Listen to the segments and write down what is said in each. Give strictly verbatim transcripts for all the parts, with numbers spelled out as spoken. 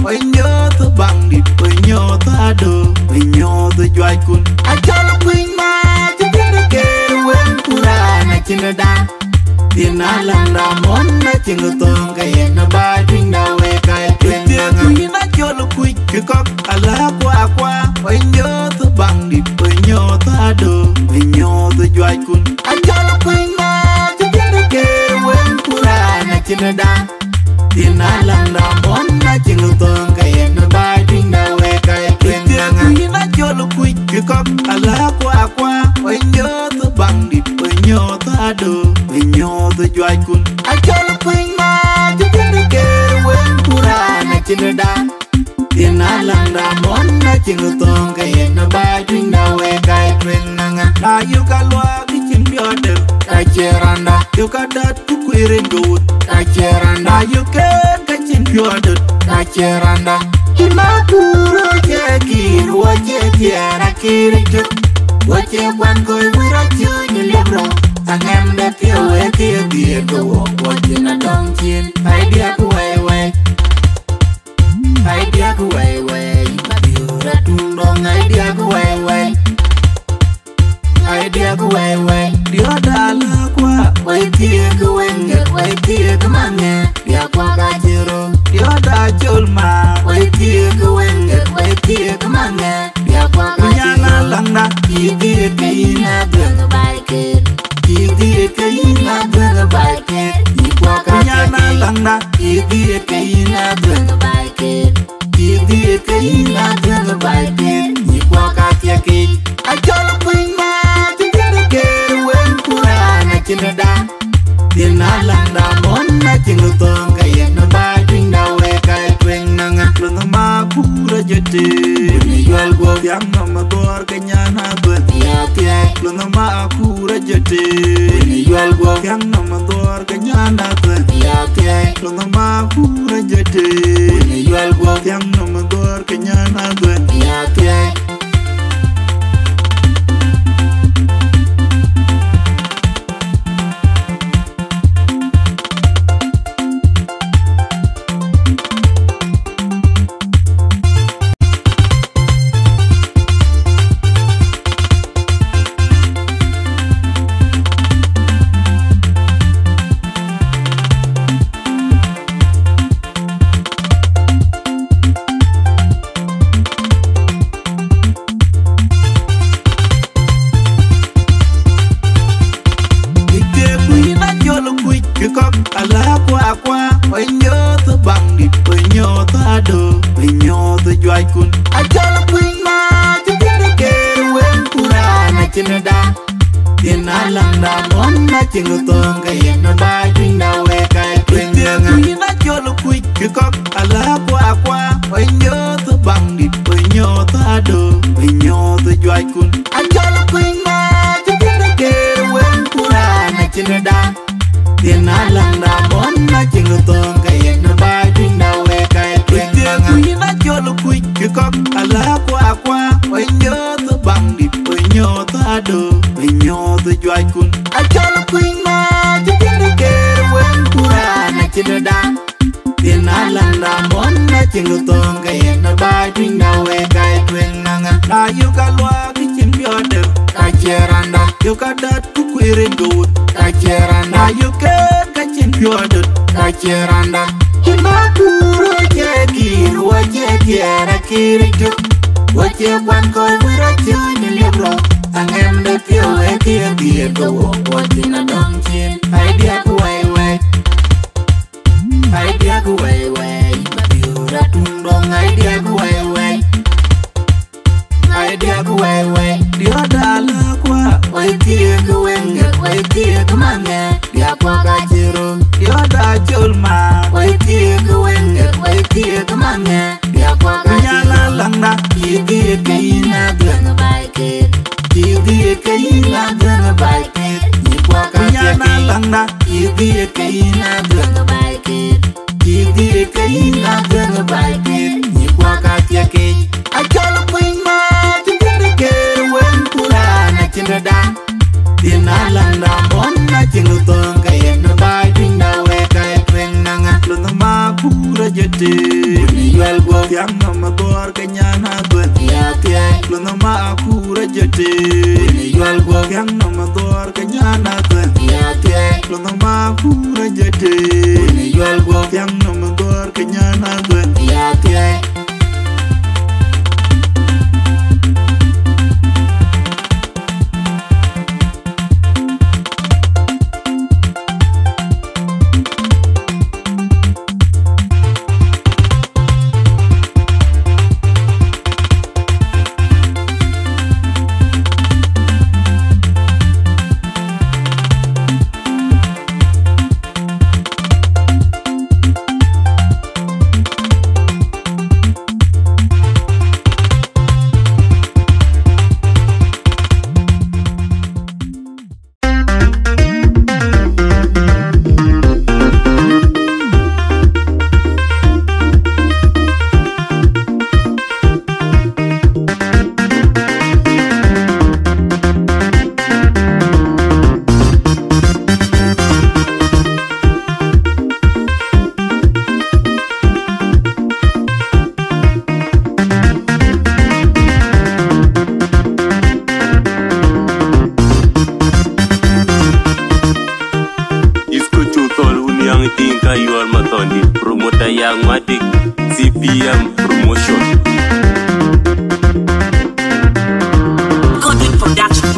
Wek nyooth baŋdït, wek nyooth ado, wek nyooth juackun. Acɔl kuëny ma cï tëde ker wën ku raan acïn da. Thin aläŋda mɔn acïn thöŋ ke yen ba tuiŋda wek kac tueŋ. Yïn acɔl kuc kë kɔ̈k ala kuakua. Wek nyooth baŋdït, wek nyooth ado, wek nyooth juackun. Acɔl kuëny ma cï tëde ker wën ku raan acïn da. Thin aläŋda mɔn acïn thöŋ ke yen ba tuiŋda wek kac tueŋ. Yïn acɔl kuc kë kɔ̈k ala kuakua. Wek nyooth baŋdït, wek nyooth ado, wek nyooth juackun. Acɔl kuëny ma cï tëde ker wën ku raan acïn da. Thin aläŋda mɔn acïn thöŋ ke yen ba tuiŋda wek kac tueŋ. Na yök aluak cïn piɔ̈ɔ̈dë, ka cie randa. Yök adat ku kuirin ke wut, ka cie randa. Na yök kën ke cïn piɔ̈ɔ̈dë, ka cie randa. Cï ma kuur cie kïr, wo cie tiɛɛr akïr jök. Wo cie kuan kɔc wër acuny liep rɔt. Aŋɛm de piɔ̈u wek kï dhiëëth ke wok, wo cïn adɔŋ cin. Ai diäk wei wei. Ai diäk wei wei, ma biur atum dɔŋ ai diäk wei wei. Ai diäk wei wei, diɔt ala kua, wei thiëëk weŋe, wei thiëëk maŋe, diäk kua ka cï ro. Diɔt acol ma, wei thiëëk weŋe, wei thiëëk maŋe, diäk kua ka cï ro. Nyan aläŋda, cï dhiëëk ke yïn adhuëŋ baai ker. Cï dhiëëk ke yïn adhuëŋ baai ker, yï kua ka cï ro. Nyan aläŋda. Cï dhiëëth ke yïn adhuëŋ baai ker. Cï dhiëëth ke yïn adhuëŋ baai ker. Yï kua ka thiëkic. Acɔl kuëny ma cï tëde ker wën ku raan acïn da. Thin aläŋda mɔn acïn thöŋ ke yen ba tuiŋda wek kac tueŋ. Naŋa lunh ma kuur ajete. Wën yual guɔ thiaŋ nɔm dhuɔɔr ke nyan adhuëŋ ya thiëëc. Lunh ma kuur ajete. Wën yual guɔ thiaŋ nɔm dhuɔɔr ke nyan adhuëŋ ya thiëëc. Lunh ma kuur ajete. Wën yual guɔ thiaŋ nɔm dhuɔɔr ke nyan adhuëŋ ya thiëëc. Ite kuïn acɔl kuc kë kɔ̈k ala kuakua. Wek nyooth baŋdït, wek nyooth ado, wek nyooth juackun. Acɔl kuïn ma cï tëde ker wën ku raan acïn da. Thin aläŋda mɔn acïn thöŋ ke yen ba tuiŋda wek kac tueŋ. Ite kuïn acɔl kuc kë kɔ̈k ala kuakua. Wek nyooth baŋdït, wek nyooth ado, wek nyooth juackun. Acɔl kuëny ma cï tëde ker wën ku raan acïn da. Thin aläŋda mɔn acïn thöŋ ke yen ba tuiŋda wek kac tueŋ. Ite kuïn acɔl kuc kë kɔ̈k ala kuakua. Wek nyooth baŋdït, wek nyooth ado, wek nyooth juackun. Acɔl kuëny ma cï tëde ker wën ku raan acïn da. Thin aläŋda mɔn acïn thöŋ ke yen ba tuiŋda wek kac tueŋ. Naŋa na yök aluak cïn piɔ̈ɔ̈dë, ka cie randa. Yök adat ku kuirin ke wut, ka cie randa. Na yök kën ke cïn piɔ̈ɔ̈dë, ka cie randa. Cï ma kuur cie kïr, wo cie tiɛɛr akïr jök. Wo cie kuan kɔc wër acuny liep rɔt. Aŋɛm de piɔ̈u wek kï dhiëëth ke wok, wo cïn adɔŋ cin. Ai diäk wei wei. Ai diäk wei wei, ma biur atum dɔŋ ai diäk wei wei. Ai diäk wei wei, diɔt ala kua. Wei thiëëk weŋe, wei thiëëk maŋe, diäk kua ka cï ro. Diɔt acol ma, wei thiëëk weŋe, wei thiëëk maŋe, diäk kua ka cï ro. Nyan aläŋda, cï dhiëëth ke yïn adhuëŋ baai ker. Cï dhiëëth ke yïn adhuëŋ baai ker, yï kua ka cï ro. Nyan aläŋda. Cï dhiëëth ke yïn adhuëŋ baai ker. Cï dhiëëth ke yïn adhuëŋ baai ker. Yï kua ka thiëkic. Acɔl kuëny ma cï tëde ker wën ku raan acïn da. Thin aläŋda mɔn acïn thöŋ ke yen ba tuiŋda wek kac tueŋ. Naŋa lunh ma kuur ajete. Wën yual guɔ Thiäŋ nɔm adhuɔ̈r ke nyan adhuɛ̈n ya thiɛɛi, lɔ nɔm akur ajete. Wën ë yual guɔ. Thiäŋ nɔm adhuɔ̈r ke nyan adhuɛ̈n ya thiɛɛi, lɔ nɔm akur ajete. Wën ë yual guɔ. Thiäŋ nɔm adhuɔ̈r ke nyan adhuɛ̈n ya thiɛɛi. Isko cu thɔl wun yaŋ tiŋ ka yuɔl ma thɔndi, promoter yaŋ matik, C P M promotion. Godwin Production.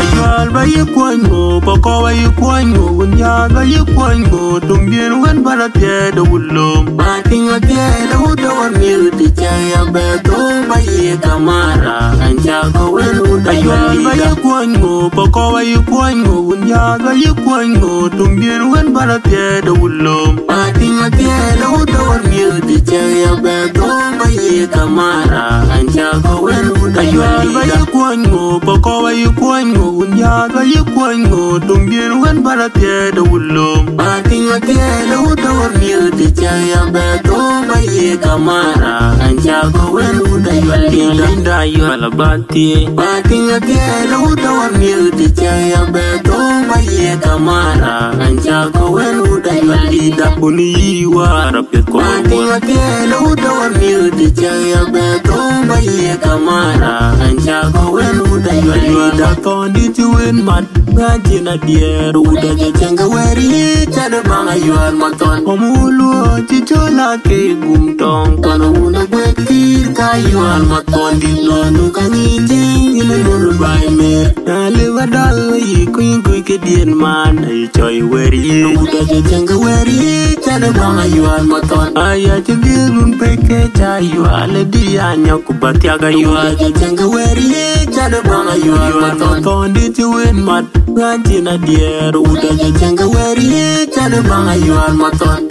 Ayual ba yi kuɔny ŋo, pɔkɔ ba yi kuɔny ŋo, wun ya ba yi kuɔny ŋo, tum bien wen ba la tiɛɛt de wulom. Ba tiŋ a tiɛɛt de wut de wor mil ti cɛ ya bɛ thum ba yi kamara, an ca ko wen wut ayual ba yi kuɔny ŋo, pɔkɔ ba yi kuɔny ŋo, wun ya ba yi kuɔny ŋo, tum bien wen ba la tiɛɛt de wulom. Ba tiŋ a tiɛɛt de wut de wor mil ti cɛ ya bɛ thum ba yi kamara, an ca ko wen wut ayual ba yi kuɔny ŋo, pɔkɔ ba yi kuɔny ŋo, wun ya ba yi kuɔny ŋo, tum bien wen ba la tiɛɛt de wulom. Ba tiŋ a tiɛɛt de wut de wor mil ti cɛ ya bɛ thum ba yi kamara, an ca ko wen wut ayual. Linda ayual ba thie. Ba tiŋ a tiɛɛt de wut de wor mil ti cɛ ya bɛ thum ba yi kamara, an ca ko wen wut ayual. Linda kun yi war a piɛth kɔn. Ba tiŋ a tiɛɛt de wut de wor mil ti cɛ ya bɛ thum ba yi kamara, an ca ko wen wut ayual. Linda thɔn di ti wen mat. Ŋa cïn adiɛɛr, wudä jɔ cäŋ ke wɛ̈ɛ̈r yic, cä dë baŋ ayual mathɔn. Kɔm wun luɔɔc cï cɔl aa ke gum tɔŋ, tɔn wun ë guëët kïïr ka ayual mathɔn. Dït lɔ nu ka ŋic jiëëŋ, yïn ë nu röt baai mɛɛr. Na lëu adal yï kuny kuc këdiën man, aye cɔi wɛ̈ɛ̈r yic. Wudä jɔ cäŋ ke wɛ̈ɛ̈r yic, cä dë baŋ ayual mathɔn. Aya cï dhiëëth run pek ke cä ayual, ë dï anyɔk ku bä thiak ayual. Wudä jɔ cäŋ ke wɛ̈ɛ̈r yic, cä dë baŋ ayual mathɔn. Thɔn dït cï wen mat. Ŋa cïn adiɛɛr, wudä jɔ cäŋ ke wɛ̈ɛ̈r yic, cä dë baŋ ayual mathɔn.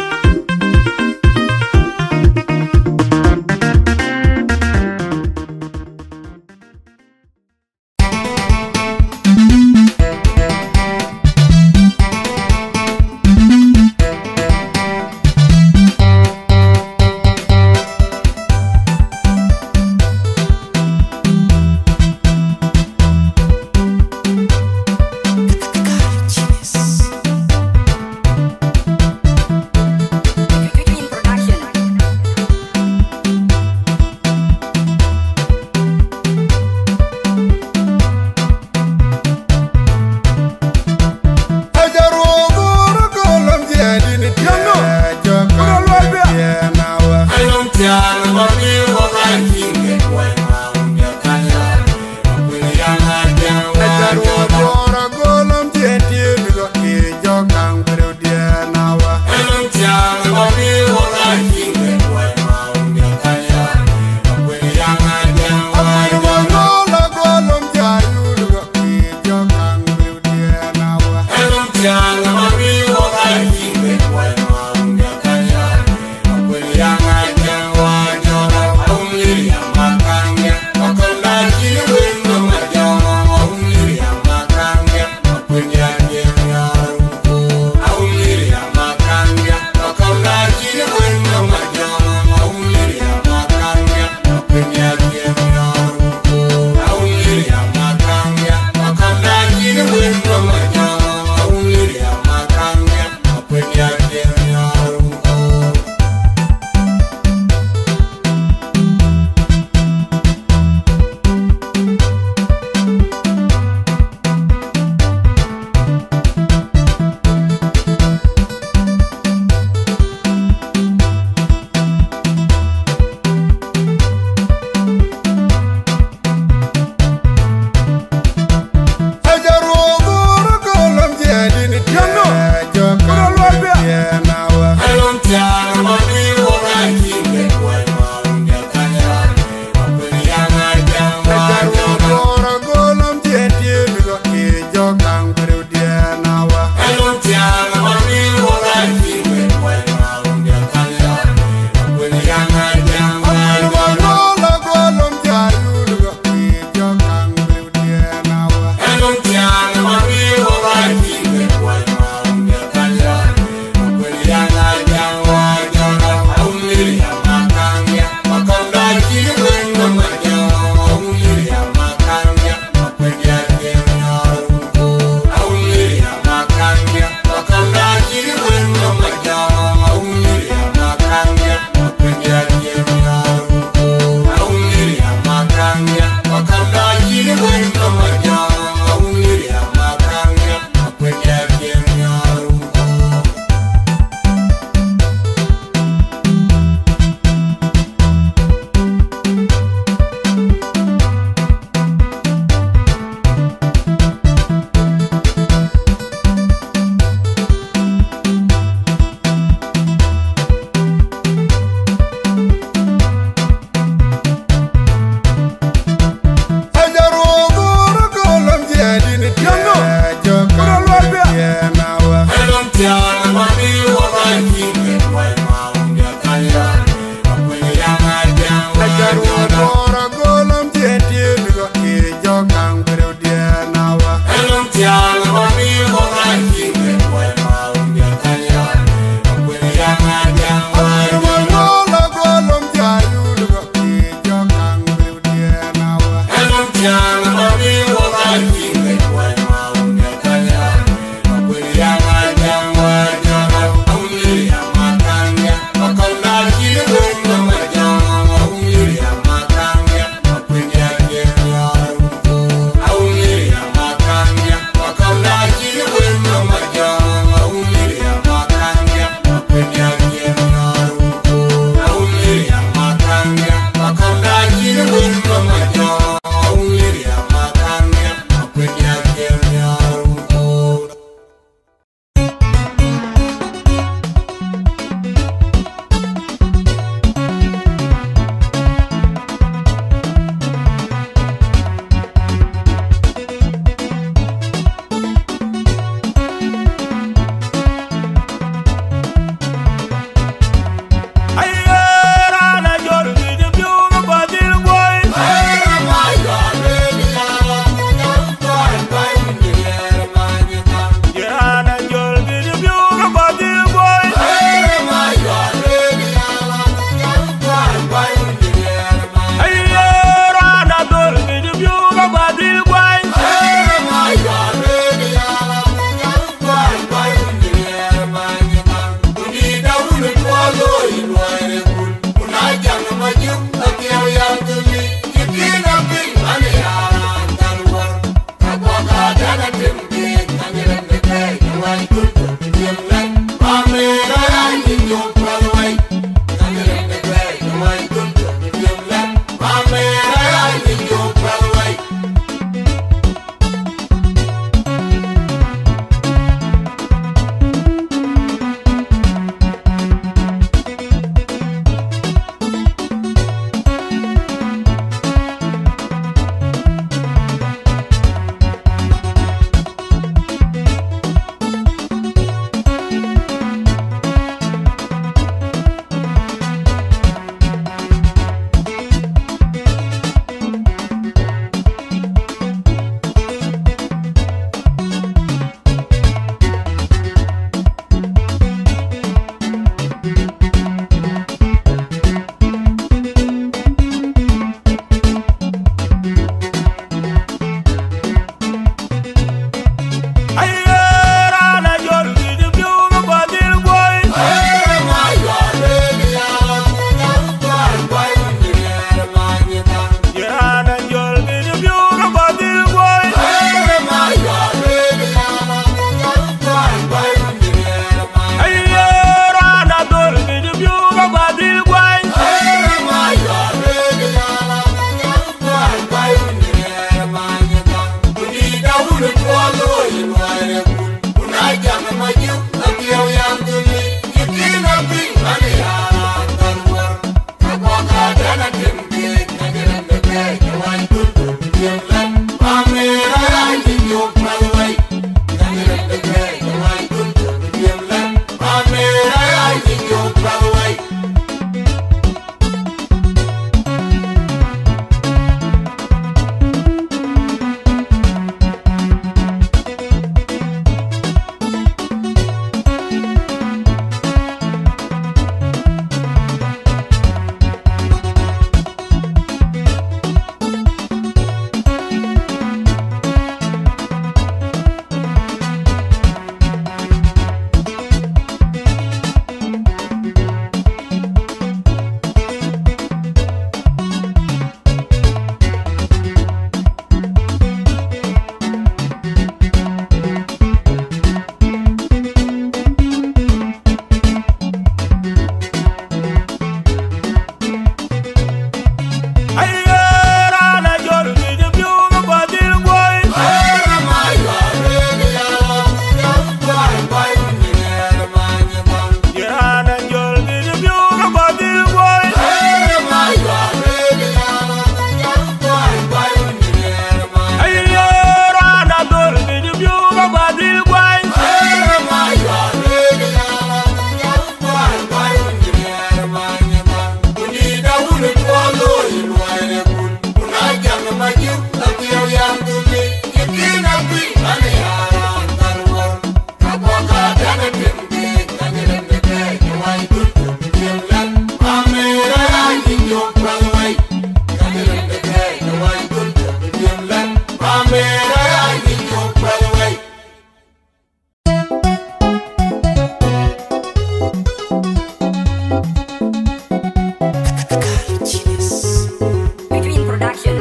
Between Production.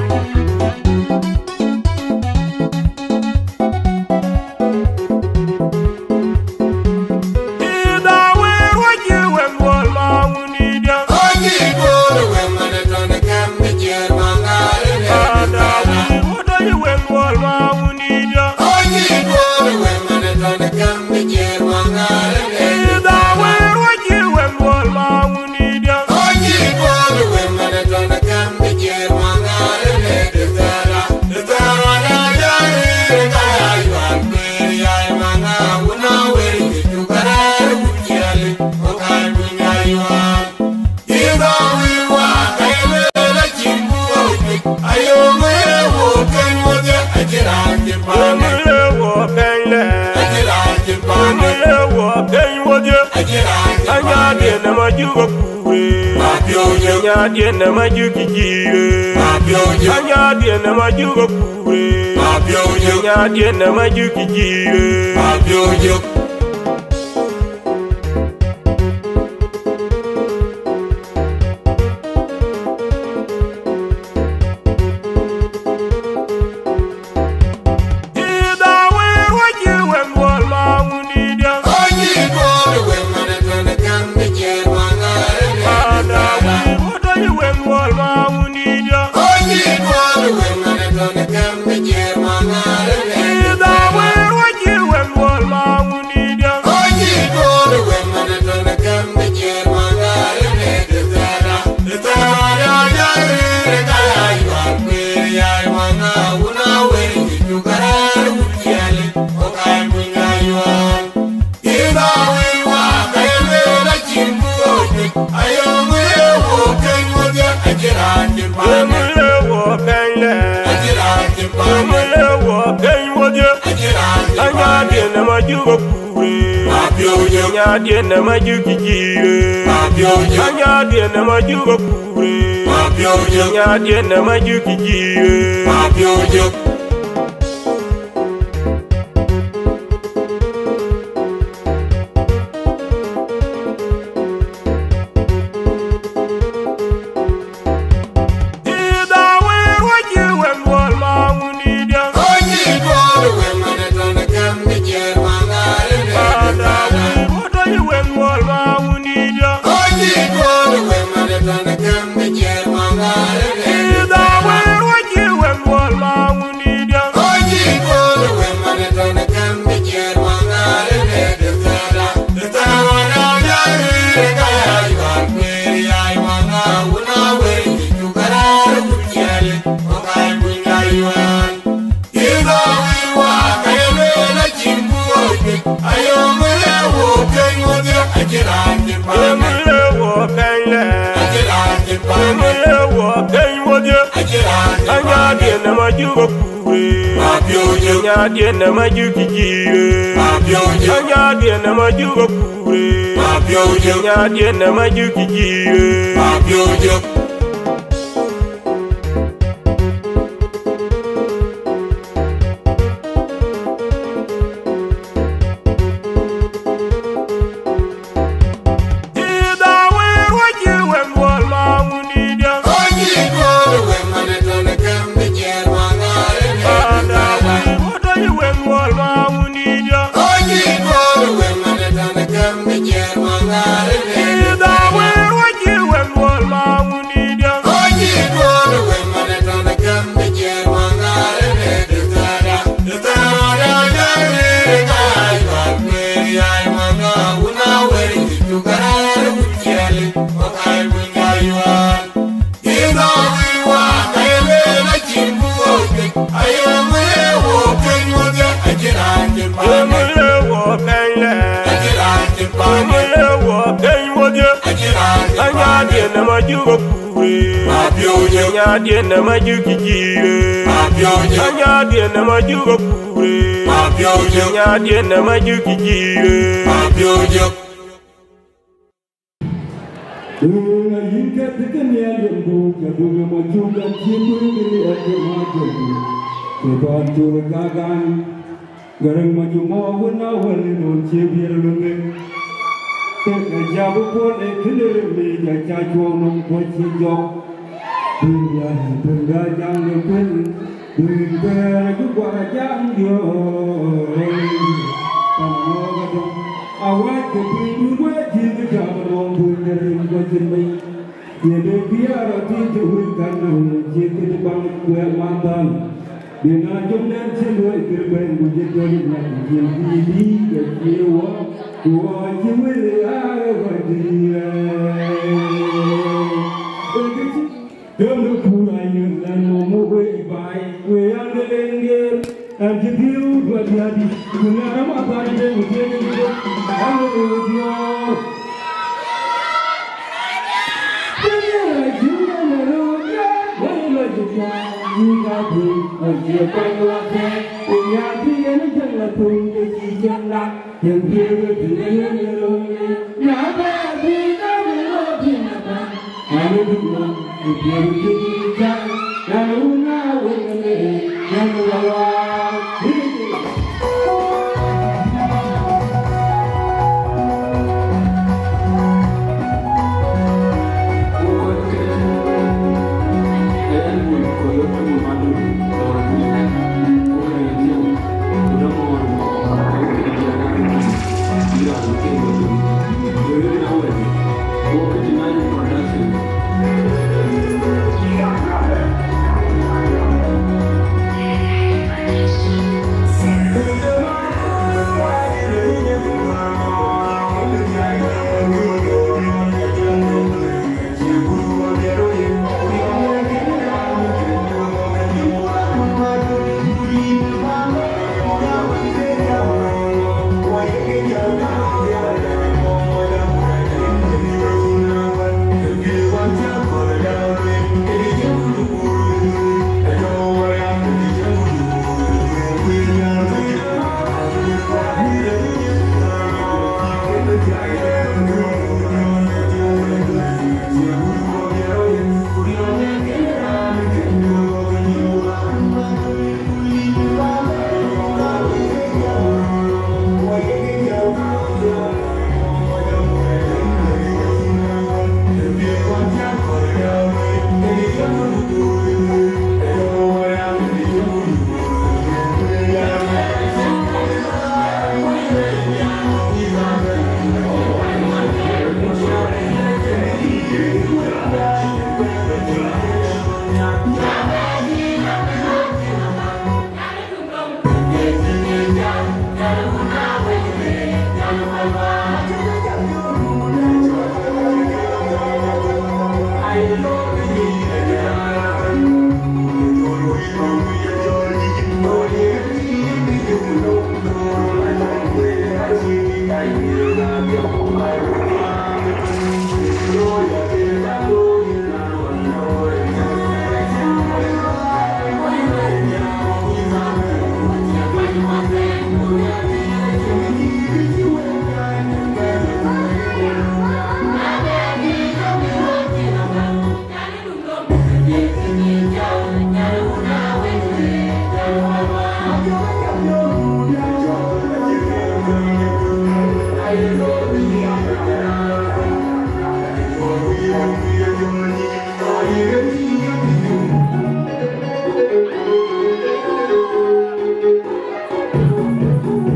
Anyadiɛn ama juk akure. Anyadiɛn ama juk kijire. Anyadiɛn ama juk akure. Anyadiɛn ama juk kijire. Nyadiɛ̈n ë Majök Jiëëŋ. Nyadiɛ̈n ë Majök Jiëëŋ. Nyadiɛ̈n ë Majök Jiëëŋ. Nyadiɛ̈n ë Majök Jiëëŋ. Nyadiɛ̈n ë Majök Jiëëŋ. Nyadiɛ̈n ë Majök Jiëëŋ. Nyadiɛ̈n ë Majök Jiëëŋ. Nyadiɛ̈n ë Majök Jiëëŋ. Nyadiɛ̈n ë Majök Jiëëŋ. Yïn ke thïn ke nhial yom du, ke du yom acuk, an cï du yïn ke nhial yom acuk. Ke bän cuk ka gan, Garaŋ Majök mɔ wën a wël ë nɔn cï biɛr luŋ ë. Ke ke jab puɔl ë kënë mi ja ca cuɔŋ nɔm kuɔc cï jɔk. Dunia dunia jam në kuël, dunia bɛ̈ɛ̈r ju guɔ jam diɔ. Pan mɔ ga dɔm, a wɛ̈t ke piny du wɛ̈t cï ke jam nɔm dunia rin guɔ cïn bei. Ye de kiar a ti te wul kan na wul cï ke de bang wɛ̈t man dal. Bï na jom dɛn cï luɔi kër bɛ̈n ku jël jɔl ë nyak cïn bï bï ke cï wɔ, ku wɔ cï wël ë aa wɔ dïïr. Ë kë cï döm de kuur a yïn, na nɔm wë wëi baai, wëi an, de len ger, an, cï dhiëëu duɔt diädi, ku na rɔm a thar de ku thiëëc de, an, wëi diɔɔr.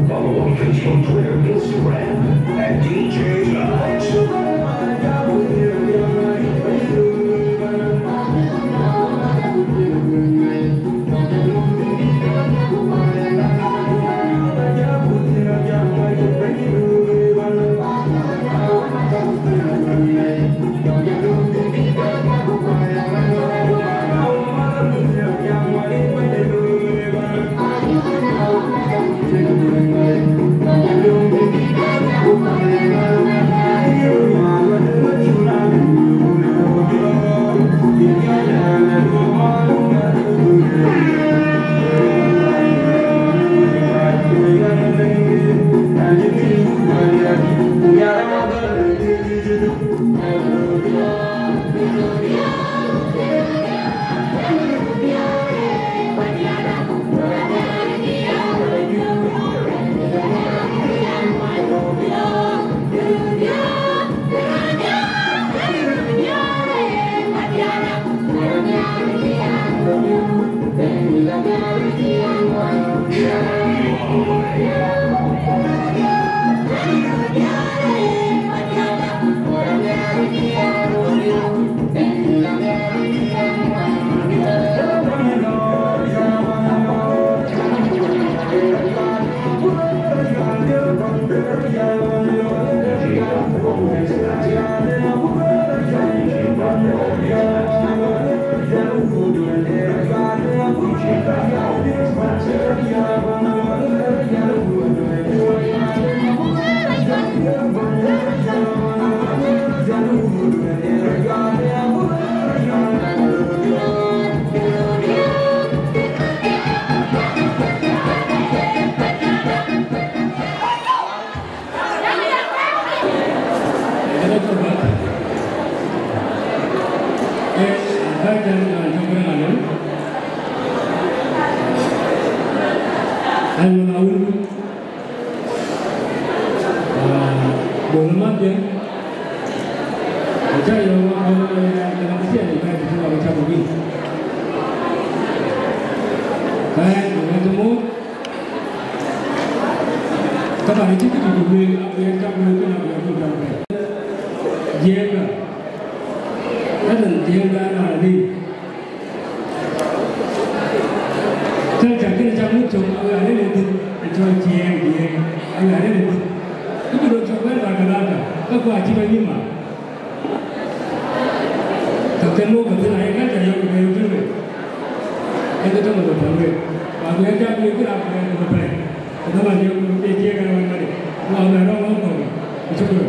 Follow on Facebook, Twitter, Instagram at D J Josh. Taban acï këdï bï lueel, abï yen cak lueel kënë abï abï jam pɛ̈i. Jiëëŋda, ënɔn Jiëëŋda ënɔn arëër. Culture kënë cak muk cök, awe arëër ë dhïn, ë cɔl Jiëëŋ, Jiëëŋ, awe arëër ë dhïn. Kë bï röt cök bɛ̈n ba Galata, ka ku acï bɛ̈n yï ma. Ka kën muk ka thïn, aye culture yɔ̈k ke yɔ̈k thïn wek. Yen ke tɔ̈ ke pɔ̈l wek. Ba ku yen cak lueel kënë abï yen ke pɛ̈i. Ku dhaman ye ku ye Jiëëŋ ënɔn arëër. Ku abï rɔ̈m ɣɔ̈k kɔ̈k. Ku shukran.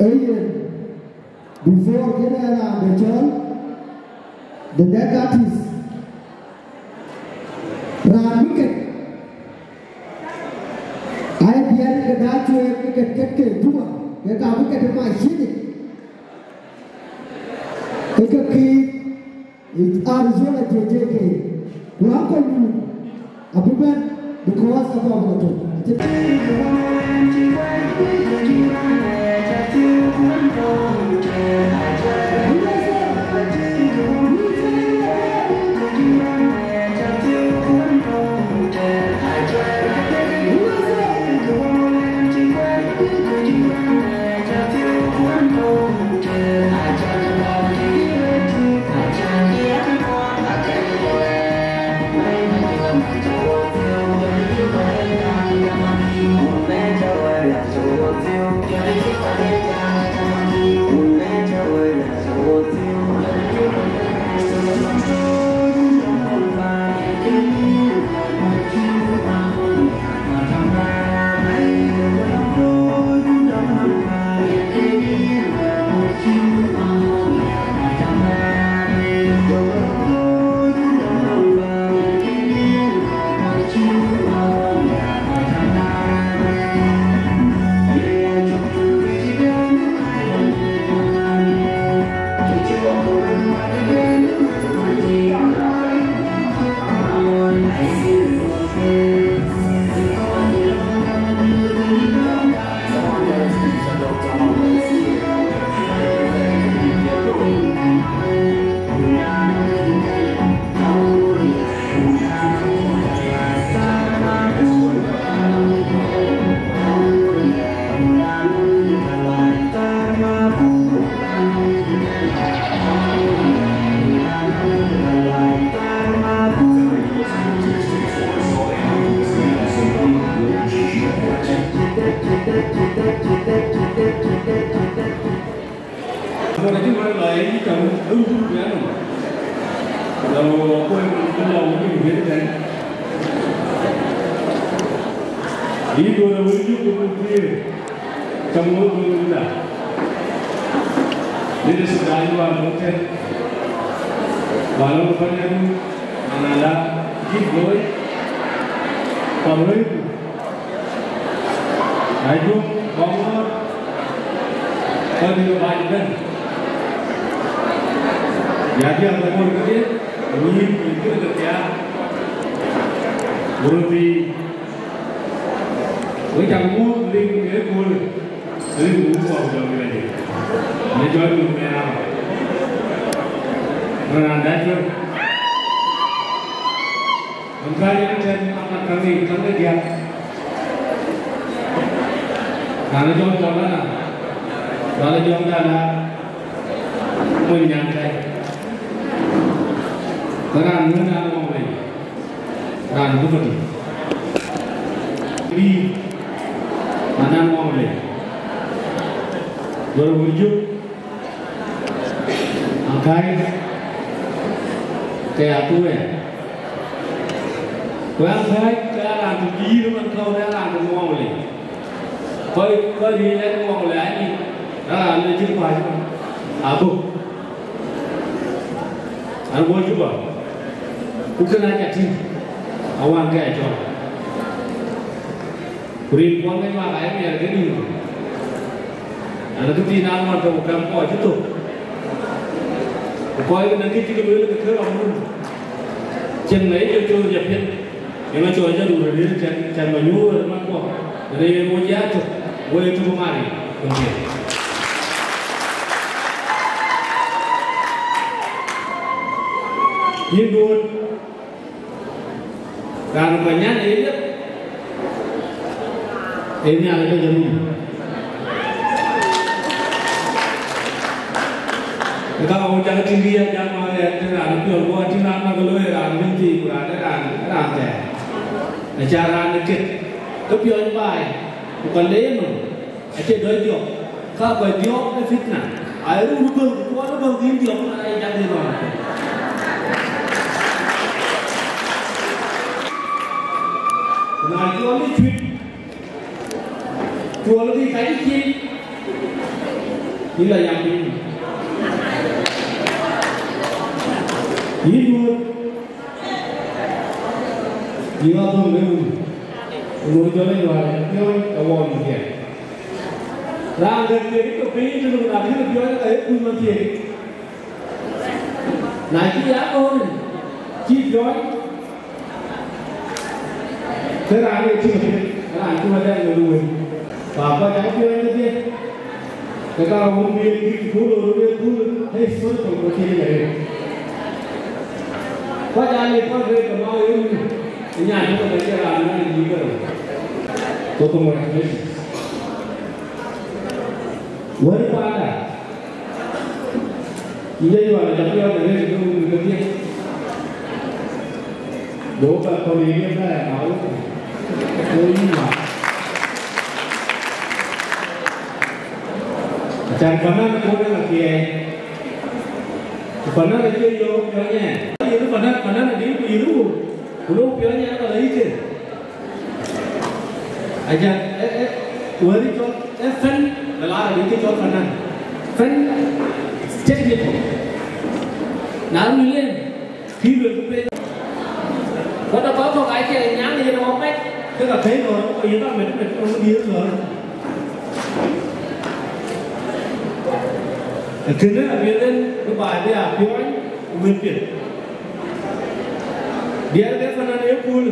Ee yen, before kënë raan de cɔl, the next artist, raan bï ket, aa diɛt ke dac cuëëk ke ket, ket ke Juba, ke ka bï ket ë machine, ke ke kiic. Arizona J J K, ku aköldun abï bɛ̈n, because abä bä tök. Abɔ̈ acï wɛ̈ɛ̈r la yï cam ë wut piano. La wɔ kuɔ̈c bï lɔ wut bï bɛ̈n tɛ̈n. Yï duɔ̈n awën yök bï bï thiëër. Cam wɔ duɔ̈n wun da. Leadership da yual dote, walok panel, anala, jik loy, paroi, ajuk, bangor, kadi ba ben. Ya dia bangor kadi, ni ni kadi ya. Bro di, we jam mo ling e kul. Rin ku wok jɔŋ rin. Në jɔŋ rin mɛn ama. Raan da jɔŋ. An ka yɛn tɛn ama kaŋi kaŋi diak. Raan jɔŋ jɔŋ na. Raan jɔŋ da na. Mun nyan kai. Raan mun na mo mai. Raan bï bï. Bï, manan ŋɔŋ le. Lor wur juk. Aŋ kai. Ke ya tuwe. Ku aŋ kai, ke raan tu jir man kau ne raan tu ŋɔŋ le. Kɔc, kɔc ri ne ŋɔŋ le ani. Raan le jir pa. Abu. An wo Juba, ku kënë aca tïŋ, awan ke acɔl. Ku rin kuɔn ke nyuak ayek miɛt ke nïïm. An, kë thiin an ŋuɔt tök ku kɛm kɔc cï thök. Ku kɔc ke nɔŋ kë cï ke lueel ke kë rɔm run. Cieŋ na ye col col ja piɛth. Yen acɔl jadun rëër cän, cän ma nyuur ë man kuɔ, rëër wo jatök, wo ye tök mari, kun piɛth. Yïn duööt, raan ë Panyan ë yep, ë Nhialic ë jɔt nïïm. Ë ka wok cak tïŋ kë ya jam ma ɣɛɛr tënë raan ë piɔl, ku atïŋ raan ma ke looi raan wën thii, ku raan ë raan, raan thɛɛr. Aca raan ë ket, ke piɔny baai, ku ka le yenɔm, acie dɔc diɔk. Ka kɔc diɔk ë fitna, aye run ë bäŋ, ku kuɔn ë bäŋ dhil diɔk, man aye jak dhil rɔn. Ku na cuɔl ë cuit, cuɔl bï ka cï cin, yïn la yam piny. Yïn duööt, yïn ŋa dhöŋ de wun, ku nu jɔl ë nyuäär ë piɔ̈ɔ̈c, awɔɔr yïn thiɛɛk. Raan dɛ̈t thiëëk ë tök piny tënë, ku na kën piɔ̈ɔ̈c, ka ye kuc man thiëëk. Na cï ya ɣööt, cï piɔ̈ɔ̈c, ke raan ë tïŋ piɛth, raan cï wɛ̈t dɛ̈t ŋööt wël. Ku akɔc cak piɔ̈ɔ̈c kedhie, ke ka rɔt wun bï en bï ku loor rot en kuul, ee historical material arëët. Kɔc aa lec kɔc rëër ke ma wëu, ë nyan tök ke cï raan ë raan ë yïk ërë. So congratulations. Wël panda, yïn ye yual ë jam yɔn ë rëër ke wun kedhie. Go ba kɔn yïn ye bɛ̈ɛ̈r ma wëu. Go yïn ma. Acan panan ë kɔn ë athiɛɛi. Ku panan acie yɔ̈ɔ̈k piɔ̈ɔ̈ny ɛn. Yïn panan, panan adï ku yïn ruu. Ku lok piɔ̈ɔ̈ny ɛn ka la yï kën. Acan, ë, ë, wëri cɔl, ë fɛn, la la adï cɔl panan. Fɛn technical. Na ruu len, kï luel ku piny. Ku ata kɔc kɔ̈k acie nyaŋ yen ë wɔ mɛt, ke ka kɛ̈i lɔ̈ɔ̈r, ku yïn ka mɛt, mɛt, ku diëër lɔ̈ɔ̈r. Ee kënë alueel en bï baai bï aa piɔ̈ɔ̈ny ku wël piɛth. Diɛɛr ke panan ë kööl,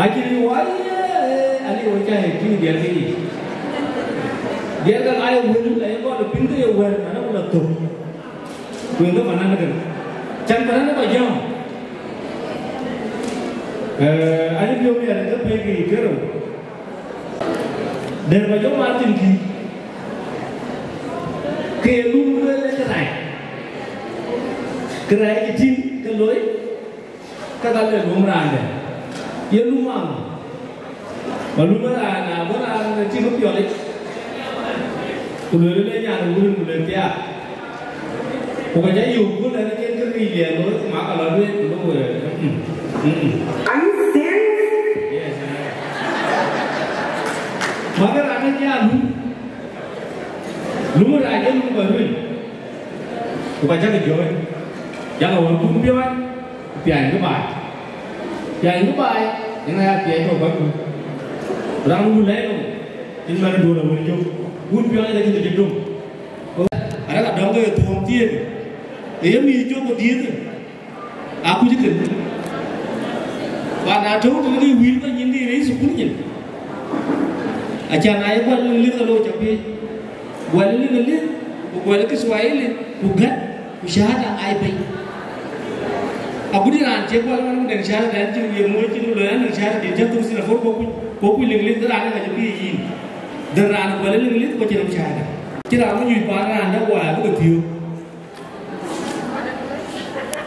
acïn wai, ee, ani wɔ cä ye tïŋ diɛɛr ke yic. Diɛɛr ke aa ye wël, aye gɔl piŋ ke ye wɛ̈ɛ̈r, man abï la thök. Ku yen ke panan kënë. Can panan ë kɔc jɔ̈ɔ̈ŋ. Ee, ani piɔ̈u miɛt ke pɛ̈i ke yic kerou. Dɛ̈t ba jɔ mat thïn kï, ke ye lum lueel ë kërac. Kërac cï tïŋ ke loi, ke ka le lum raan dɛ̈. Ye lum aŋö? Ba lum raan, na bɔ̈ raan cï ke piɔlic, ku lueel le nyan ë wun, ku le thiaak. Ku ka jɔ yök, ku lɛ̈k cïn kë ric liɛɛr looi, ku mak alɔ duëër, ku lok wëër, mm, mm, mm. Are you serious? Yes, I am. Mak raan ë jɔ lum. Lum rac ë lum kɔc ruël. Ku ka cäk jɔ̈ɔ̈c, yak awär kun piɔ̈ɔ̈c, ku piany kë baai. Piany kë baai, yen aya piɛc tɔ̈ kɔc kun. Raan wun lɛ̈i nɔm, yen man duɔ̈n awär jök, kun piɔ̈ɔ̈c ë cïn döŋ. Arëk adɔ̈ŋ ke ye thuɔɔm thiëëk, ë ye mïth cök ku dhiëëth, akuc kën. Ku na tɔ̈u tënë ke wïïr kɔc nyin ke rëër thukul nyin. Acan aa ye gual lith alou ca piëc. Guɛl ë lëŋ ë lëŋ, ku guɛl ë Kiswahili, ku gät, ku shahada aa ye bei. Agut raan cie gual ëmën ku dɛ̈ŋ shahada dɛn cïn ye moc cïn ku lueel an, dɛ̈ŋ shahada dït cä thok thin aköl, ku kuc, ku kuc lëŋ lëŋ, ke raan ë ŋac bï yïn. Dhil raan guɛl ë lëŋ lëŋ, ku cïn shahada. Cïn raan bï nyuc paan raan dɛ̈ waai bï ke thiöök.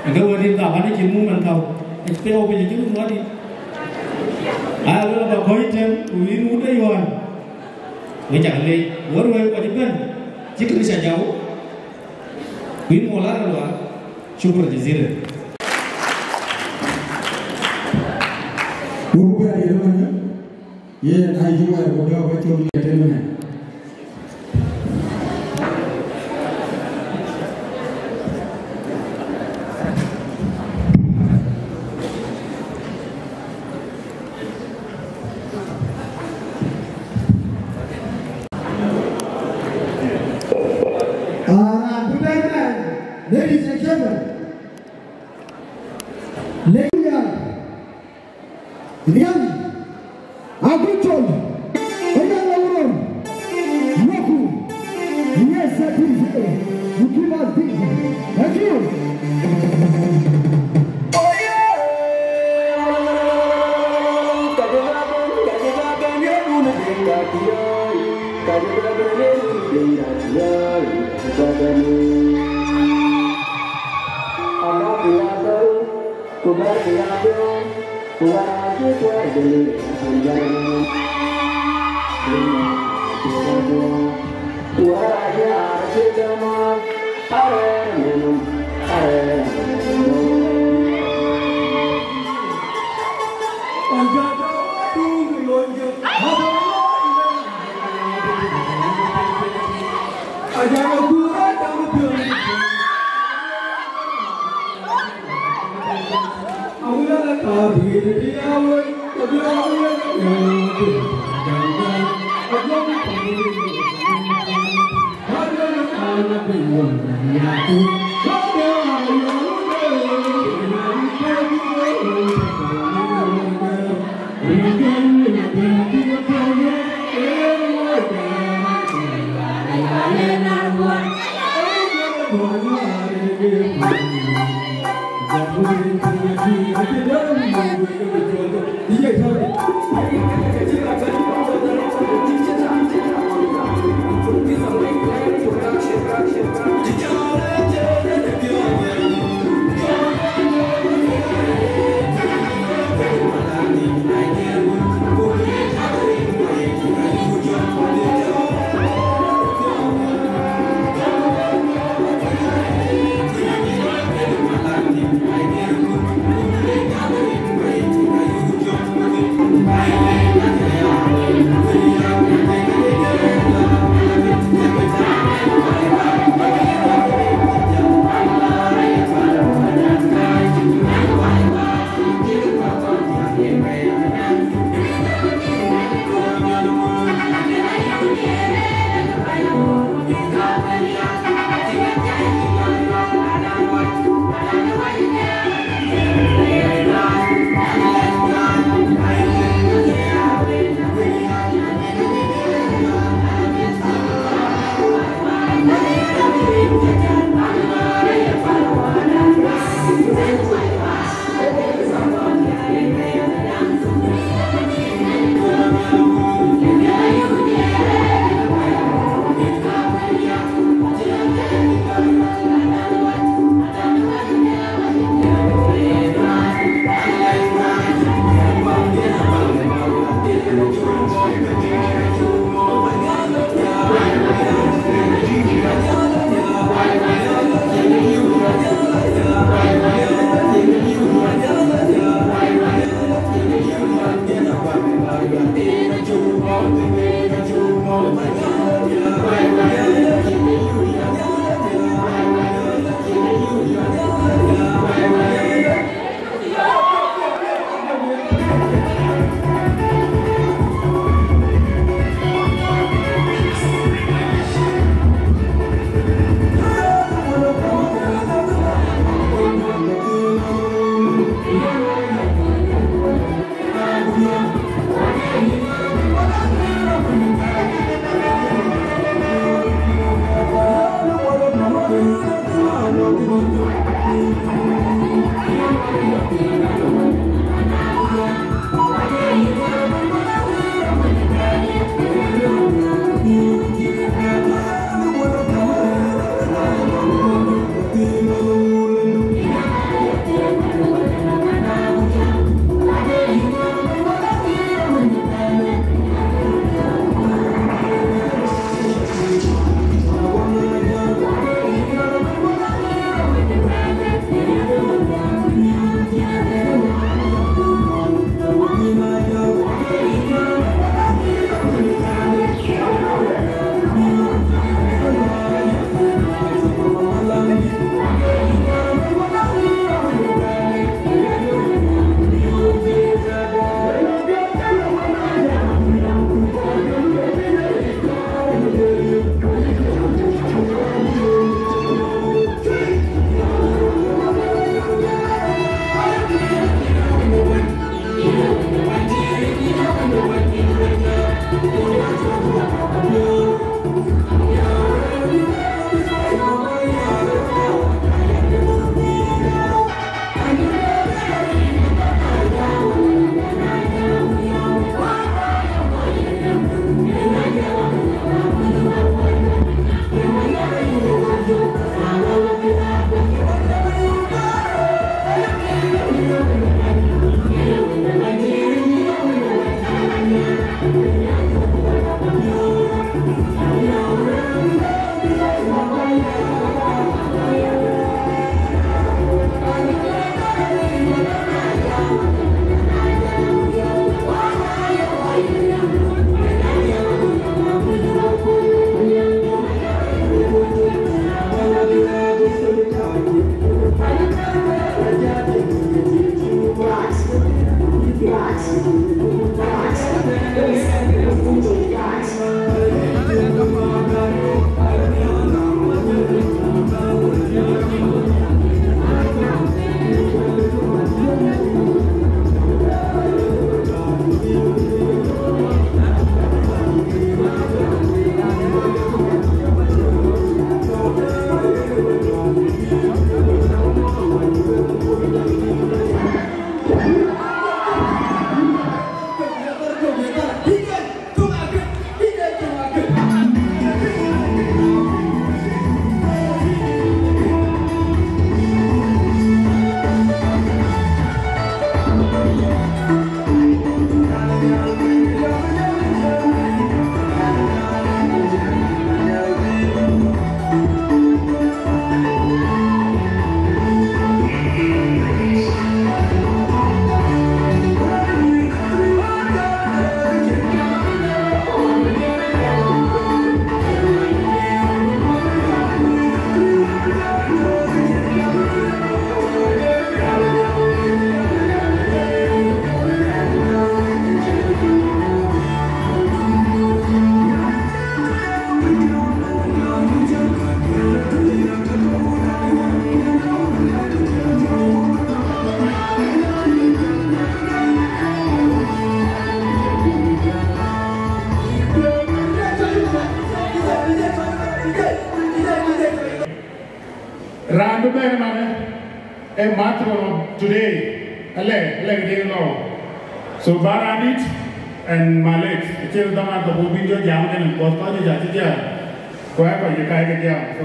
Ëke wɛ̈t rin ka bän acïn muk man kau. Ëke wɔ piny acï muk ŋuɔ̈t yic. Aya luel aba kɔ̈c tɛ̈n, ku yïn wut ë Yohan. Wek cak leec, wär wëi kɔc ëbɛ̈n, cï Krïtho jam, ku yïn Maulana Lual, shukran jazilan. Wek bï bɛ̈n ye röt ëmënë, yen aa yï wɛ̈ɛ̈r ku dɔ̈ɔ̈k ë col ye tënë mɛn. Ah, raan bï bɛ̈n mɛn, ladies and gentlemen, ladies and gentlemen, Riang, Akucol, Riang Lawror, Moku, yes, that is it. You give us this. Thank you. Raan bï bɛ̈n manë, ee matron of today, alɛ, alɛ këdï lɔ. So ba raan dït, and Malek, acïn dhaman tɔ̈ bï jɔ jam kënë, because kɔc juëc acï jam. Ku aa kɔc ye kai ke jam. So,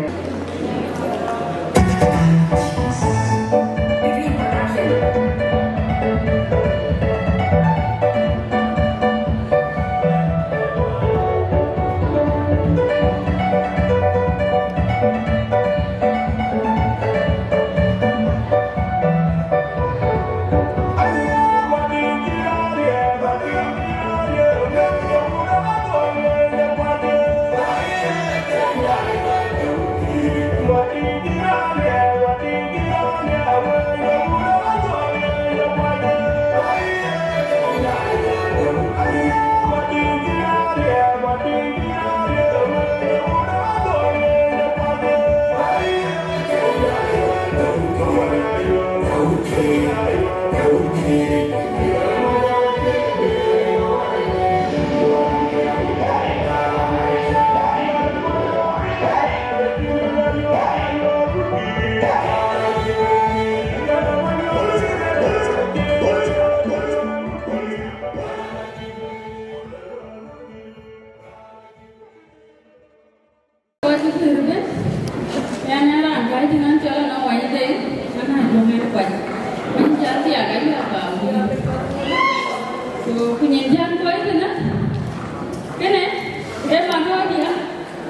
Wën jäl thiak ayual ba wïïr. So, ku nyin jäl kɔc tënë, kënë, ee man rɔ̈ɔ̈diɛ̈,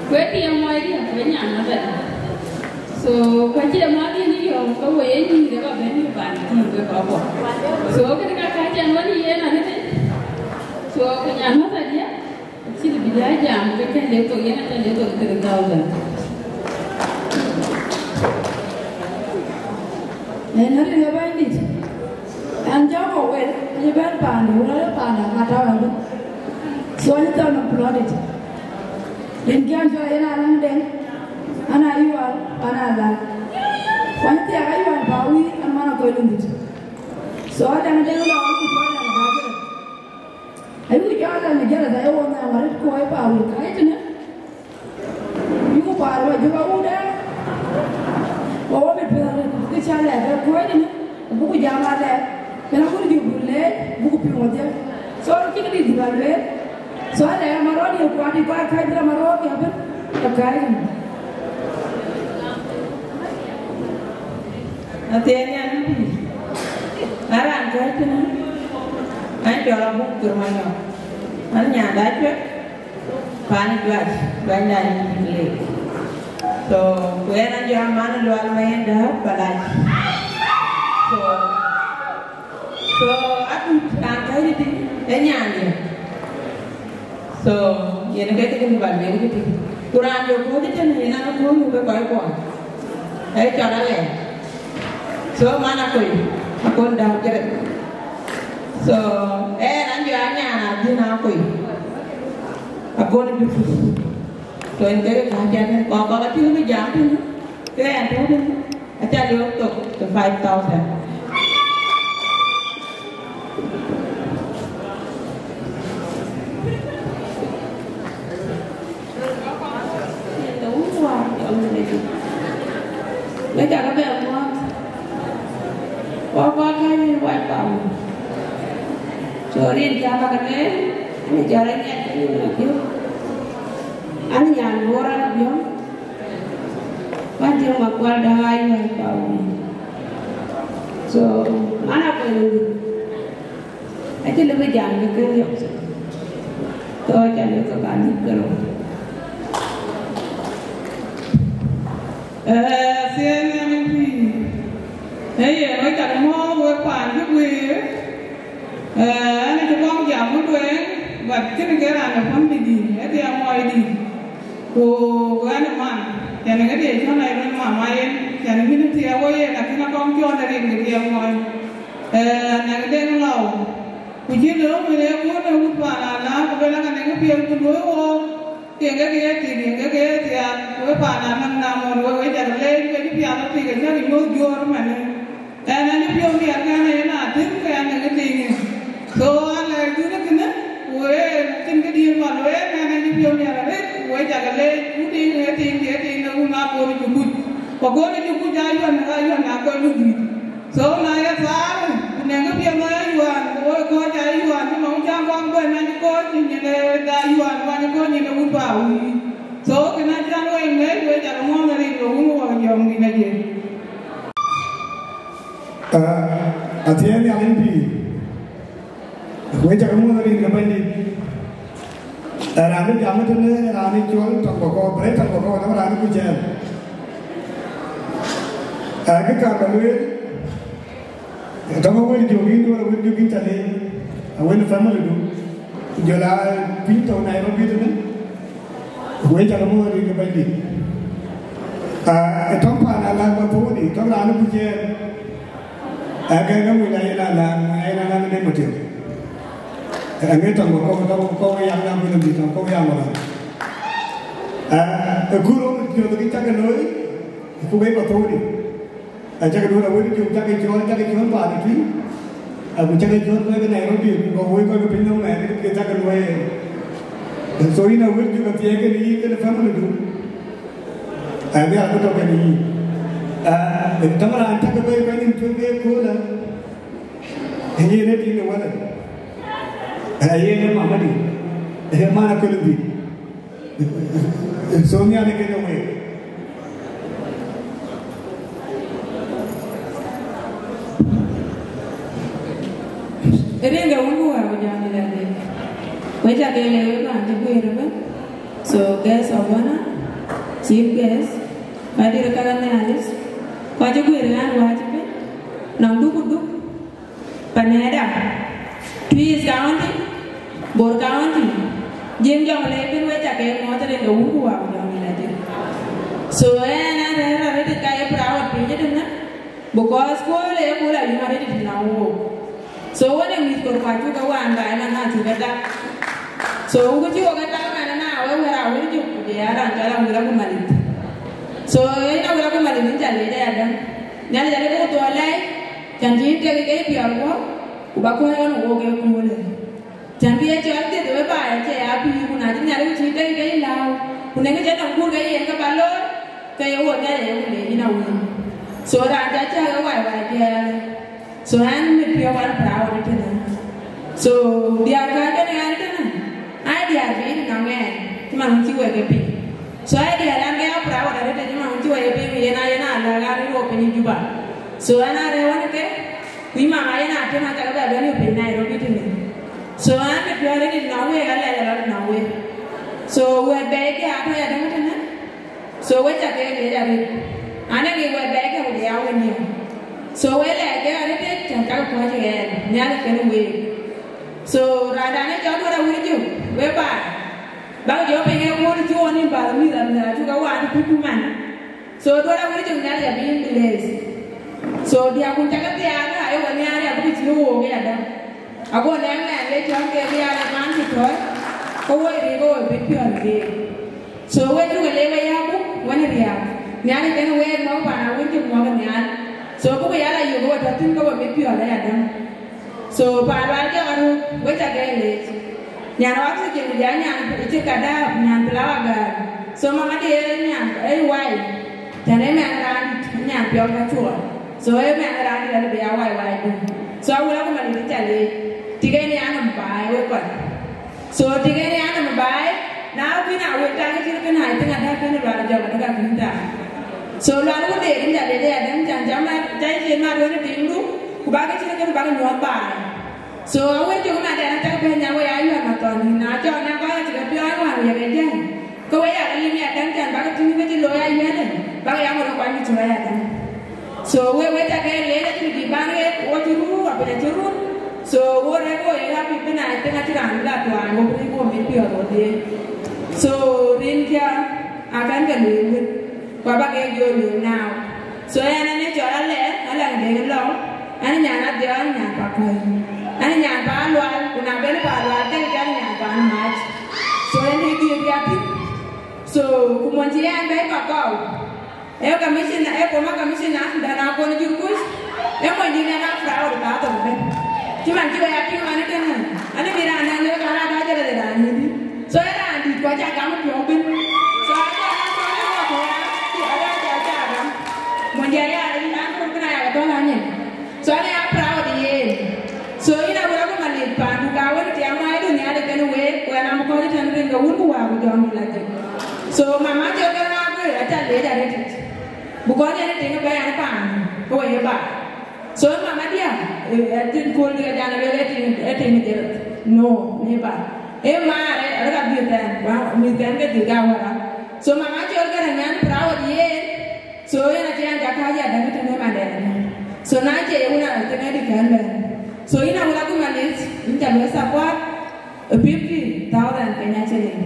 ku ee tiɛɛm muɔɔcdiɛ̈, ku ee nyan Mathadiɛ̈. So, ku acie mäthdiɛ̈n yɔ̈ɔ̈k, ke wo ye nyïïr ë ba bɛ̈n ë ban tïŋ wek kɔckuɔ. So, kënë ka kääc ɛn wën yen arëët. So, ku nyan Mathadiɛ̈, acï bï jam, ke kën le thok, yen aca le thok three thousand. Ënë rin ë Bɛ̈nydït, an, jɔkɔ wel, aye bɛ̈n paande, wun ale paanda ka tɔ̈u abï. So, aye thɔn applaudit. Rin kian jɔ yen alaŋ deŋ, an, ayual, an, ala. Wany thiak ayual ba wïïr, an, man akɔc lundit. So, adaŋ deŋ lɔ, an, ku jɔ adaŋ ba jɔ. Ayuku jɔ alaŋ ë jɛlɛ tha ye wo nhiaŋ arëët ku wai pa wïïr ka ye tënë. Yuku paar wa jɔk awuda. Wa wa mit piɛth arëët kë ca lɛɛr ke kuɔɔc tënë. Buku jam alɛɛr. Kën akur jɔ buk leec, buku piŋ wadhiɛ. So, cï këdï dhuk alueel. So, alɛɛr ama rɔt ye kuat ye kuat kac dhil ama rɔt ye abï. Ka kac. Athiɛɛn nyan bï. Aran kɔc tënë. An cɔl abuk kër manyɔk. An nyanda cuɛt. Pan juac, juac na yïn bï lek. So, ku yen an jɔ man lual ma yen dääp palac. So, so, adut raan kɔc tënë, ee nyandiɛ̈. So, yen ke ke dï bal wek tëtï. Ku raan jɔ kuɔ̈c tënë, yen an kuɔ̈c nu ke kɔc kuɔn. Ee cɔl alɛɛr. So, man akoi, akon dääp jërë. So, ee an jɔ anyan adhïn akoi. Agɔn ë duk. So, yen kek ka jat kɔk kɔk acï bï jam tënë, ke ɣɛn tɔ̈ tënë, aca liɔp thok ke five thousand. Yen de wun wäär jɔŋ de dït. Wek cakë bɛ muɔ̈ɔ̈th. Kɔk kɔk ka yen wac pam. So, rin cä bä ke lueel, rin cä rɔt nyiɛt ke rin Mabiöŋ. An nyan Bor an Biöŋ. Pan Tim Makual Däŋ aa yuɛ̈ɛ̈c pa wïïr. So, man akuɛny wïïr. Acï lëu bï jam ke kën yök. So, aca lëu ke ka dït ke rou. Ee, thiëëny ënë pïïr. Ee yen, wek cak mɔ̈ɔ̈th wek paan cï guiir. Ee, ɣɛn acï kɔŋ jam ë tueŋ, but kënë ke raan ë family dït, ë tiɛɛm mɔɔcdït. Ku ɣɛn ë man, cän ë ŋadï cɔl Nairobi mama yen, cän ë mïn ë tiɛɛk wo yen, lakin akɔŋ cɔɔl ë rin ke tiɛɛm mɔɔc. Ee, nɛ̈k deŋ lɔu. Ku cï lëu mën ee kun ë wut paan ala, ku bɛ la ka nɛ̈k piɛth ku luöi wook. Tiɛŋ ke ke ye tik, tiɛŋ ke ke ye thiaak, we paan anäŋ na mɔn, we, we cak leec, we cï piath atik, acä ke nyuɔ̈th juöör ëmɛnë. Ɣɛn acï piɔ̈u miɛt ke ɣɛn ë yen atïŋ, ke ɣɛn ë ke tiiŋ ë. So, alɛɛc dun ë kënë, ku ë cïn këdiën bä lueel, ɣɛn acï piɔ̈u miɛt arëët, ku we cak leec, ku tiiŋ ë tiiŋ, tiiŋ, tiiŋ de wun akööl cï kuc. Ku akööl cï kuc aa yuɔ̈n, aa yuɔ̈n, aa kɔc luk dït. So na ye thaar, ku nɛ̈ŋ ke piɛth ë ayuaan, ku woi kɔc ayuaan, cï nɔm cä kɔn bɛ̈n, acï kɔc cï nyin ë da ayuaan, ku acï kɔc nyin ë wut bä wïïr. So kënë acän wek ŋɛ̈ɛ̈c, wek cak muɔ̈ɔ̈th rin ke wun wä jɔŋdït aye. Ah, athiɛɛn Nhialic pïïr. Wek cak muɔ̈ɔ̈th rin ke Bɛ̈nydït. Ee raan bï jam ëtënë, raan ë cɔl Tɔŋ Bɔkɔɔk, bï rɛ̈c Tɔŋ Bɔkɔɔk, nɔm raan ë kuc ɛn. Ee, kë kaar bä lueel, Tɔŋ Awël Jök, yïn duɔ̈ɔ̈r Awël Jök, yïn ca leec, Awël family du, ku jɔl aa piny tɔ̈u Nairobi tënë, wek cak muɔ̈ɔ̈th rin ke Bɛ̈nydït. Aa, Tɔŋ paan alaŋ bä thou dï, Tɔŋ raan ë kuc ɛn. Aa, ke, ke mony ayen alaŋ, mony ayen alaŋ ë Deŋ Matiɔ̈k. Aa, ŋic Tɔŋ bä kɔ̈u, Tɔŋ kɔ̈u ë yak na bï lɔ bï Tɔŋ kɔ̈u yak lɔ. Aa, ë kur röm piɔ̈ɔ̈th kï cak ke looi, ku wek bä thou dï. Acäkë duɔ̈ɔ̈r Awël Jök, cäkë cɔɔl, cäkë cɔɔl paan ë tui. Aku cäkë cɔɔl kɔc ke Nairobi, ku kɔc woi kɔc ke piny nɔm mɛɛn, ke cäkë luɔi ë. So yïn Awël Jök athiɛɛi kënë yïn kënë family du. Aa, bï abï tɔ̈ kënë yïn. Aa, tɔŋ raan cäkë bɛ̈i bɛ̈ny ë tueŋ ke köölë. Yen ë tiŋ ë wälë. Aa, yen ë mamadï. Ë man aköl dhïc. So Nhialic kënë week. Rin ke wun ku wä ku jam ila de. We ca ke le we kan ti guir be. So guest of honor, chief guest, ka dir ka ne alis. Ka ti guir an wa ti be. Nang du ku du. Paneda. Twic County, Bor County. Jim jong le bin we ca ke mo te rin ke wun ku wä ku jam ila de. So en an re re ka e proud piny de na. Because ku le ku la yuma de na wo. So wene mïth kor kua cuk ke wan ba ëmën na cuk ke dak. So wuk cï wok ke dak man na we wera wïc juk ku je aran cɔl Awila ku Malith. So yen Awila ku Malith in ca lec aya däŋ. Nhialic alec ku thuɔl lɛc, can cï tek ke piɔl wok, ku ba kuɔ̈c ɣɔn wok ke kuulë. Can bï ye cɔl dhiëth we ba ye cie ya pïïr ku na cï Nhialic ku cï tek ke lääu, ku nɛŋ cï nɔm kuur ke yen ke ba looi, ke ye wok Nhialic ye ku lec yïn Awila. So raan ca cäk ke wai wai piɛɛl. So ɣɛn mit piɔ̈u ɣɛn proud tënë. So diäär ka kënë ɣɛn tënë, ai diäär bï nɔŋ ɣɛn cï man wun cï wek e piny. So ai diäär ɣɛn ke ya proud arëtë cï man wun cï wek e piny, yen a yen a lɛ̈k a rëër wok piny Juba. So ɣɛn a rëër ɣɛn ke, ku yï mama yen a tëm a cak bɛ bɛ̈n yök piny Nairobi tënë. So ɣɛn mit piɔ̈u arëtë nɔŋ wek, alɛc alɔt nɔŋ wek. So wɛ̈t bɛ̈ɛ̈i ke a tɔ̈ ya däŋ tënë. So we ca ke leec arëët, anë ŋic wɛ̈t bɛ̈ɛ̈i ke ku jɔ ya we niɔm. So we lɛɛc ke arëët, can cak kuɔ̈c ɣɛɛr Nhialic kenë week. So raandan ë cɔl Duɔ̈t Awïr Jök, we baai, bäk jɔ piny ë kööl cï ɣɔn nïm päl mïth amïth acuk ke waan kuc ku man. So Duɔ̈t Awïr Jök Nhialic abï yïn bless. So diäk kun cak ke thiaak ayok ë nhiaar abï ke cï wook ë yadäŋ. Ago nɛŋ nɛn le cɔl ke bï aa le man cï tɔ̈c, ke woi riik ke woi bï piɔ̈ɔ̈th keek. So we cuk le we ya buk wën riääk. Nhialic kenë week mɔ̈k pan Awïr Jök mɔ̈k nhial. So buk ya la yök we tɔ̈ thïn ke we bï piɔ̈ɔ̈th ayadäŋ. So pan Lual Jɔk Aruk, we ca ke leec. Nyan oxygen ku ja nyan cï kadap, nyan flower girl. So mama de nyan ë wai. Tɛ̈n ë mɛn raandït, nyan piɔ̈u ka cuɔɔl. So ë mɛn raandït alë bï ya wai wai dum. So Awila ku Malith ca leec. Tik en ya nɔm baai we kɔc. So tik en ya nɔm baai, na kuïn a wek tak cït kën a thïn ada kën Lual Jɔk ada ka kën tak. So Lual ku deer in ca leec ya dɛm can ca mat, ca cïn mat wën tiŋdu, ku bak cït kën bak nyuɔɔth baai. So Awïr Jök man dɛn atek bɛ̈ny a we ya yuɛ̈r mathɔn, na cɔk na kɔc acï ke piɔ̈ɔ̈c wan wek e jɛ̈n. Ke we ya ke lim ya dɛm can bak tïŋ ke cï looi ayuɛ̈n, bak ya ŋot ke kuany cï cï ya dɛm. So we we ca ke leec acï bï ban ɣet, wo cï run, wa piny acï run. So wo rɛk wo ye happy bï na thïn acï raan bï la tuaan, wo bï wo mit piɔ̈ɔ̈th wo dhiëëth. So rin kia akɛn ke lueel wën, ku aba ke jɔ lueel now. So ɣɛn ënë cɔl Alɛɛr, Alɛɛr Deŋ Lɔu, ɣɛn nyan Adhiɔl, nyan Pakuɛi. Ɣɛn nyan Paan Lual, ku na ben Paan Lual ke ɣɛn nyan Paan Mac. So ɣɛn ë dhiëëth ya thïn. So ku mony cï ɣɛn bɛ̈i Pakɔu. Ee commissioner, ee former commissioner, dan akon jur kuc. Ee mony dït ɣɛn a proud ba thok ben. Cï man cï we ya piŋ man ëtënë. Ani bï raan nɛn le ka raan da jël le raan yïdï. So ë raan dït ku aca gam piɔ̈u bïn. So aca gam piɔ̈u bïn wa ku ya, aca, aca gam. Mony jɛ ya, an, an, an, an, an, an, an, an, So ɣɛn aa proud yen. So yïn Awila ku Malith paandu ka wën tiam wai du Nhialic kenë week, ku ɣɛn am kɔc tɛ̈n rin ke wun ku wäär ku jɔŋdït la jëk. So mama cɔl ke na guëër aca leec arëët. Because ɣɛn tiŋ bɛ̈ɛ̈i ɣɛn paandu, ke we ye ba. So mama diäk, eh, eh, tin kööl dï ke jan lueel ë tiŋ, ë tiŋ jërëth. No, never. Ee maar, eh, arëk adhiëth ɛn, wa, mïth kɛn ke dhiëth ka wära. So mama cɔl ke rɛ̈ŋ ɣɛn proud yen. So yen acï an, jaka ya däŋ tënë mandɛn. So na cie ye wun a tënë dï kɛn bɛ̈n. So yïn Awila ku Malith, yïn ca luɔi support, eh, fifty thousand Kenya shilling.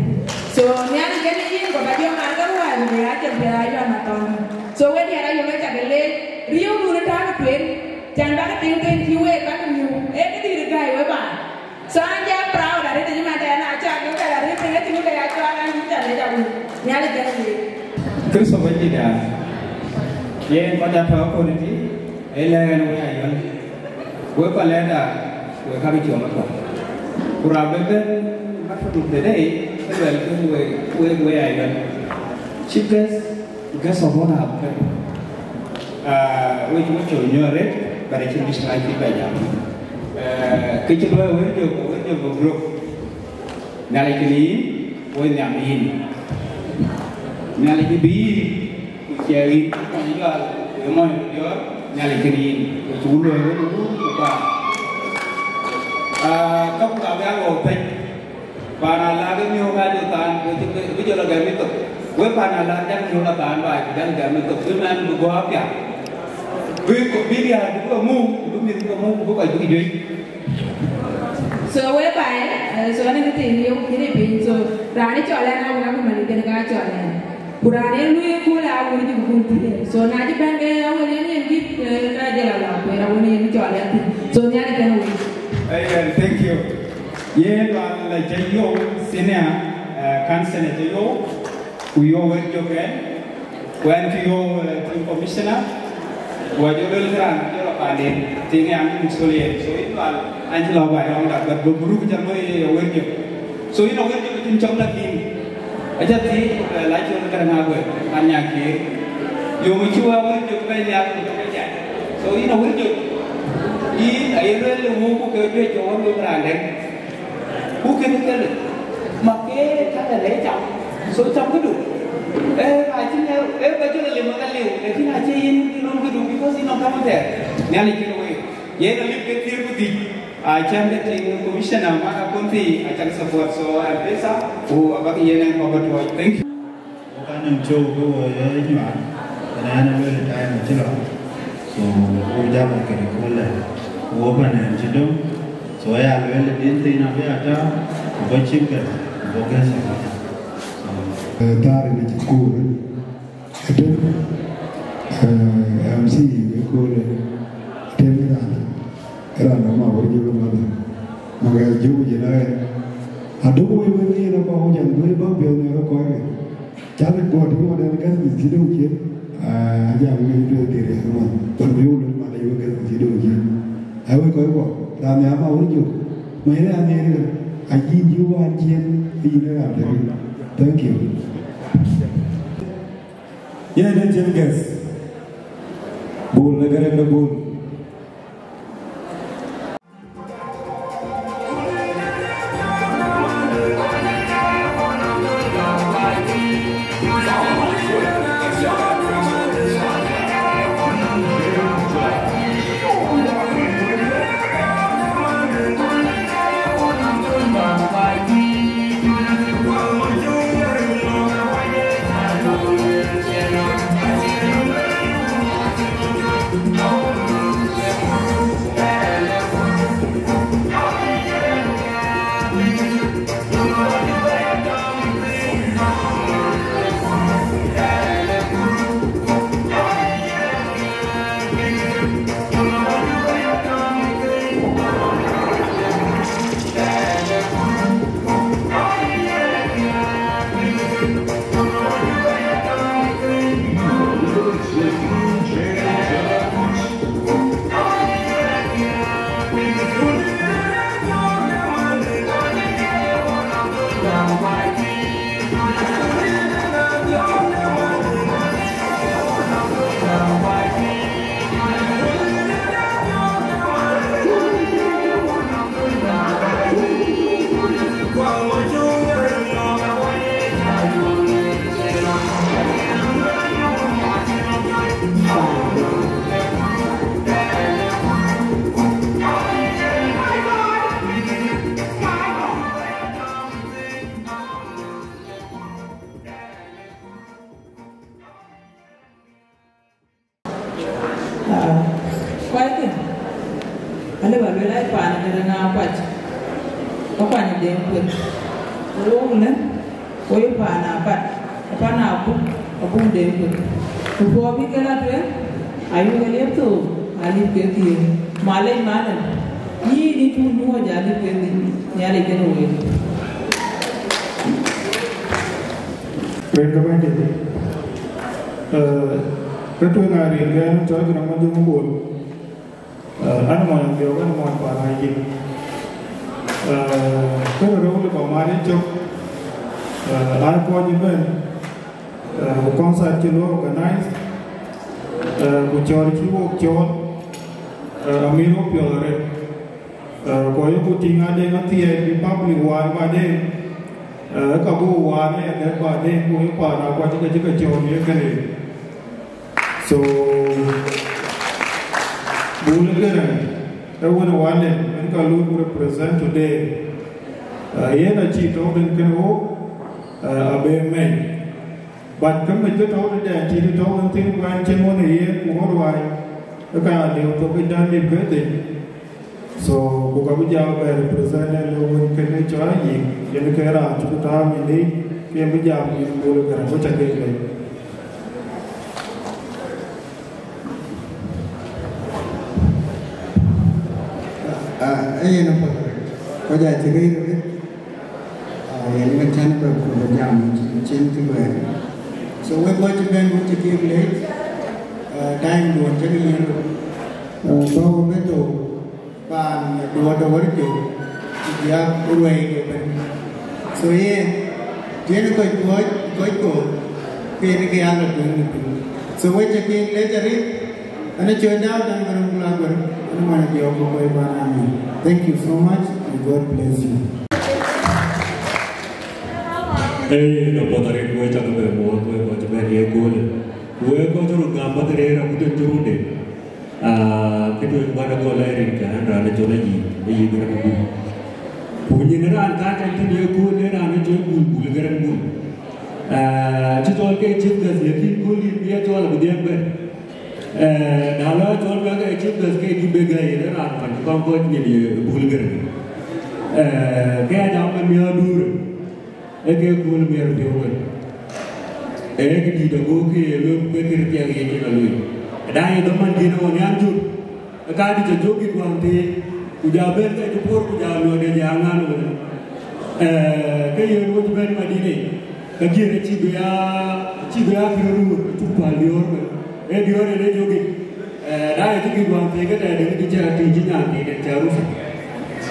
So Nhialic kenë yïn, ku ba jɔ mal ke ruääi, ku jɔ ya cïn piɛth ayuan mathɔn. So we diɛɛr ayök ë ca ke leec, riëëudun ë tak tueŋ, can bäk tiŋ thïn cï week bäk riëëu, ee këdït gäi we ba. So an jɛ proud arëët, cï man dɛn a cak yök kɛl arëët, tëŋ ë cïn kë ya cɔɔl an yïn ca lec awun. Nhialic jɛn wëëk. Kristo bɛ̈nydït aa, yen kɔc atɔ̈ akɔ̈ɔ̈r tï, ee lɛ̈k ɛn wëë ayuɛl. Wek kɔc lɛ̈kda, wek ka bï cuɔm ëtɔ̈. Ku raan bï bɛ̈n maternity day, ke luɛl ke wek, wek wëë ayuɛl. Chief guest, guest of honor abï bɛ̈n. Ah, wek cï wek cɔl nyuɔɔth arëët, but acïn mïc ŋac cï bɛ jam. Eh, kë cï luɔi Awïr Jök, Awïr Jök bï group. Nhialic kenë yïn, wek nhiam yïn. Nhialic bï yïn, ku ciɛɛk yïn, ku kony yɔal, ku ye mɔny ku diɔɔr, Nhialic kenë yïn. Ku cuk luɔi wek ku ku ba. Ah, ka ku ka bï a ɣɔ̈u pɛ̈c. Pan alaak ë miöök aa jɔ thaan, ku cï bï, bï jɔ lɔ gɛm ë thok. Wek pan alaak, dak miöök la thaan baai, ku dak gɛm ë thok. Bï mɛn bï guɔ apiath. Bï, bï diäär bï ke muk, bï mïth ke muk, bï kɔc bï ke juëc. So we baai, eh, so anɔŋ kë thiin yök kïn ë piny. So raan ë cɔl ɛn awun, abï man ë kën ka cɔl ɛn. Ku raan ë luui ëkööl aa wun cï bï kun thiëër. So na cï bɛ̈n ke awun yen yen dït, eh, ka jël ala kueer awun yen cɔl ɛn thïn. So Nhialic kenë wun. Amen. Thank you. Yen lual la ca yök senior, eh, council ca yök, ku yök wek jɔkɛn, ku ɛn cï yök, eh, team commissioner, ku ajɔ luel kë raan jɔ lɔ panden, tiŋ an muk thol yen. So yïn lual an cï lɔ baai rɔŋda, but bï muruk ca looi ye wek jɔk. So yïn a wek jɔk cïn cɔk la thïn. Aca thiëëc, eh, la col kërë ŋa guɛ̈p, an nya kiëër. Yöŋ cï wek wek jɔk bɛ̈n nhial ku bɛ̈n jai. So yïn a wek jɔk, yïn aye luel ë wuk ku ke juëc ke wek wek raan dɛ̈t. Ku kënë kënë, ma ke ka dɛ̈t ë cam. So cam këdu. Eh, acïn, eh, eh, ba jɔl a lim ka liu, lakin acie yïn lon këdu, because yïn nɔm kaman thɛɛr. Nhialic kënë wek. Yen a lim ke thiëër ku dhïc. Acän ke tiŋ commissioner man akun thii, acän support, so M-Pesa, ku abäk yen en kɔ̈k ë tuɔɔc. Thank you. Wo ka nɔŋ cöök ke wo ye nyuaar, kën ɛn ë luel time acï lɔ. So, wo jam këde kööl dɛ. Wo pan ɛn cï döŋ. So, ya luel din thïn abï a tääu, ku bä cïn kë, ku bä gɛ̈th. So, eh, thäär ënë cï kuur. Ëtën, eh, M C ëköölë, ëtën raan, raan ë ma wä jök ë madhë, ma ɣɛɛr jök ë jël aɣɛn. Aduk wëi wën yen ë kɔ̈u jam duëi bä piɔ̈u në rɔt kɔc ke. Cä lëk guɔ tïŋ wadɛn gäth mïth cï döŋ cien, ah, ajam ŋic duëi dhil riɛk ëmën. Wën bï wun ë mal ayï wek gäth mïth cï döŋ cien. Ai wek kɔc kuɔ, raan ë ama wä jök, ma yen ë anhiëër ëkë, ayï yï wään cien, ë yïn ë raan tëk. Thank you. Yen ë cïn gɛ̈th. Bul ë gërɛk de bul. Ah, kɔckë, alë ba luel ai paan de rëŋ akuac, akuany ë Deŋ Kueth. Ku wok lë, wo ye paan apat, apan abuk, abuk Deŋ Kueth. Ku puɔ̈u bï ke la tueŋ, ayuk ke liep thook, aliep ke thiëër. Malec malem, yïn ë cuk nyuɔɔc aliep ke dhïc, Nhialic kenë week. Rin ke Bɛ̈nydït. Eh, ke tueŋ aa rin ke ɛn cɔl Garaŋ Majöŋ Bol. Eh, an mɔny Abiɔ̈k, an mɔny paan Ajiëk. Eh, kë rou lë ba mat ë cök, eh, aa kɔc ëbɛ̈n, eh, ku concert cï luɔi organize, eh, ku cɔɔl cï wok cɔɔl, eh, amïïr wok piɔl arëët. Eh, ku ayuku tïŋ adeŋ athiɛɛi bï public waar baden, eh, ka buk waar ë adɛ̈t baden, ku ye paan akuac ke cï ke cɔɔl ye kërɛɛc. So, Bul ë Garaŋ, Ee wën ë wal en, en ka luk represent today. Uh, yen acï tɔ̈u den kën wok, uh, abe mɛc. But kë mec ke tɔ̈u tëde acï tɔ̈u den thïn, ku ɛn cïn wën ë yen ku ŋot wai, ë ka ya liu thok ke jam lip ke thïn. So, ku ka bï jam bɛ represent en luk wën kën ë cɔl ayïk, yen ke raan cuk taam ë leec, ke bï jam yen bol ë gɛ̈r, ku ca ke lec. Ah, eh, yen apath arëët. Kɔc aa cï rëër arëët. Ah, yen ëmën cän bɛ ku bɛ jam cin cï bɛ. So, wek kɔc cï bɛ̈n, wek cï kek leec, ah, time duɔ̈n cï ke yiën röt. Ah, bä wek bɛ thou paan duɔ̈t de wär jök, ku bï aa ruɛ̈i ke bɛ̈n. So, yen, tiɛ̈n kɔc kuɔ̈c, kɔc kɔ̈k, ke yen ke ya lɔ tueŋ në piny. So, wek cï kek leec arëët, Ënë cɔl Daud, ënë Gërëm Gula Gërëm, ënë man Jɔk Bɔ̈ Bɔ̈ Bana. Amen. Thank you so much and God bless you. Ee, na puɔth arëët wek cak bɛ muɔ̈ɔ̈th wek kɔc bɛ̈n ye köölë. Wek kɔc röt gam bäth rëër akut en cï run de. Ah, kë tueŋ bän agɔl ë rin kë ɣɛn raan ë cɔl Ayïk, Ayïk Gërëm Gum. Ku nyin raan ka tɛ̈n thïn ye kööl ë raan ë cɔl Bul Bul Gërëm Gum. Ah, cï cɔl ke chief guest, lakin kööl yïn bï ya cɔl abï dhiɛl bɛ̈n. Eh, na lɔ cɔl bɛ ke chief guest ke yï bï gäi, yen raan man cï kɔn kɔc nyin ye Bul Gërëm. Eh, ke ya jam man miɔɔr duur, ee ke kööl miɛt piɔ̈u wën. Ee këdït ago ke ye lueel ku ke kër piɛŋ ye cïn aloi. Da ye dhaman diën ɣɔn yan jur, ee ka dï ca jök yït wään thëëi, ku ja bɛ̈n ke cï puɔ̈r, ku ja luɔɔi de ja ŋan wën. Eh, ke yen wec bɛ̈n Madina, ka jiël acï bï ya, acï bï ya kërë ruur, acuk päl diöör bɛ̈n. Ee diöör en ee jök yic. Eh, na ye cï gïk wään thëëi këtɛ̈ɛ̈n, dëkï cï cï cï nyan thïn en cï arusa.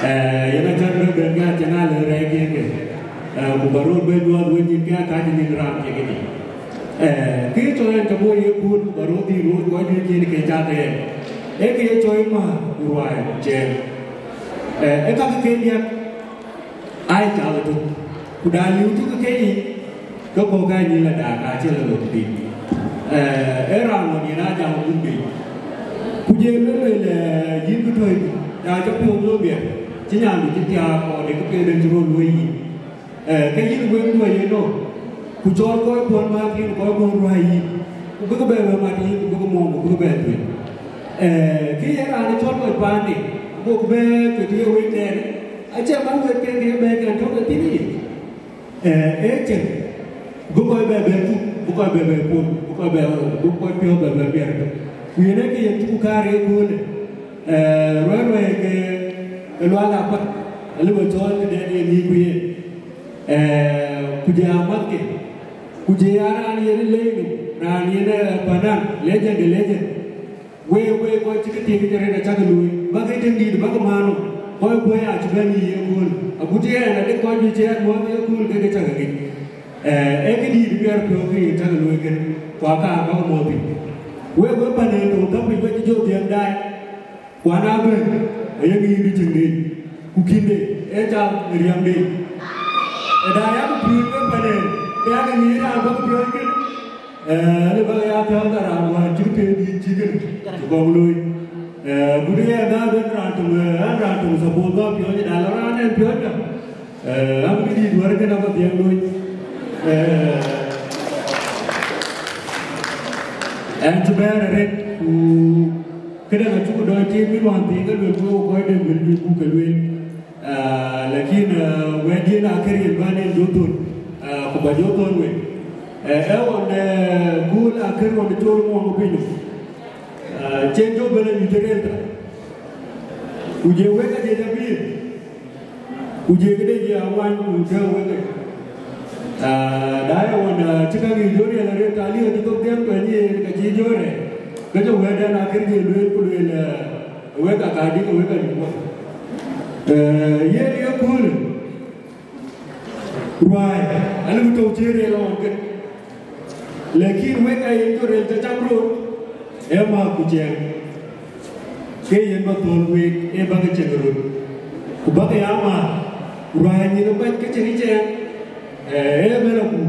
Eh, yen acän bï bɛ̈n ke acïn alë rɛɛc ke ke. Eh, ku ba röt bɛ̈n nyuɔɔth wën nyin ke akac nyin raan ke ke nyin. Eh, kë cɔl en ke bɔ̈ ye kuut ku ba röt dhil röt kɔc juëc yen ke cath ëën. Ee kë ye cɔl määr ku ruääi cɛɛl. Eh, ee kakë ke diäk. Ai, cath ëtök, ku da liu tök ke yic, ke kɔ̈k ka nyin la daak, ka cï la lɔ tëdï. Eh, ee raan ŋɔn yen aa jam agut bei. Ku je lueel lueel, eh, yïn bï tɔ̈i, ya cä piɔ̈u nööm biɛt, cï nyandu cï thiaak kɔɔr de këpiɛth den cï röt luɔ̈i yïn. Eh, ke yïn wek luɔi yen nɔm, ku cɔɔl kɔc kuɔn määth yïn, kɔc kuɔn ruääi yïn, ku bïk bɛ bɛ mat yïn, ku bïk muɔɔŋ, ku bïk bɛ thuëëc. Eh, kë ye raan ë cɔl kɔc paande, buk bɛ ke të ye wek tɛɛr, Acie man wek piɛŋ ke bɛ̈ɛ̈i kɛn tɔ̈ ke thïn yic. Eh, ee cieŋ, bï kɔc bɛ bɛ tuk, bï kɔc bɛ bɛ pol, bï kɔc bɛ, bï kɔc piɔ̈u bɛ bɛ piɛr. Ku yen ee kë yen cuk kaar ye köölë. Eh, ruɛ̈ɛ̈r ruɛ̈ɛ̈i ke, ke Lual Apath, alë bɛ cɔɔl tëdɛn ye ŋic ku yen. Eh, ku je amathke, ku je ya raan yen ë leec nɔm, raan yen, eh, panan, legend de legend. Wek, wek kɔc cï këthiek yic arëët acäkï luöi, bäkï tïŋ dïït, bäkï maan nɔm, kɔc kuɔ̈i acï bɛ̈n yï ye kööl. Agut yɛn, adek kɔc juëc cï ɣɛn muɔ̈ɔ̈th ye kööl, kek cäkï ŋic. Eh, ee këdïït miɛt piɔ̈u kë ye cäkï luöi kënë, ku akaar bäkï muɔ̈ɔ̈th piny. Wek, wek pan en tɔ̈u thäm piny, wek cï jɔ dhiëëŋ daai, ku an aa bɛ̈n, aye ŋic bï cïŋ dïït, ku kïnde, ee cam ë riɛmde. Ë daai yak piööc wek pan en, ke yak ŋic raan bäkï piööc kënë. Eh, ani bä ya piɔ̈ɔ̈th ka raan wään cï piëëth dïït cï kënë cï kɔŋ looi. Eh, gudu yɛn na ben raan töŋ, eh, an raan töŋ suppose bä piɔ̈ɔ̈c, na lɔ raan en piɔ̈ɔ̈c bä. Eh, am kë dïït wär kënë abä dhiɛl looi. Eh, ɛn cï bɛ̈ɛ̈r arëët, ku këdäŋ acuk dɔc tiit min wään thiin ke luel ku kɔc de guël juëc buk ke lueel. Ah, lakin, ah, wɛ̈tdiɛ̈n akër yen bän en jɔ thon, ah, ku bä jɔ thon wek. Eh, ee ɣɔn, eh, kööl akër ɣɔn col muɔŋ piny. Ah, cen jɔ ben anyuc rëër thar. Ku je wek adiɛt abï, ku je këde je aŋuany ku tëë wek. Ah, daai ɣɔn, ah, cï ka ŋic jɔ riɛl arëët, ka liëër cï thok dhiɛm kuɛny yen, ka cï jɔ rɛɛc. Ke jɔ wɛ̈tdɛn akër je lueel ku lueel, eh, wek aka dïk, wek anyuc wek. Eh, yen ye köölë. Ruääi, alëu tɔ̈u cï rëër ɣɔn kën. Lakin wek aye jɔ rëër cä cam röt, ee mäk ku ciɛɛŋ. Ke yen bä thöl wek, ee bäkï ciɛɛŋ röt. Ku bäkï ya mäk, ruääi nyin ë bäc ke cïn ciɛɛŋ, ee, ee bɛ̈n aku.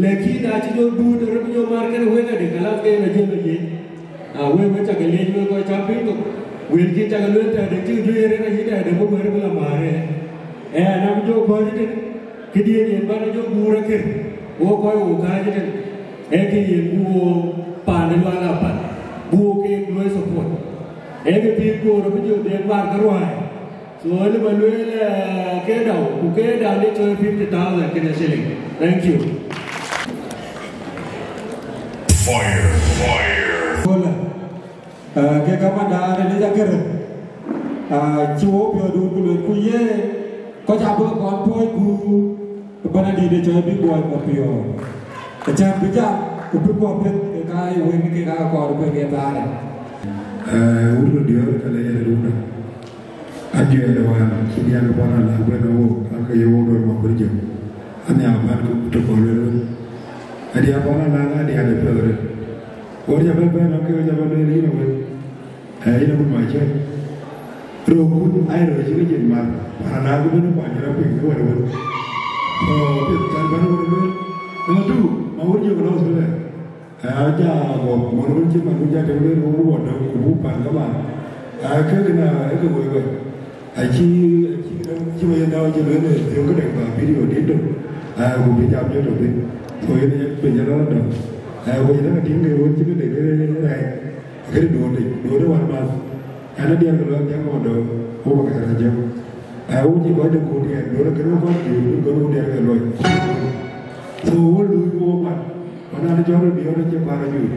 Lakin acï jɔ duut, rɔt bï jɔ mar kënë wek adï, kalas ke yen ajiël ajiëc. Ah, wek, wek cä ke leec wek kɔc cä piny thok. Wëlkï cak lueel tɛ̈de cïk juëc ë rɛ̈t ayï tɛ̈de bï wɛ̈t bï la määr ë. Ɣɛn abï jɔ kɔ̈ɔ̈c ëtën, këdiën yen bän jɔ guur akër, wo kɔc wo kääc ëtën, ee kë yen bï wo paan ë Lual apath, bï wo keek luɔi support. Ee kë pïïr koor abï jɔ deet määr ke ruääi. So, ëlë ba lueel, eh, ke dau, ku ke dau de coy fifty thousand kën shilling. Thank you. Fire, fire. Kola. Eh, ke kamanda de Lija Kere. Ah, cï wo piɔ̈ɔ̈du ku luel ku ye, kɔc abï kɔn puɔ̈ɔ̈c ku bana dït de coy bï buɔɔc ma piɔ̈ɔ̈c. Acän bï jam, ku bï kɔn piɛth ke ka ye wen ke ka kɔɔr bï ke thaarë. Eh, wut diɔ̈ɔ̈r ka le ye runda. Ajuɛɛr wään cï diäk bɔn alaak bɛ̈n ë wook, ake ye wook dɔ̈ɔ̈r Makuëi Jök. Anhiaar bän kë tök kɔn lueel wën. Adiäk bɔn alaak aa diäk ë piɔ̈ɔ̈th arëët. Wär ca bɛ̈n bɛ̈n, ake ca bɛ̈n lueel yïn awën. Ee, yïn awën ma cï. Röökkun aa ye röör cï ke jin mar. Bɔn alaak bɛ̈n ë kuany rɔt piny ë wär wën. Ɔ, piɛth can bɛ̈n wär wën. Number two, Makuëi Jök lɔ Australia. Aa, ja guɔp, mɔn wën cï man wën ja tëŋ lueel, wok wɔ döŋ, ku buk pan kaman. Aa, kek na, ee ke wek wek. Acï, acï, cï wek yen dau cï lueel, ee, thiök këdek ba video dit tök. Aa, ku bï jam jɔ tök thïn. So, yen ë piny ë lɔ döŋ. Aa, ku yen ë tïŋ ke wën cï këdek, ee, rɛɛc. Këdï duɔ̈ɔ̈r dec, duɔ̈ɔ̈r ë wär man. Ɣɛn ë diɛɛr ke luɔi jam wɔ döŋ, wok ba ke rɛ̈c jam. Aa, wok cï kɔc de ku diɛɛr, duɔ̈ɔ̈r ë kënë wok kɔc juur, duɔ̈ɔ̈r wok diɛɛr ke luɔi. So, wok luui wok man. Wan an jɔl röt yɔ̈ɔ̈k acï kuar anyuc.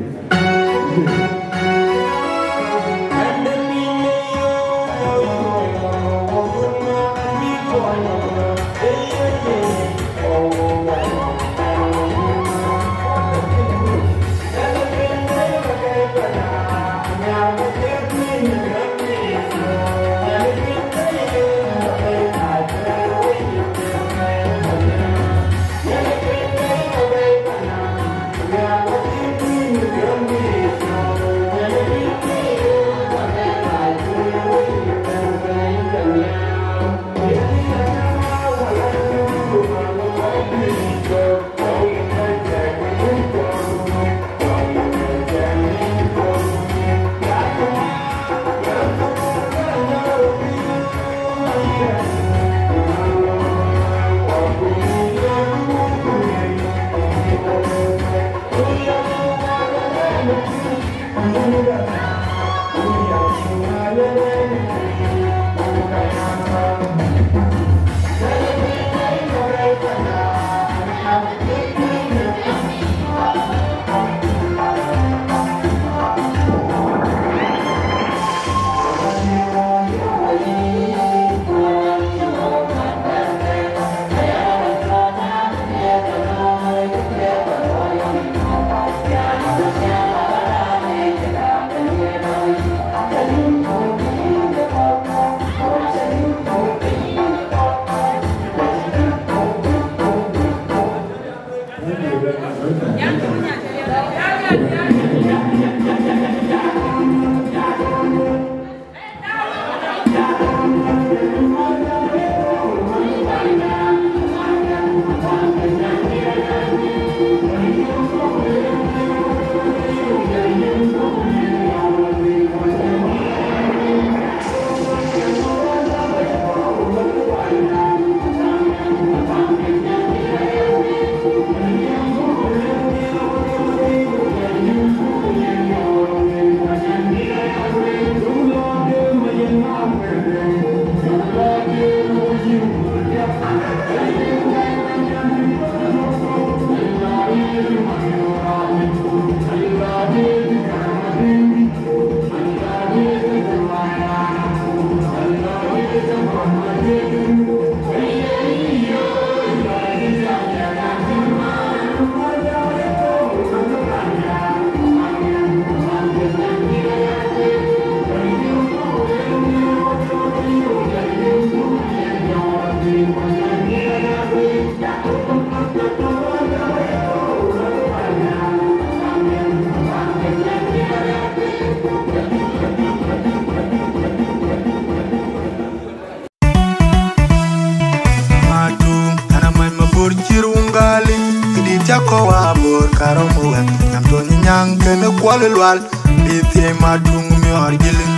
Matum, ana many mabor cï ruŋ galiŋ, këdït cä kɔ̈u abor karou wɛ̈t, nyam tuɔny nyaŋ kënë kuɔl lual, bï thiëi matum miɔɔr jïliŋ.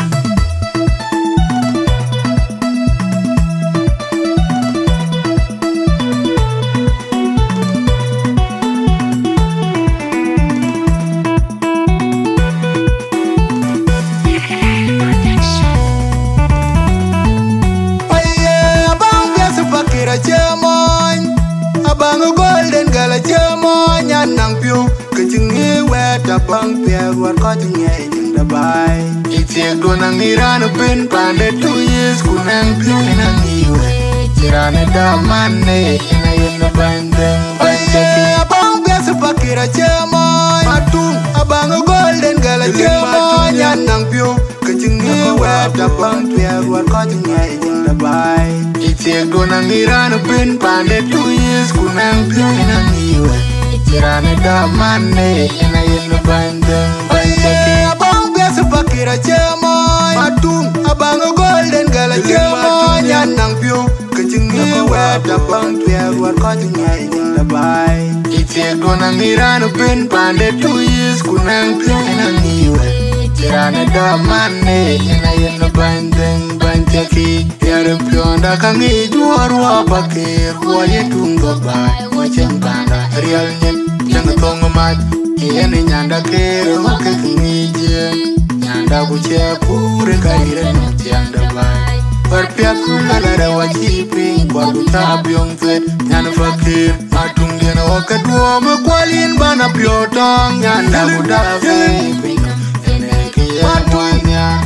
Kɔc ŋiɛc in the bai. Itiek duɔn aŋic raan ë ben paande two years, ku nɛŋ piɔ̈u in aŋic wɛ̈t. Cï raan ë dap man në yen ayen ë bäny dhëŋ bäny cäkï. Abaŋ biɛth pakir acie mɔɔny. Matum, abaŋ ë golden girl acie mɔɔny. An naŋ piɔ̈u, ke cï ŋic wɛ̈t abaŋ piɛth wär kɔc ŋiɛc in the bai. Itiek duɔn aŋic raan ë ben paande two years, ku nɛŋ piɔ̈u in aŋic wɛ̈t. Cï raan ë dap man në yen ayen ë bäny dhëŋ bäny cäkï. Abaŋ biɛth pakir acie mɔɔny. Matum, abaŋ ë golden girl acie mɔɔny. An naŋ piɔ̈u, ke cï ŋic wɛ̈t abaŋ piɛth wär kɔc ŋiɛc in the bai. Itiek duɔn aŋic raan ë ben paande two years, ku nɛŋ piɔ̈u in aŋic wɛ̈t. Cï raan ë dap man në yen ayen ë bäny dhëŋ bäny cäkï. Diɛɛr ë piɔ̈nda ka ŋic duɔ̈ɔ̈r wä pakir, wä ye tuŋ dhok baai, wä cieŋ panda riɛl nyin, cieŋ thöŋ mac, yen ë nyanda keer wä kek ŋic yen. Nyanda ku cie puur ë ka yïr ë nɔm ciɛɛŋ de baai. Wär piɛth ku lɛlɛ rɛw acï piny, kuɔr ku cä biöŋ thuet, nyan fakir. Matuŋdiɛn ɣɔ̈k ke duɔ̈ɔ̈m ë kual yïn bän apiɔ̈u tɔŋ, nyanda ku dak ë piny nɔm, ënë kë ye muɔny nhiaar.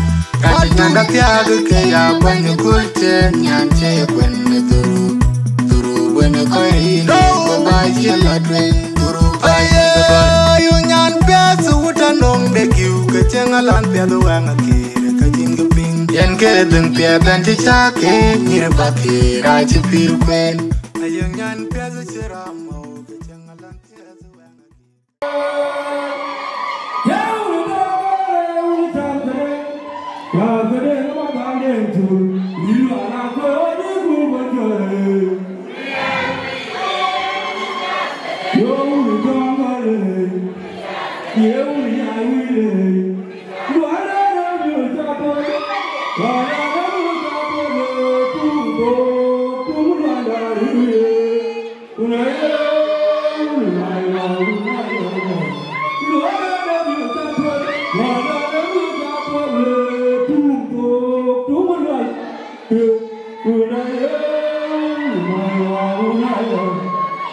Ka cï nyanda thiaak ke ya bäny ë kööl cen, nyan cï ye kuën ë dhuruk. Dhuruk wën ë kɔc yïn ë bä cï la tueŋ, dhuruk bä yïn ë bä. Ayo, nyan piɛth wut anɔŋ de kiu, ke cieŋ alan piɛth wɛŋ akir, ke cïn ke piŋ. Yen ke dhëŋ piɛth bɛ̈n cï cä ke nyïr bä kir, acï pïïr kueen. Ayo, nyan piɛth cï ram mɔ̈u, ke cieŋ alan piɛth wɛŋ akir.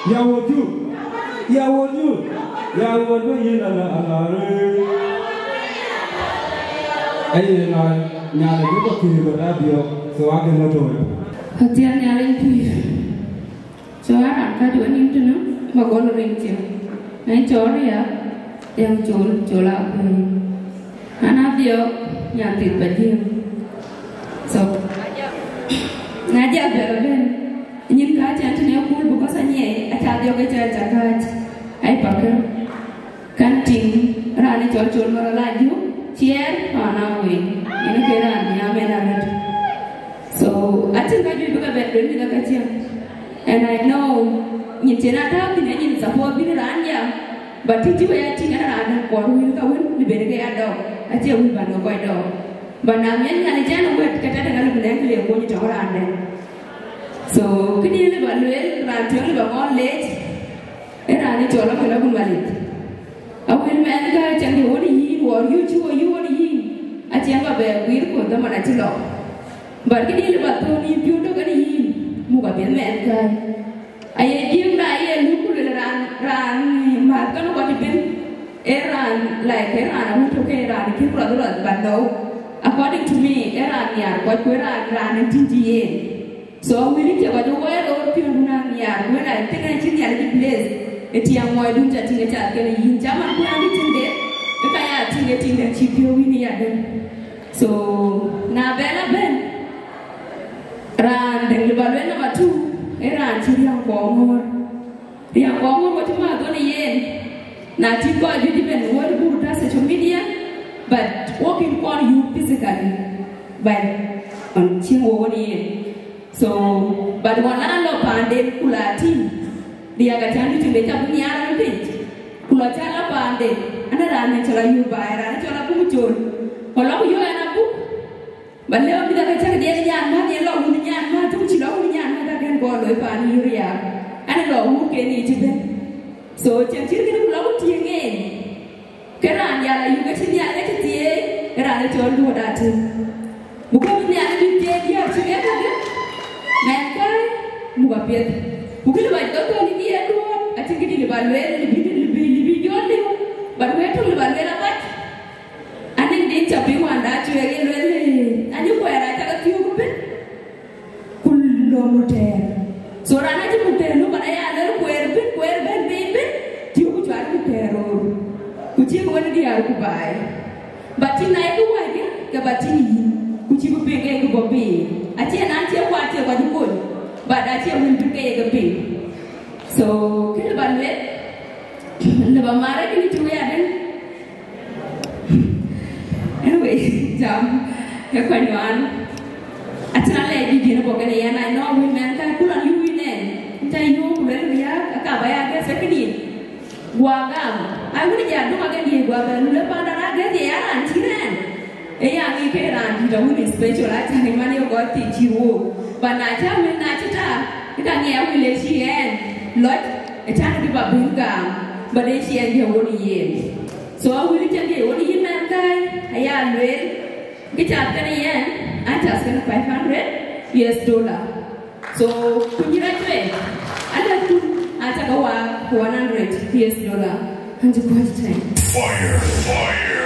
Ya wot ju, ya wot ju, ya wot bä yen ala ala re. Aye na nyala ju bä kiri bä da biok, so ake na to. Hotel nyala pir. So aran ka ju anim tunu, ma gol ring cin. Ai chor ya, yang chol, chol a pir. Ana biok, nyan tit bä jim. So, na ja bɛ̈r ben, nyin ka cän tënë akul, because anyiɛɛi, aca dhiɔ̈k ë cä cä kääc, ai pakë. Kan tïŋ raan ë cɔl col mär la ju, ciɛɛr, paan a wei, yen ke raan nhiam en arët. So, atïŋ ka juëc bï ka bɛ̈n ben mïth ë ka ciɛŋ. And I know, nyin cïn a tääu thïn, nyin support bï raan ya, but tïŋ cï wek ya tïŋ en raan däŋ kɔɔr wël ka wën, bï ben ke ya dɔ̈ɔ̈k, acie wël ban ke kɔc dɔ̈ɔ̈k. But na miɛt Nhialic ɛn wët, ke tëde ŋa lëu bï nɛŋ kë le kony tɔ̈ raan dɛ̈. So, këdï lëu ba lueel, raan tueŋ lëu ba ŋɔl leec, ee raan ë cɔl Aguel Aguel Malith. Aguel mɛnh ka cäŋ de ɣön yïn, wɔ yööc cï wɔ yööc ɣön yïn, acïn ba bɛ guiir ku dhaman acï lɔ. But këdï lëu ba thöŋ yïn piɔ̈u tök kën yïn, muk apiɛth mɛnh ka. Aye jiëëŋ da ye luk ku luel raan, raan mäth kën kɔc ëbën, ee raan, like, ee raan awut tök, ee raan kï rɔth rɔth, but no. According to me, ee raan nhiar kɔc, ku ee raan, raan en tïŋ cï yen. So, wël cï kɔc wɔ ë röör piɔ̈ndun a nhiar, ku ë raan tïŋ en cï Nhialic bless, ë tiɛŋ muɔɔcdun ca tïŋ ë cath kën yïn. Cä man ku raan bï tïŋ de, ë ka ya tïŋ de tïŋ de cï piɔ̈u wïn ë yadɛ̈. So, na bɛn abɛ̈n, raan dɛ̈ŋ lëu ba lueel number two, ee raan cï riäŋ kɔɔr ŋöör. Riäŋ kɔɔr ŋöör wɔ cï mäth ɣön ë yen. Na tïŋ kɔc juëc ëbën wɔ cï buk tɔ̈ social media, but wɔ kën kɔn yök physically, but ɣɔn cïn wɔ ɣön ë yen. So, but ɣɔn la lɔ paanden ku la tïŋ, riäk acän bï tïŋ de ca bï nhiaar ɣɔn piny, ku lɔ ca la paanden, an, raan ë cä la yök baai, raan ë cä la buk col, ku lɔ ku yök ɛn abuk. Ba lëu mïth ake cäk diɛl nyan mäth, yen lɔ wun nyan mäth, ku cï lɔ wun nyan mäth akën kɔɔr loi paan yï riääk, an, lɔ wun kën yic ëbën. So, cïn cït kënë ku lɔ ku tïŋ en, ke raan ya la yök acï Nhialic acï thieei, ke raan ë cɔl duöt atïŋ. Bï kɔc bï Nhialic bï thieei diäär cï kek kakë, mɛn käi, muk apiɛth. Ku kë lëu ba jɔ thöl yï ye duöt, acïn këdï lëu ba lueel, lëu bï, lëu bï, lëu bï jɔ liu, but wëët tök lëu ba lueel abac. Ba tïŋ yïn, ku cï bï piŋ ke kë bɔ̈ piny. Acie na cie kuat cie kɔc kony, but acie wël bï ke ye ke piŋ. So, kë lë ba lueel, lë ba marë kënë cuk ya den. Anyway, jam, ke kɔc nuan. Acïn alɛɛc juëc yen bɔ̈ kenë yɛn, I know wën mɛn ka ku lɔn yï wën ɛn. Ca yöök ku lueel riääk, aka ba ya gɛ̈th ë këdït. Guɔ gam, a wën ja döŋ akën diëëc guɔ bɛ̈n, lulë panda raan gɛ̈th ye ya raan cï rɛ̈ɛ̈r. Ë ya ŋic ke raan dït awën special, acan ë man ye gɔ̈th thii cït wook. Ba na cä wën na cï tak, ë ka ŋic awën le cï ɛn lɔc, ë can kë ba bïn gam, ba de cï ɛn diëëc won yen. So awën cä diëëc won yïn mɛn kai, aya lueel, kë cath kenë yɛn, an cath kenë five hundred U S dollar. So, kunyï rɛc wei, alɛ̈thkun aca ke waak one hundred U S dollar. Anti kuɔc tɛ̈n. Fire, fire.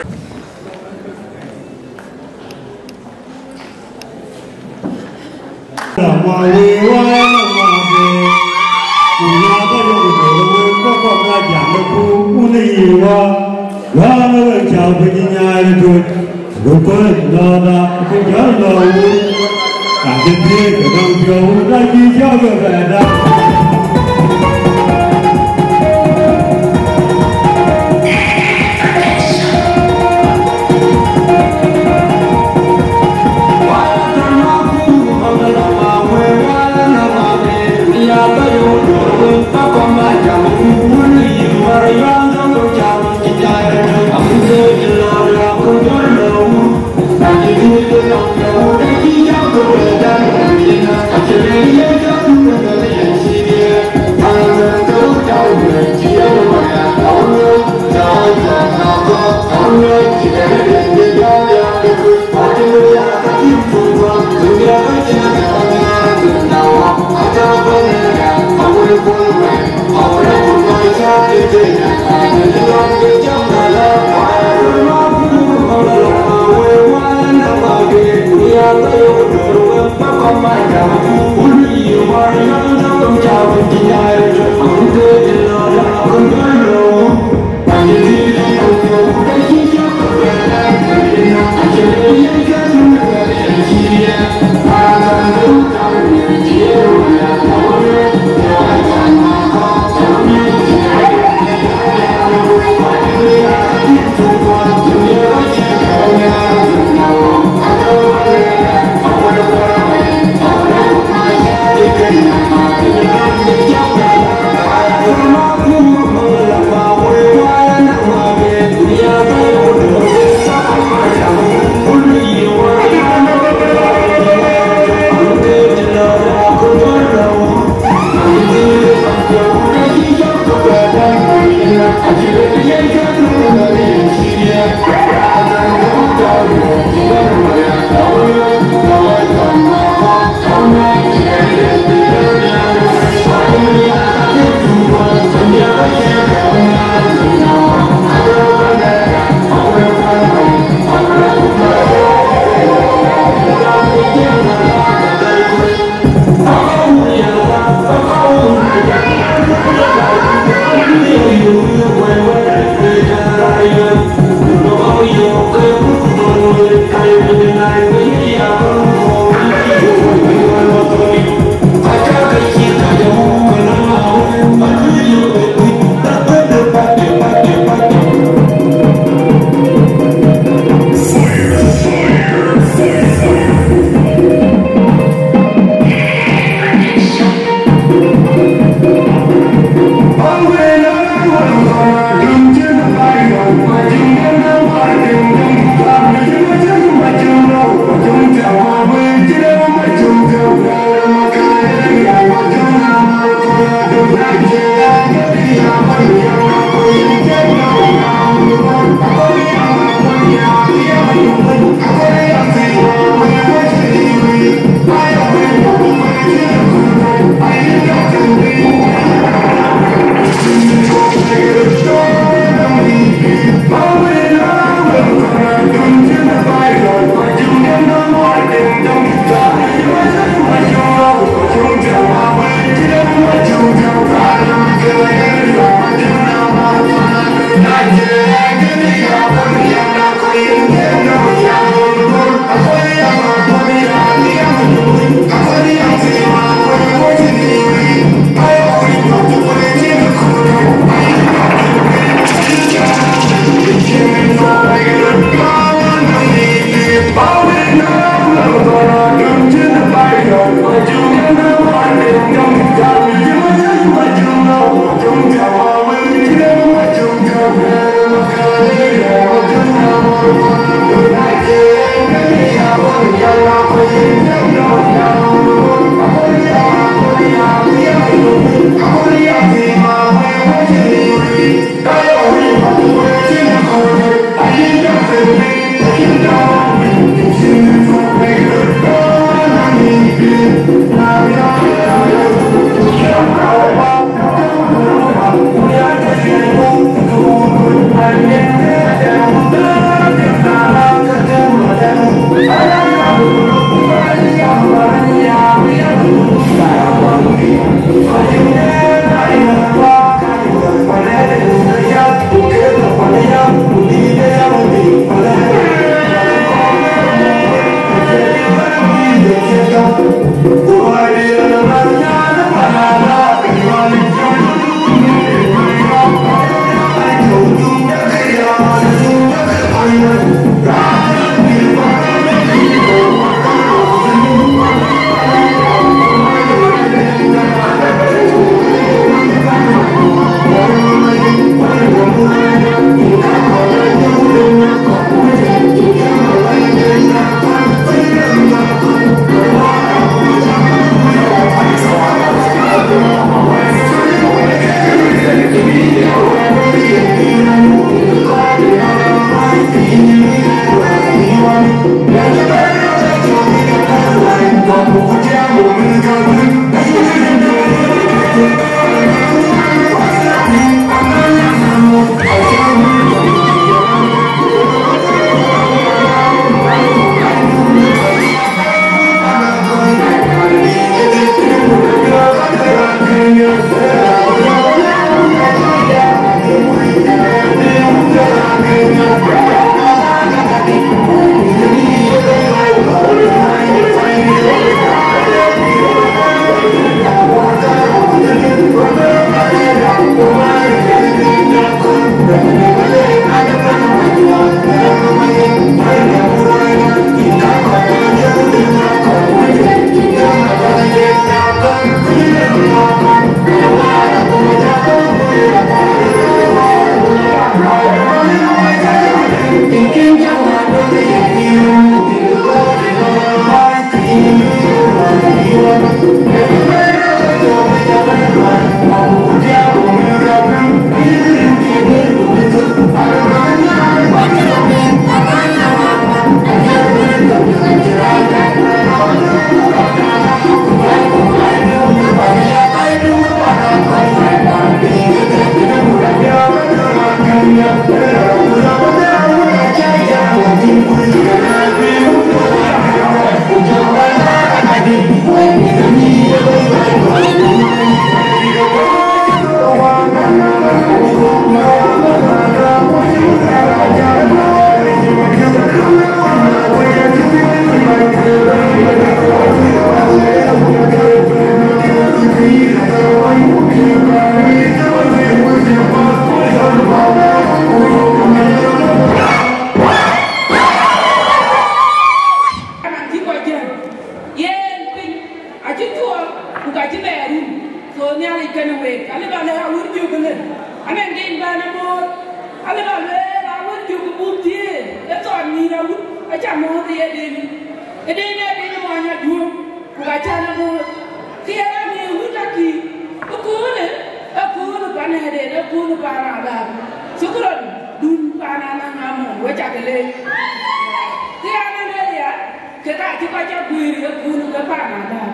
Ke ka cï kɔc cä guiir ë kuun ke paan adäär.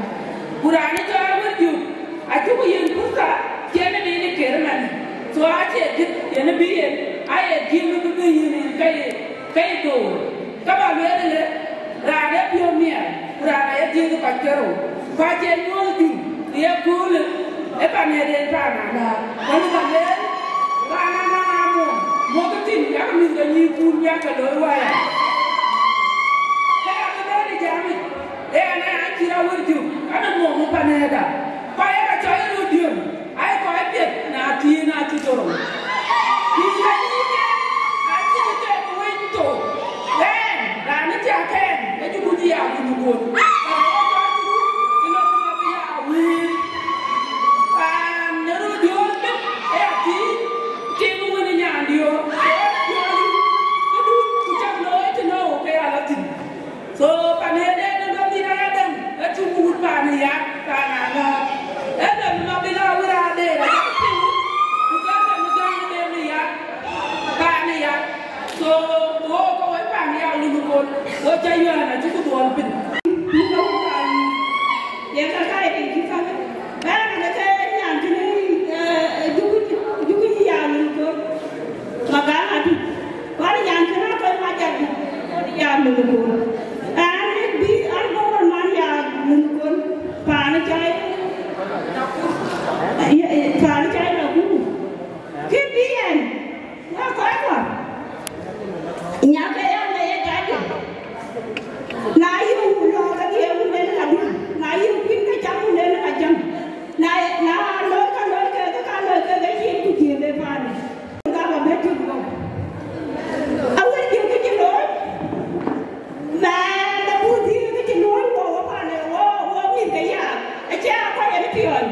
Ku raan ë cɔl Awërjök, acï ku yiën purtha, cïn ë bï në ker man. So acie git yen bï yen, aye gïm bï bï yiën en ke ye, ke ye door. Ka ba lueel le, raan ë piɔ̈u miɛt, ku raan aye dhiëëth kɔc kerou. Ku acï nyuɔ̈th dït ë ye köölë, ë pan ë den paan adäär. Wën ka lueel, paan adäär amɔ, mɔ̈kë thïn, yak mïth ke nyïïn kuun, yak ke looi waya. Ke yak bɛ̈n ë jamic, ee an, an cï Awërjök, an, mɔ̈kë pan ëda. Ku aye ka cɔl ë röt diëër, aye kɔc piɛth, na thiin, na cï dhorou. Mïth ke nyïïn ke, acï ke ke weny thou. Ɣɛn, raan ë thiak kɛn, ë cï ku cï ya ku nyuguöl. Ka ye cɔl ku, ë lɔ ku lɔ bï ya wëër. Paan ë röt diöör bï, ë ya thiin, tiŋ wën ë nyan diöör. Ë ya thiin, këdun ku cäk looi tënou ke ya lɔ thïn. So, pan ë den ë lɔ bï na ya däŋ, ë cuk wut paan ë yak, paan ë ŋɔ̈ɔ̈th. Ë lɔ bï lɔ bï lɔ wër ade, ë cuk piŋ, ku ka lɔ bï gäi ë den ë yak, paan ë yak. So, wo ka wek paan ë yak lun ë kol, wo cä yuɛ̈ɛ̈n acuk dhuɔl piny. Ye ka ka ye piny cï ka. Bɛ̈ɛ̈r ade ke nyan cïn, eh, juku, juku ya lun ë kol. Magala tu. Kɔn nyan kën a kɔc mac adï, ya lun ë kol. An, bï an, bɔ̈ wën man ya lun ë kol. Paan ë cɔl, eh, eh, paan ë cɔl Nakuru. Kï bï ɛn, wek kɔc kɔ̈k. Nyak ë ya le ye tadï. Na yï wun lɔ ke ye wun len adï. Na yï kuïn ke cam wun len ajam. Na, na loi ka loi ke, ke ka loi ke, ke cïn ku cïn le paan. Ka ba bɛ tïŋ kɔ̈u. Awërjök kë cï looi, man abun thiëëk kë cï looi, wo, wo paan, wo, wo mïth ke ya, acie akɔc en piɔ̈ɔ̈ny.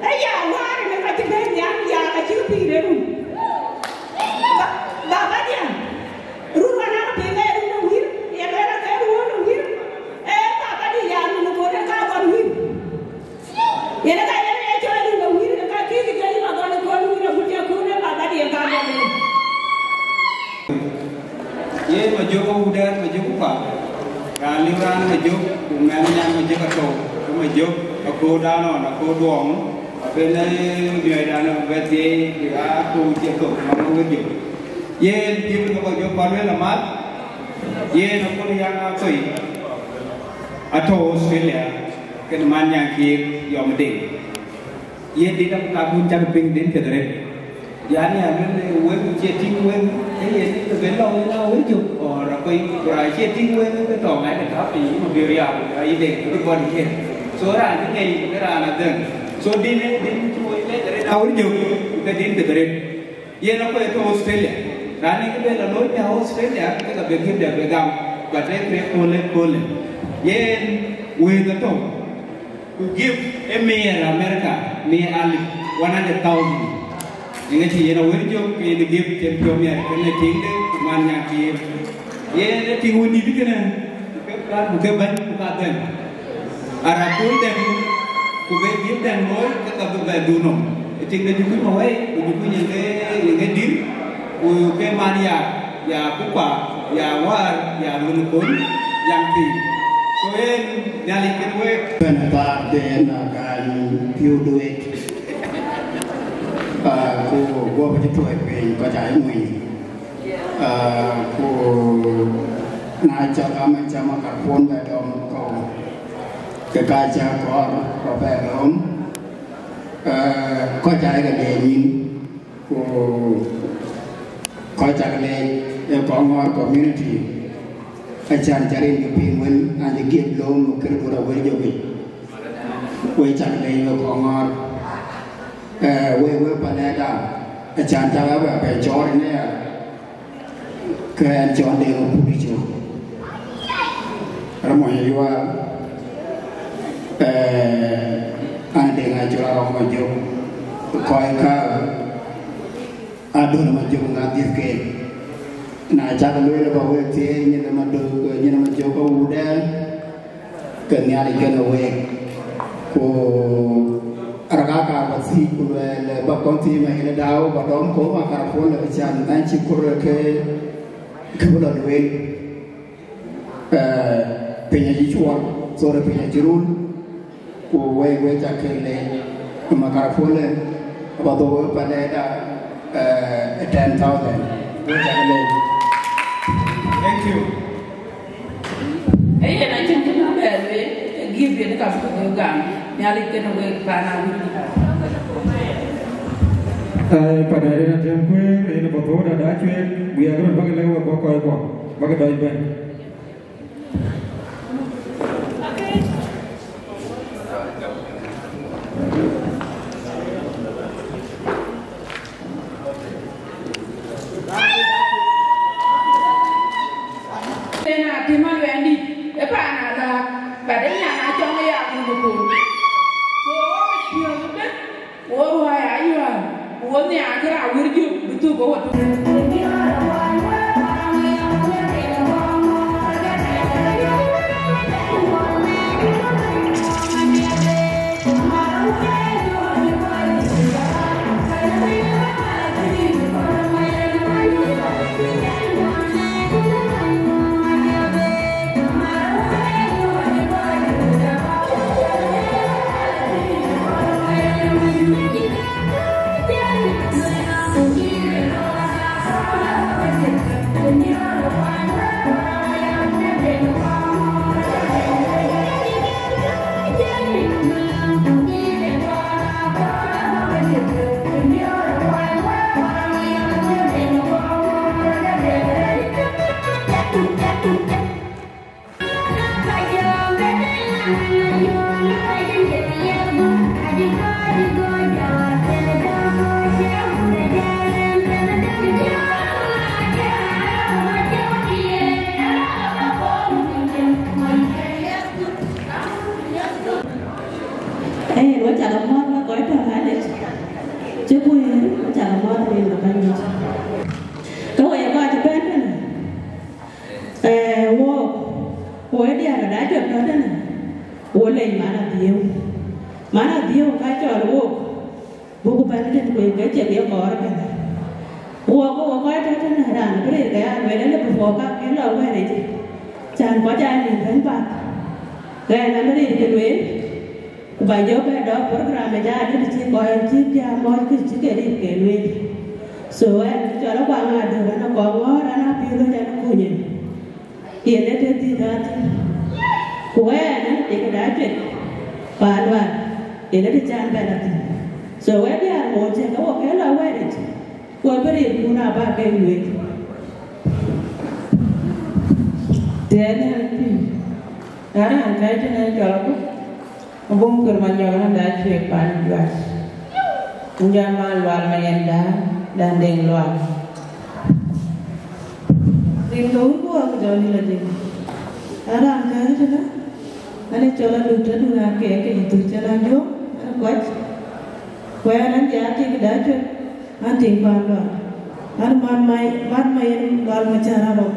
Ë ya wäär ënë ka cï bɛ̈n nhial, ya ka cï pïïr ë run. Ba, baba diɛ̈, run wën aa piŋ ë run ë wïïr, ye lueel ake run ë wïïr, ee baba diɛ̈ ya run ë kɔn ë ka kɔn wïïr. Yen ka yen e cɔl rin ke wïïr, ka kï ke jɔl rin agɔl ë kɔn wïïr, agut cï akun ë baba diɛ̈ ka gɔl rin. Ye Majök awuudɛɛr, Majök ku pam. Raan liu raan Majök, ku mɛnh nyan Majök atɔ̈u, ku Majök akööl dan ɣɔn, akööl duɔɔŋ, abën ë miɔɔc dan ë bɛ thiëëi, bï aa akööl cï thok, nɔm ë wët jök. Yen tiëm ë Majök kɔn wël amath, yen akööl yaŋ akoi, atɔ̈u Australia, kën man nyan kiir yɔm ding. Ye dit akuthaakun cak piŋ din piɛth arëët. Yani, aluel wek cie tïŋ wek, ke ye dit ke ben lɔ yen a wek jök, or akoi, ku raan cie tïŋ wek ke tɔŋ ade ka piny, ma biör ya, ku ya yide, ku bɔn ken. So raan ke ŋei, ke raan adhëŋ. So din, din cï wek lɛc arëët a wek jök, ke din piɛth arëët. Yen akoi tɔ̈ Australia. Raan ke ben lɔ looi ya Australia, ke ka be gït de be gam, but e kre kole, kole. Yen wek atɔ̈. Ku gift ë miɛr America, miɛr alip, one hundred thousand. Ëŋa cï yen awër jök, ke yen gift cïn piɔ̈u miɛr, kënë tiŋde, ku man nyan kiir. Yen ë tiŋ wën dït kënë, ku ke kuat, ku ke bɛ̈ny, ku ka dhɛn. Ara kul dhɛn, ku be gift dhɛn looi, ke ka bï bɛ dhuk nɔm. Ë tiŋde jukuc ma wɛi, ku jukuc yen ke, yen ke dïr, ku ke man ya. Ya kupa, ya war, ya ŋun kun, ya ti. So en, Nhialic ken wek. Bɛ̈n thaar den a gany piu duet. Ah, ku guɔp cï tuɔɔc piny, kɔc aa ye ŋuny. Ah, ku na cak amɛn cam microphone bɛ dɔm kɔ̈u. Ke ka cä kɔɔr, kɔ bɛ dɔm. Ah, kɔc aa ye ke de nyin. Ku kɔc cak leec ë Kɔŋɔɔr community, acan cä rin ke piŋ wën an cï giep loom ë kër duɔ̈t awër jɔ̈k yic. Wek cak leec wek Kɔŋɔɔr, eh, wek, wek Panɛɛda, acan cak abɛ bɛ cɔɔr ënë ya, ke ɛn cɔl Deŋ Akut Cök. Rɔt mony Ayual, eh, an Deŋ Acol Arɔŋ Majök, kɔc ka Adöl Majök ŋa dhiëth keek. Na cak lueel ba wek thiëëc nyin ë Madök, nyin ë Majök awuudɛn, ke Nhialic kenë week. Ku raka kaar ba thiëëc ku lueel ba kɔn thiëëc ma yen ë dau ba dɔm kɔ̈u ma kaar puɔl ë can na cï kur ke, ke bï lɔ lueel. Eh, Piny acï cuɔl, sorry, piny acï rul, ku wek, wek ca ke leec. Ku makarapone aba dhou wek panɛda, eh, ten thousand. Wek ca ke leec. Thank you. Ee yen acïn kë bï bɛ̈ɛ̈r lueel, ë gift yen ka bï ke gam, Nhialic kenë wek pan Awïc. Ee, panɛda yen atɛm kueer, yen aba dhou da da cuet, guiɛɛk röt bäk lɛ̈k wek bä kɔc kuɔ, bäk dɔc bɛ̈n. Yen a tim aluɛɛndït, ë paan alaak, but ë nyan acɔŋ ë yak në bï pol. So, wok ë piɔ̈ɔ̈th ëbën, wo ruääi ayuäär, ku wo nhiaar kë raan wër jök bï thuk ke wo thuk. Ee, wek cä ke muɔ̈th wek kɔc tɔ̈ Malec. Cï kueer, wek cä ke muɔ̈th wek në Bɛ̈nydït. Ke wek kɔc cï bɛ̈n tënë, ee, wok, ku wek diäär ke dac cuɛt tɔ̈ tënë, wo lec man adhiëëu. Man adhiëëu ka cɔl wok, buk bɛ̈n tënë kueer ke cï ye kɔɔr kënë. Wok, ke wok kɔc tɔ̈ tënë, raan bï rëër ke ya lueel, ëlë before ka ke lɔ wɛ̈ɛ̈ric, cän kɔc aa nïïm bɛ̈n bath. Ɣɛn abï rëër ke lueel, ku ba jɔ bɛ dɔ̈ɔ̈r program ë jɔ adït cï kɔc cï piäät mɔ̈ɔ̈c kë cï ke rëër ke lueel. So, ɣɛn cɔl akuaŋ adöör, ɣɛn akɔŋ ŋɔ̈ɔ̈r, ɣɛn apiöl ɣɛn akuny en. Yen ë të dhil raan thïn. Ku ɣɛn ë këda cuet paan Lual, yen ë të can bɛ̈n athïn. So, wek diäär moc cë ke wok ke lɔ wɛ̈ɛ̈ric, ku abï rëërkun aa bä ke lueel. Tënë pïïr, na raan kɛ̈ɛ̈c tënë cɔl abuk, abuk kër Manyɔk ënɔn da cuëëk paan Juac. Ku jam man Lual Mayɛn Däär, dan Deŋ Lual. Rin ke wun ku wak jɔ lil adï. Na raan kɛ̈ɛ̈c tënë, ɣɛn ë cɔl aduk tëdu na kɛɛk ke yï thur cïn a jom, ɣɛn ë kɔc. Ku ɣɛn ë diäär tik da cuet. An, tiŋ paan Lual. An, man mai, man mai en Lual Macar arɔ̈.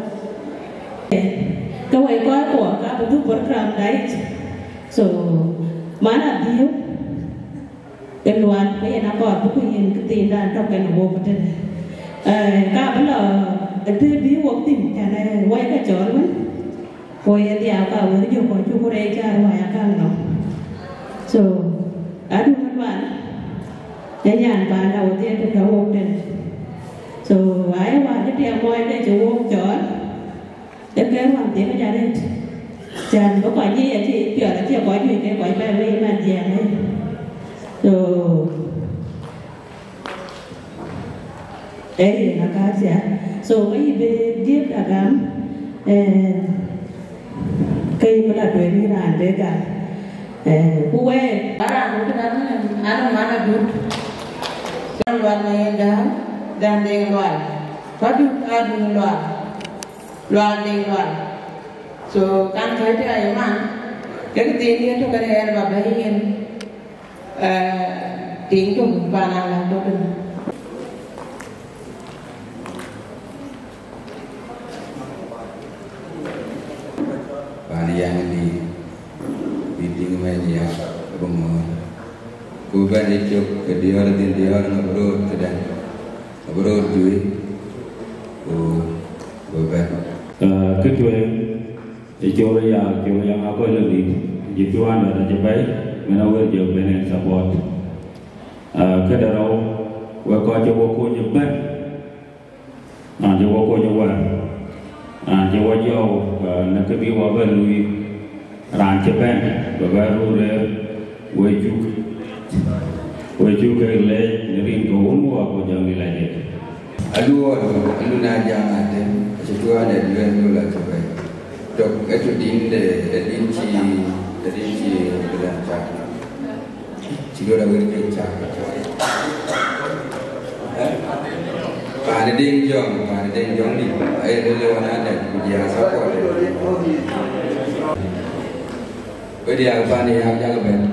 Ke wek kɔc kuɔ, ka bï dhuk program da yic. So, man adhiëëu, ke Lual, ke yen akɔɔr bï ku yen këthiindan tɔ̈ kenë wok tënë. Eh, ka bï lɔ, ë të bï wok thïn, kɛn, eh, wai ke cɔɔl wën. Ku ye dhiau ka wël jɔ kɔc cuk rɛɛc cä ruai akaŋ nɔm. So, adu Lual, ë nyan panda wodhie të tɔ̈ wok tënë. So, aye wäär cï tiɛm mɔɔc de cï wok cɔɔl, ë ke ruaŋ thiëk ë jɔ rɛ̈t. Cän bï kɔc yiic acï piɔl, acï kɔc juëc ke kɔc bɛ̈ɛ̈r wei man jiɛɛm ë. So, ee yen akacia. So, ke yï bï gift agam, eh, ke yï bï la tueŋ yïn raan bï gam. Eh, ku wek, ba raan wut kan, anu man adut. Lual Mayɛn Däär, dan Deŋ Lual. Ba dut adun Lual. Lual Deŋ Lual. So, kan kɔc tëë aye man, kek dhiëëth yen tök kën ɣɛn ba bɛ̈i yen. Eh, tiŋ tök pan ala tök tënë. Pan yɛn dï, bï tiŋ mɛn ya, bï ŋɔ̈ɔ̈r. Ku bɛ̈n ë cök ke diɔ̈ɔ̈r dhil diɔ̈ɔ̈r ŋa bï röör këdäŋ, ŋa bï röör juëc, ku bï bɛ̈n. Ah, kë tueŋ, Ë col aya, col aya ŋa kɔc lɔ dït, jëthuan dɛ̈t acï bɛ̈i, mɛn awër jɔ ben en support. Ah, këde rou, wek kɔc cï wok kony ëbɛ̈n, raan cï wok kony ëwär, raan cï wok jɔu, ah, në kë bï wok bɛ luui, raan cï bɛ̈n, bɛ bɛ ruu rëër, wek cuk, wek cuk ke leec në rin ke wun wok ku jɔ ŋic lajik. Aluɔɔr, alu na jam atem, acï tuɔɔn ë duëër nu la cï bɛ̈i. Tök ë tö din de, ë din cï, ë din cï bï dɛn cak. Cï duɔ̈r awër piny cak. Eh? Pan ë Deŋ Jɔŋ, pan ë Deŋ Jɔŋ dï, aye lël ë wan adɛ̈t, ku diaak support. Wek diaak pan ë yak jak bɛ̈n.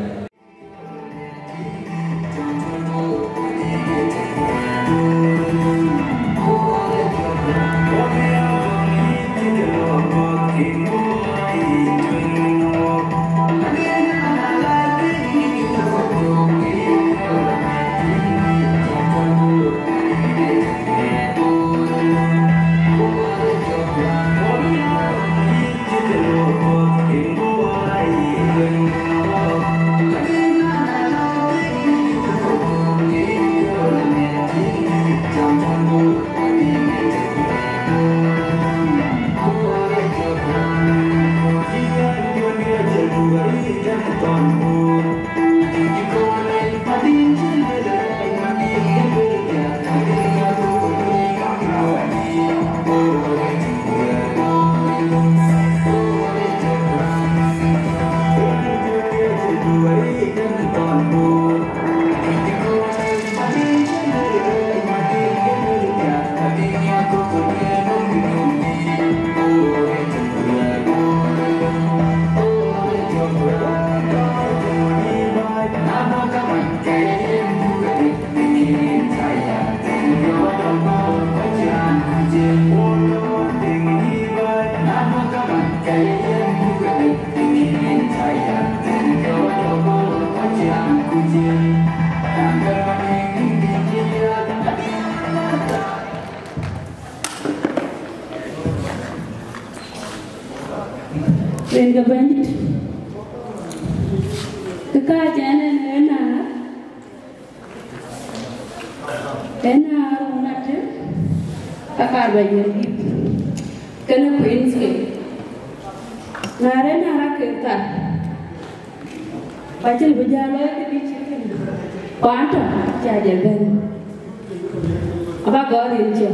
Rin ke Bɛ̈nydït, kë kääc ɛn ë, ë naar, ë naar wun atem, ka kaar bɛ yiëk gïth, kënë Queens ke. Naar ë naar akek thar, ku acïn bï jal lɔ kë dït cït kënë, ku an tɔ̈ cä jël bɛ̈n. Aba gɔ̈ɔ̈r rin cï,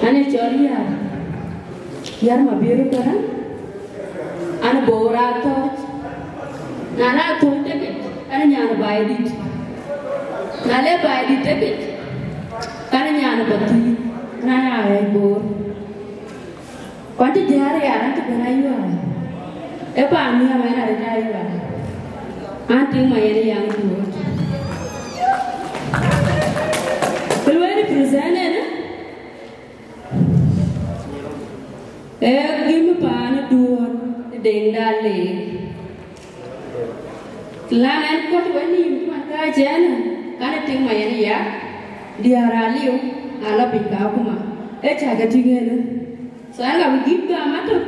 an ë cɔl Yär, Yär Mabiör Gäräŋ, an ë Bor Athööc. Na raan Athööc tëkic, an ë nyan ë Baidït. Na le Baidït tëkic, an ë nyan ë Pathuyith, an aya ɣɛɛc Bor. Ku acï jäl rial, an cï bɛ̈n Ayual. Ë paan nhiam ɛn arëët Ayual. An tïŋ ma yɛn ë yaŋ Duɔ̈ɔ̈t. Kë lueel represent ɛn, ee gïm paan ë Duɔ̈ɔ̈t ë Deŋda Leek. Lan ɛn kuɔ̈t wek nïïm, man kääc ɛn, kan ë tïŋ ma yɛn ë yak, diäär aliu, alɔ piny Kakuma, ee cä ke tïŋ ënë. So, an, ka bï gïp gam atök,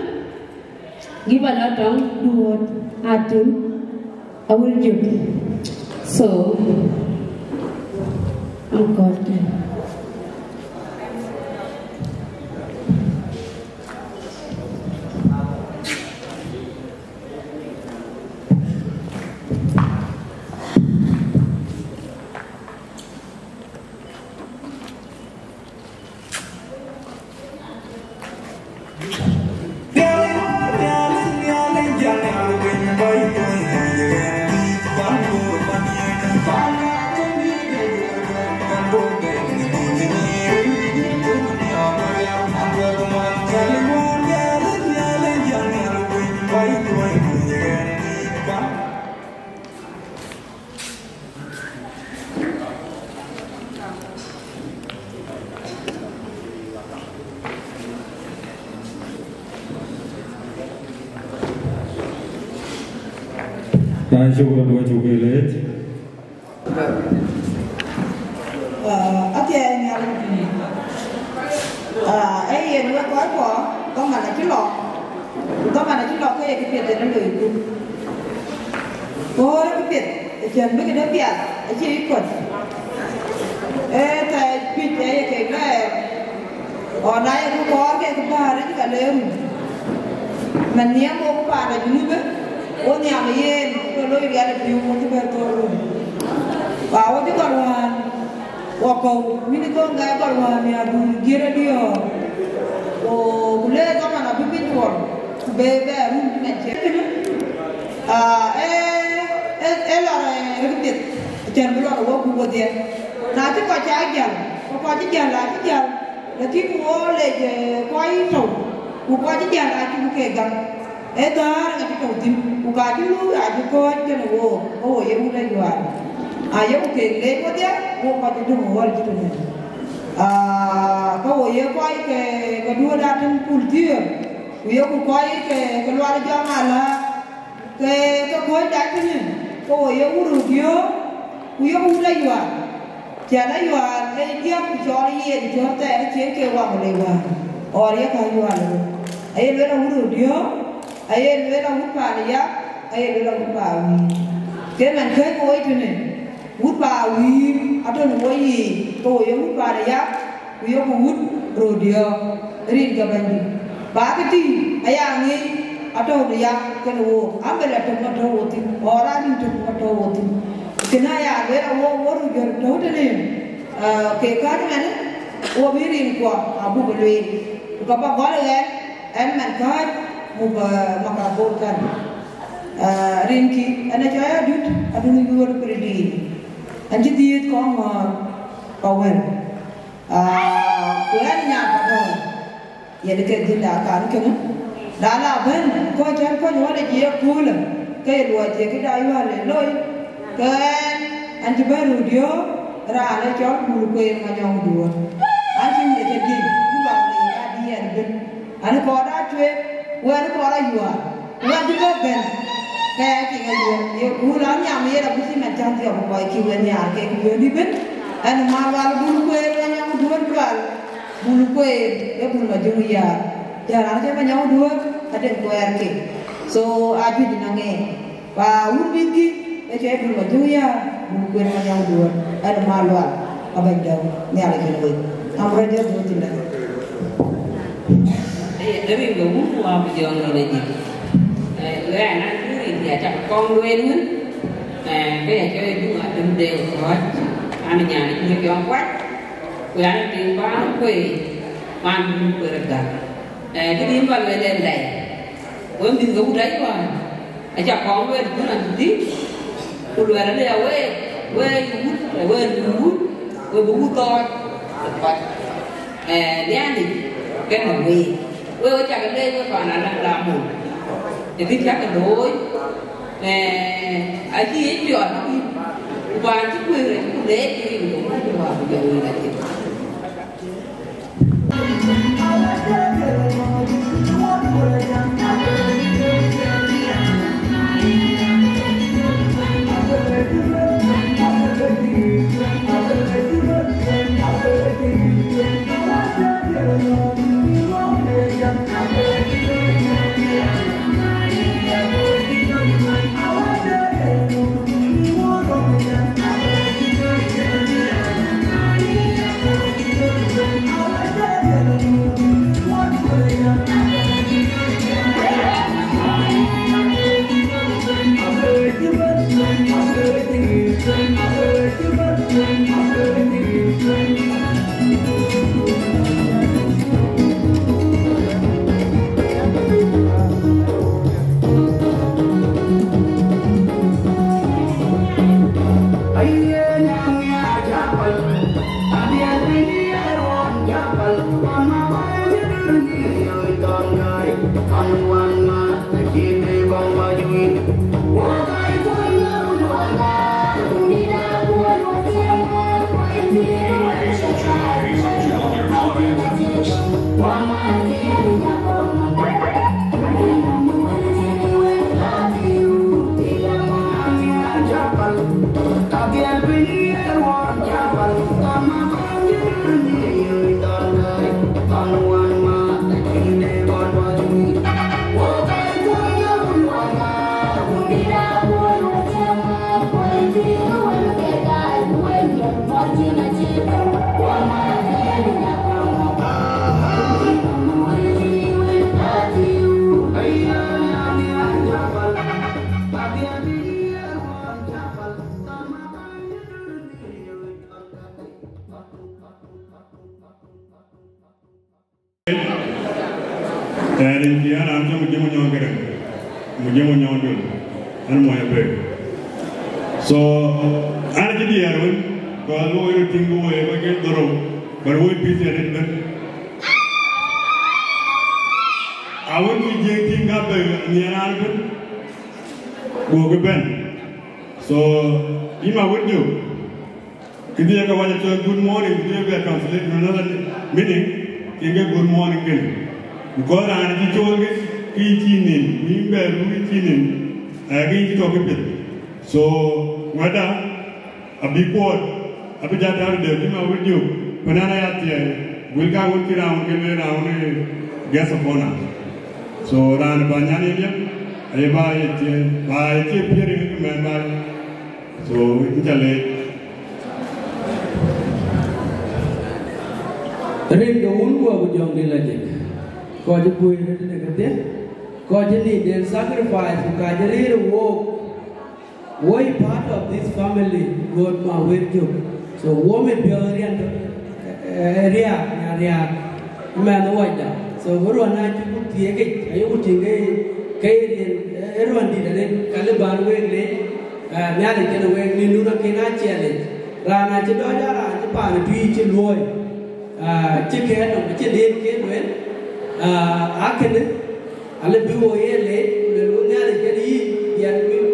gïp alɔ tɔŋ Duɔ̈ɔ̈t, Atem, Awil Jök. So, I'm content. Shukran, wek cuk leec. Ah, athiɛɛi Nhialic pïïr. Ah, ee yen wek kɔc kɔ̈k, gɔman acï lɔ. Dhaman acï lɔ ke ye këpiɛth en loiku. Kööl ë këpiɛth, acän bï këde piath, acï yic kuɔth. Ee thɛɛc pic ee ye kek lɛɛr, ɣɔn na ye kë kɔɔr ke kë bäär yic ka le rum. Man nhiam wok paan ë Junub, wo nhiam ë yen, ke loi riɛl ë pïu, wo cï bɛ̈n thɔ̈ɔ̈r rum. Ba wo cï gɔl wään, wakɔ̈u, mïn ë gɔŋ ŋɛk gɔl wään nhiaar dun giɛ̈r ë diɔ̈ɔ̈k. Ku, ku le dhaman abï piny tuɔl, ku be bɛ rum cï man ciɛɛŋ kënë. Aa, ee, ee, ee lɔr, ee, röt piɛth, acän bï lɔr ë wok gup wedhie. Na cï kɔc cä jäl, ku kɔc cï jäl, acï jäl, lakin wo lec, ee, kɔc tɔ̈u, ku kɔc cï jäl acï ku ke gam. Ee dhäär ŋa cï tɔ̈u thïn, ku ka cï luui acï kɔ̈ɔ̈c kenë wook, ke wo ye wut ayual. Ayeku keek leec wedhie, wo kɔc cï döŋ ë ɣɔ̈l cï tënë. Aa, ke wo ye kɔc ke, ke duööt atëŋ pul thiëër, ku yeku kɔc ke, ke lual jɔŋ alääk, ke, ke kɔ̈ɔ̈c dac tënë, ke wo ye wut röt diöör, ku yeku wut ayual. Cän ayual ee diäk ku cɔɔl yen cɔɔl thɛɛr cïn ke wak le wään, ɣɔr ye ka ayual ë röt. Aye lueel awut röt diöör, aye lueel awut paan ë yak, aye lueel awut paan wïïr. Ke man kɛ̈c ke wo yic tënë, wut paan wïïr atɔ̈ në wo yiic, ke wo ye wut paan ë yak, ku yeku wut röt diöör, rin ke Bɛ̈nydït. Ba kë tïŋ aya ŋic atɔ̈u në yak kenë wook, ambela tök ma tɔ̈u wo thïn, ɣɔn raan nïn tök ma tɔ̈u wo thïn. Kënë aya lueel a wo, wo röt jɔt tɔ̈u tënë, aa, ke kääc ëmɛnë, wo bï rinkuɔ abuk lueel. Ku ka ba gɔl ë ɣɛn, ɣɛn man kääc, muk, aa, makabor kan. Aa, rinkï, ɣɛn acɔl Adut, Adut Yuöör Pridïn. Ɣɛn cï dhiëëth kɔŋ ŋɔ̈ɔ̈r pa wël. Aa, ku ɣɛn nya Padɔ̈ɔ̈r, yen ke dhil la kan kënë. Na la bɛ̈n, kɔc cän kɔc ɣɔn ë jiëëk köölë, ke ye luɔi thiek këda yual en loi, ke ɣɛn, an cï bɛ̈n röt diöör, raan ë cɔl Bul Kueer Manyɔŋ Duöör. An cï wut acï dhil, ku bä leec adï ɛn bën. An kɔɔr aa cuet, wɛ̈ɛ̈r kɔɔr ayual. Wɛ̈t cï bɔ̈ bɛ̈n, ke ya cï ŋic wën, ye ku la nhiam yen abï cï man cäŋ thiɔ̈k ku kɔc cï wën nhiaar kek piööndï bën. Ɛn mal wal Bul Kueer Manyɔŋ Duöör dual, Bul Kueer, ee Bul Majöŋ Yäär. Jɔl raan cï Manyɔŋ Duöör, adek kuɛɛr ke. So, aa juëc ënɔŋ ŋɛɛc. Ba wun bï gïk, ee cɔl Bul Majöŋ Yäär, Bul Kueer Manyɔŋ Duöör, ɛn mal wal, abɛ̈ny dɛ̈u, Nhialic kën wek. Am rɔt jɔ duööt thïn dɛ̈. Ee, ee rin ke wun ku wä ku jɔŋ rin ajïk. Ee, ku ɣɛn an cï rin ya cak kɔŋ lueel wën. Ee, ke ya cɔl Juŋ Adem Deŋ Kɔ̈ɔ̈c, an nyan cï jɔŋ kuac. Ku an tiŋ bä kueer, man bï kueer gäk. Ee, kë dïn bä lueel en lɛc. Wek mïth ke wut ayual. Aca kɔŋ lueel bï man tï, ku luɛɛl ade aweek, week wut, week luui wut, we bï wut thɔɔc ë kɔc. Ee, Nhialic kenë week. Week we cak leec we paan Alaŋ Lamon. Ë kë cak looi, ee, acï yic piɔl, ku paan cï kuëër acï ku leec rin ke wut ku wä ku jɔ wël acï. Ɛn rin cï an raan cɔl Mujiŋ Munyɔŋ Gɛrɛŋ, Mujiŋ Munyɔŋ Dul, an mony Abek. So, an cï diɛɛr wën, kɔc wok röt tïŋ ke woi ë kɔc ke dhorou, but woi pïth ë rin bɛ̈n. Awën cï Jiëëŋ tïŋ ka bɛ nhiɛɛr raan ëbën, gokï bɛ̈n. So, yïn ma wën jök, këdhie ke wac acɔl good morning, këdhie bɛ translate to another meaning, tiŋ ke good morning kënë. Because raan cï cool ke, ke yï cï nin, ku yïn bɛ ruu yï cï nin, eh, ke yïn cï tɔ̈ ke piɛth. So, wɛ̈tda, abï kuɔɔt, abï jat tääu dɛ̈ bï ma wën jök, ku nɛn aya thiɛɛi, wël ka wën cï raan wën ke le raan wën ë guest of honor. So, raan bä nyan ye liep, aye bä ye thiëëi, bä ye thiëëi piɛ̈r ë mɛn bä. So, yïn ca leec. Rin ke wun guɔ ku jɔŋdï lajik. Kɔc ë kuöc röt në kedhie. Kɔc ë nin den sacrifice ku ka jɔ rëër ë wook. Woi part of this family, got ma wër jök. So, wo mit piɔ̈ɔ̈th riɛn tök, eh, riaak, na riaak. Mɛnh wacda. So, ë ruɔn na cuk thiëëkic, ayeku tïŋ ke, ke ye riɛn, eh, ë ruɔn dït arëët, ka lë bän wek leec, eh, Nhialic kenë wek nïn dun akën aa ciɛlic. Raan acï dɔc aa raan cï paan ë tui cï luɔ̈ɔ̈i, ah, cï kɛ̈ɛ̈t nɔm, acï deen kën lueel, ah, akënë, alë bï wo ye leec, ku luelku Nhialic kenë yïn, diɛɛr piɛth,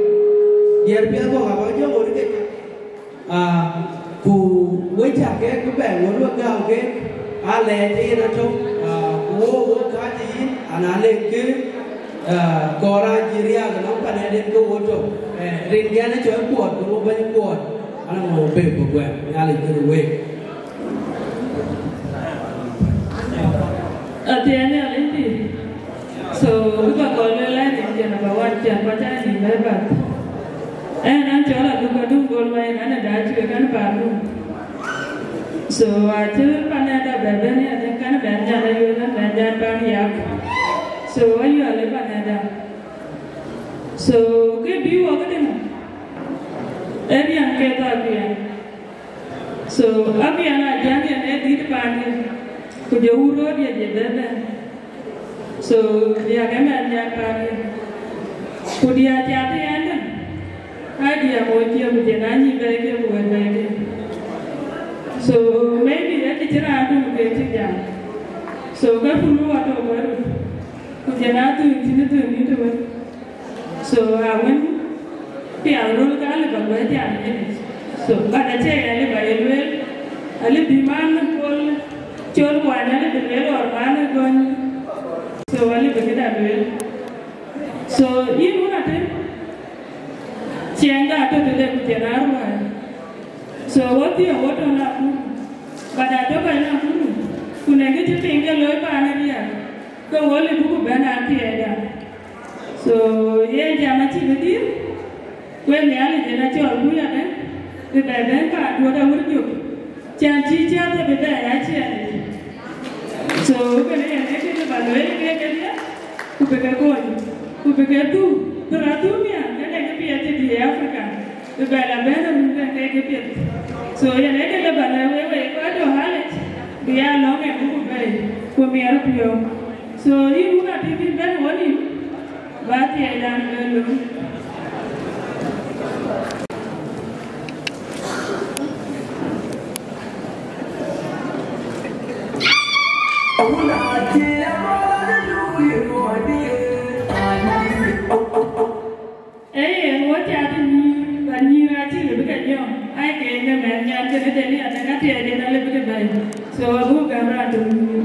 diɛɛr piɛth bɔ̈ abä jɔ ŋot ke. Ah, ku wek cä kek bï bɛ ŋot wek gääu kek, aa lɛɛc ë yen atök, ah, ku wo, wo kääc ë yïn, ana lek kë, ah, kɔɔr aa cï riääk ënɔm panɛden ke wo tök. Eh, rin gɛn ë cɔl Kuɔɔt, ke wo bɛ̈ny Kuɔɔt, ana ŋɔ̈u pek bï guɛm, Nhialic kenë week. Athiɛɛny Nhialic pïïr. So, bï ba kɔn lueel an, rin jɛn number one, cän kɔc aa nïm bɛ̈ɛ̈i bath. Ɛn, an cɔl Aduk Aduk Gol Mayen, an ë dac cuëëk, an ë paan Duk. So, acï panɛda bɛ bɛ̈n, an ë kan bɛ̈n nyan ë yuël, an bɛ̈n nyan paan Yak. So, ayuɛl ë panɛda. So, kë bï wɔ këdï nɔm, ee riɛm ke thɔɔk riɛm. So, Abiɛn Ajäŋ yen ee dït paandiɛ̈, ku jɔ wut röör diɛ̈ jɔ bɛ̈n bɛ̈n. So, diäk ëmɛn nyan paandiɛ̈. Ku diäk cath ë ɛn däŋ, aa diäk ŋoot ciëë ku jɛn anyïï bɛ̈ɛ̈ikiɛ̈ ku wɛ̈t bɛ̈ɛ̈ikiɛ̈. So, maybe ë kë cï raan döŋ ke cï jam. So, ke pulu atɔ̈ bä röt. Ku jɛn aa dhöŋ cïn ë dhöŋ yïn të wën. So, a wën piath röl ka alë ba luɔi jam yen. So, but acie ɣɛn alë ba ye lueel, alë bï man ë Pol col kuany alë bï lueel ɣɔn man ë gɔny. So, alë bï këda lueel. So, yïn wun atën, ciɛɛŋda atɔ̈ tëde ku cïn aa ruääi. So, wo thiëëk wo tɔ̈ Nakuru, but atɔ̈ kɔc Nakuru, ku në kë cï piŋ ke looi paan ë riääk, ke wo lë buku bɛ̈n athiɛɛida. So, yen jam acï bï dïr, ku ë Nhialic yen acɔl ku yadë, bï bɛ bɛ̈n paan duöt awär jök, cän cï cäth bï bɛ ya ciɛɛŋ. So, kënë yen ee kënë ba lueel ke kedhie, ku bï ke kony, ku bï ke dhuk, bï rɔt dhuk nhial, ke ke piɛth cï dï Africa, bï bɛ la bɛ̈n run ke ke piɛth. So, yen ee kënë ba lɛ̈k wek, wek kɔc tɔ̈ Halic, bï ya lɔ̈ŋ ë buku bɛ̈ɛ̈i, ku miɛt piɔ̈u. So, yïn wun atï bï bɛ̈n wɔ nïm, ba thiɛɛidan bɛ lööm. Ee yen, wo cath ë nyïïr, ba nyïïr acï lë bï ke jɔ̈ɔ̈ŋ, ai ke yen ke mɛnh nyan kënë tënë ya tëŋ athiɛɛi den alë bï ke bɛ̈ɛ̈i. So, abuk gäm raan tök nyïïr.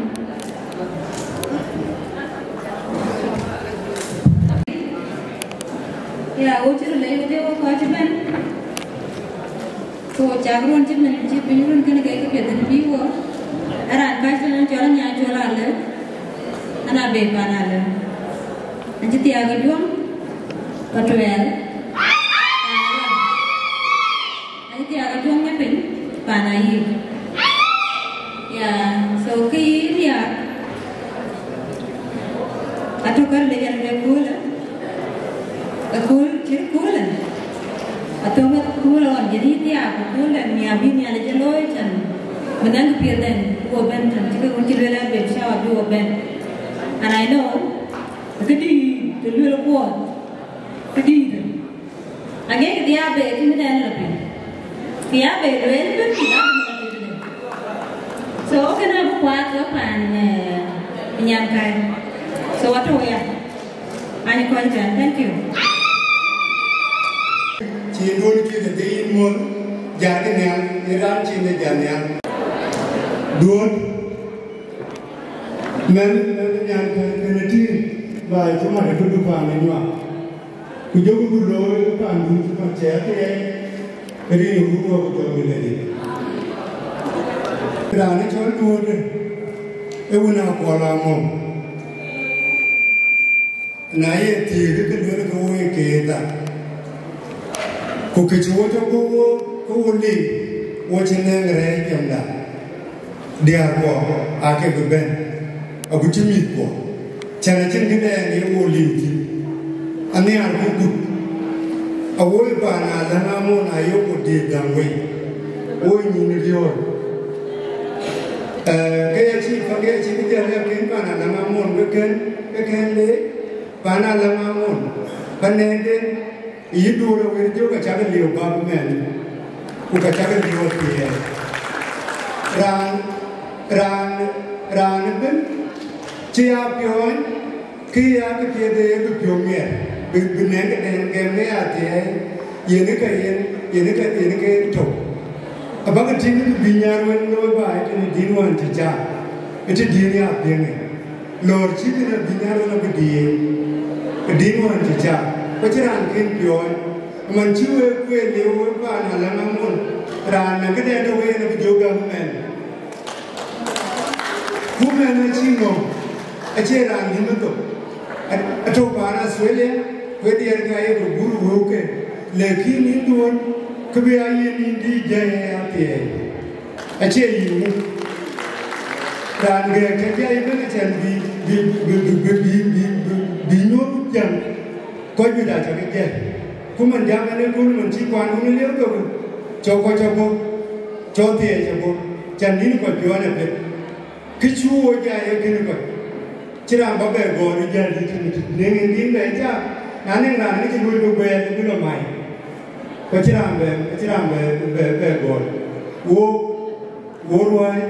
Ya, wo cï röt leec wedhie wo kɔc cï bɛ̈n. Ku cak run cï min cï piny run kënë ke këpiɛth në pïïr wo. Ë raan kac tënë cɔl Anyaŋ Col Alë, an, abï pan Alë. An cï thiaak ë Juɔŋ, Patuɛɛl, Alë. An cï thiaak ë Juɔŋ ë piny, pan Ayïk. Ya, so kë yï riääk, atɔ̈ kär lec an, ë köölë, ë kööl cït köölë, atɔ̈ kär köölë ɣɔn jël yï thiaak, ku kööl dɛ̈t nhiaar bï Nhialic ë looi can. Ku nɛn kë piɛth den, bï wo bɛ̈n tɛ̈n, cï kë wën cï lueel ɣɛn, bï cä wa bï wo bɛ̈n. And I know, këdï të lueel kuɔɔth, këdï të. Aŋiɛc kë dhia be, cï mïdɛn lɔ piny. Kë ya be lueel bï, kë ya be lueel bï. So, kënë abï kuaath ke paan, eh, Nyankäi. So, atɔ̈ ya. Any kɔc kɛn, thank you. Cï duɔ̈n cï të dhil muɔ̈l, jat nhial, në raan cïn ë jat nhial. Duɔ̈n, mɛn, mɛn nyan kɛn, kɛn ë tïŋ, ba cï mat ë këdu paan ë nyuak. Ku jɔku ku looi paandu cï mat cɛ athiɛɛi, rin ë wun wä ku jɔku lɛ̈i. Raan ë cɔl Duɔ̈n, ë wun Akuɔl Amɔ̈u. Na ye thiëëk ke luel ke wo ye keeta, ku kë cï wo cɔk wo, ke wo lik, wo cï nɛŋ rɛɛc piɛŋda. Diäärkuɔ aake bï bɛ̈n, agut cï mïthkuɔ, cän acïn këdɛn ye wo liu thïn. Anhiaar ku gut, awo ye paan Aläŋ Amɔ̈u ayok wo diëëth däŋ wei, wo ye nyïn riɔ̈ɔ̈c. Eh, ke ya cï, ke ya cï këdiɛɛr ya kën paan Aläŋ Amɔ̈u ke kën, ke kën le, paan Aläŋ Amɔ̈u, paan nɛɛnden, yï Duɔ̈n Awër Jök acäk liu bäk mɛn, ku ka cäk liu athiɛɛi. Raan, raan, raan ëbën cï ya piɔ̈ɔ̈ny, kë ya kë piɛth ë bï piɔ̈u miɛt, bï, bï nɛŋ këdɛn gɛm ke ya athiɛɛi, yen ë ka yen, yen ë ka, yen ë ke tök. Abäk tïŋ kë bï nyar wën looi baai tënë dïn wään cï cak, ë të dïn ya piɛŋë. Lɔ̈ɔ̈r cï kën abï nyar wën abï diëër, ë dïn wään cï cak, ku acïn raan kën piɔ̈ɔ̈ny. Man cï wek kueen liu wek paan Aläŋ Amɔ̈u, raan na këdɛn tɔ̈ ke yen abï jɔ gäm mɛn. Ku mɛn acï ŋɔ̈ŋ, acie raan dïm ë thok. A-, atɔ̈ paan Australia, ku ë diɛɛr ka ye ku gur wëuke, lakin yïn Duɔ̈n, kë bï ya yïn yïn dï jai ë athiɛɛi. Acie yïn ŋu. Raan gɛ̈ɛ̈k cä jai ëbën acän bï, bï, bï nyuɔ̈th jäŋ. Kɔc juëc acä ke jai. Ku man jam ɛn ë kööl man cï kuan wun ë liep thok, cɔk kɔc cä bɔ̈, cɔk thiɛɛc cä bɔ̈, cän nïn kɔc piɔ̈ɔ̈ny apiɛth. Kë cuk wo jai ee kënë kɔc. Cïn raan bä bɛ gɔɔr ë jäl dït tënë tït. Neŋ en dhil bɛ jam, na neŋ raan ë cï luöi bï guɛɛr bï lɔ mai. Ku acïn raan bɛ, acïn raan bɛ, bɛ, bɛ gɔɔr. Wo, wo ruääi,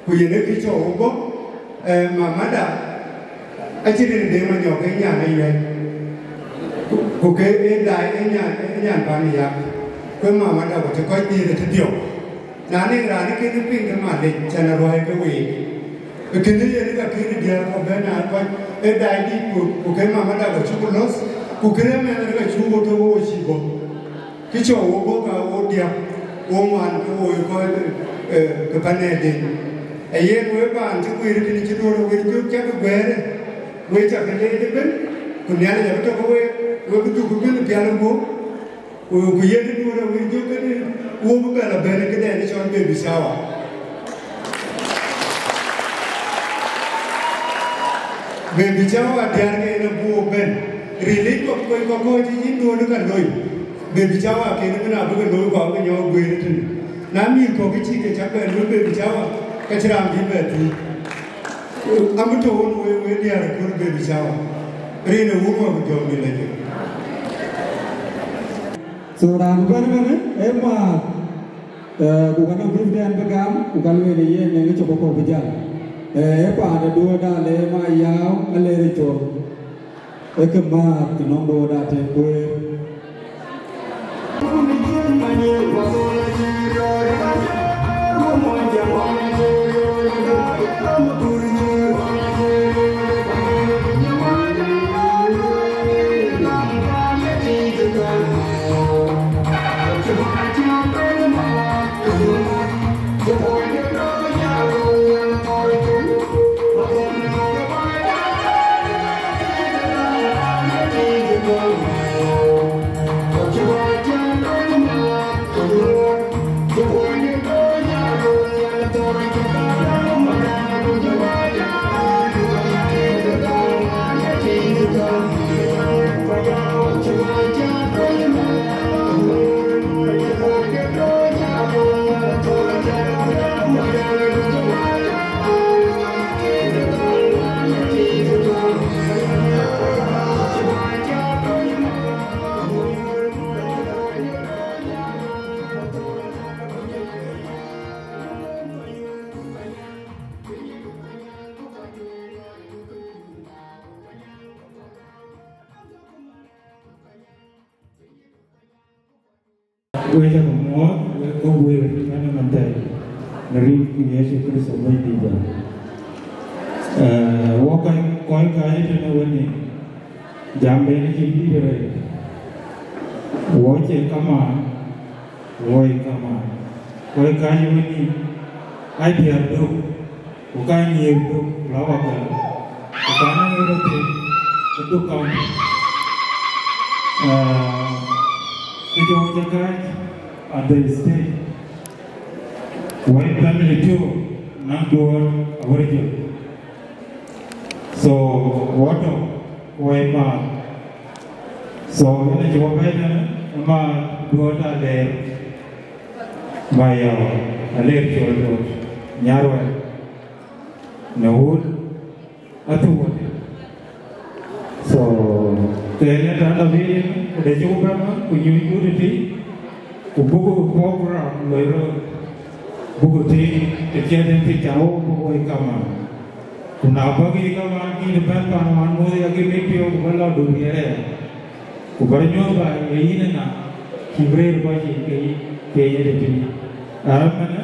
ku yen ë kë cɔk wo bɔ̈, eh, mamada, acïn rin de manyɔk ë nyan ë yuɛ̈n. Ku, ku ke ë daai ë nyan, ë nyan pan ë yak. Ku ë mamada ku cï kɔc dhiëëth ë tëthiɔ̈k. Na neŋ raan ë kën piŋ ke Malek, cän aruääi ke week. Ë kënë yen ë ka kën diäär kɔ̈k bɛ̈n na kɔc ë daai dït ku, ku ke mamada ku cuk lɔ̈th, ku kënë mɛnh ë ka cuk wo tök wo cï bɔ̈. Kë cɔk wo bɔ̈ ka wo diäk, wo ŋuan ke wo ye kɔc, eh, ke panɛɛden. Ee yen wek paan cï guiir tënë cï Duɔ̈n Awër Jök cäk guɛɛrë, wek cä ke leec ëbën, ku Nhialic abï tɔ̈ ke week, wek bï dhuk ëbën ë pial ë guöp. Ku, ku yen ë Duɔ̈n Awër Jök kënë, wo bï bɛ lɔ bɛ̈n ë këdɛn ë cɔl baby shower. Baby shower diäär ke yen abuk bɛ̈n. Ril yic kɔc, kɔc, kɔc, kɔc cï yïn Duɔ̈n ka loi. Baby shower kënë bï na bï ke loi ku abï ke nyɔk guëër tënë. Na mïth kɔ̈k kë cï ke cäk bɛ loi baby shower, ka cïn raan bï bɛ thïn. Amï tɔ̈ ɣön wek, wek diäär ë kööl baby shower. Rin ë wun wä ku jɔŋdï lɔ jël. So raan bɛ̈n ëmënë, ee määr, eh, ku ka nɔŋ gift den bï gam, ku ka lueel ë yen ë cök kɔ̈k bï jäl. Eh, ee paan ë Duɔ̈ɔ̈r da le ma yääu, aler ë col. Ee kë määr të nɔŋ Duɔ̈ɔ̈r da të kueer. Wek cä ke muɔ̈ɔ̈th, wek kɔc wël ënɔnthiinë, në rin ke Yecu Kërtho Bɛ̈nydïtda. Ee, wɔ kɔc, kɔc kääc tënë wënë, jam ben acï dït arëët. Wɔ cie kamaan, wɔ ye kamaan. Kɔc kääc wënë, aa diäär dök, ku ka nyïïr dök, ku la wakɔ̈u, ku ka naŋ röt thïn, ku duk kaunti. Ee, kë jɔ wɔ cä kääc at the stage, wɔ ye family too, naŋ duɔ̈ɔ̈r awär jɔt. So, wɔ tɔ̈, wɔ ye maath. So, ënë cï wɔ bɛ̈ɛ̈i tënë, ë maath duɔ̈ɔ̈r Aleer, Mayɔ̈ɔ̈k, Aleer Col Dot, Nyarwɛl, në wut, athuɔ̈ɔ̈t. So, ke ënë tɛ̈n lɔ bï, ku de cï ku bɛ̈n ɣɔn, ku nyuc wut ëtï, ku buk program loi röt, buk tïŋ, të ciɛ̈t en thïn, can wok buk woi kamaan. Ku na bäk yic kamaan, kïn bɛ̈n pan wään muɔ̈th ya kï mit piɔ̈u, ku bä lɔ duk riɛl aya. Ku bä nyuɔ̈th ba ye yïn ëna, cï bï rëër kɔc yiic ke yï, ke ye de tïŋ. Aa, mɛnë,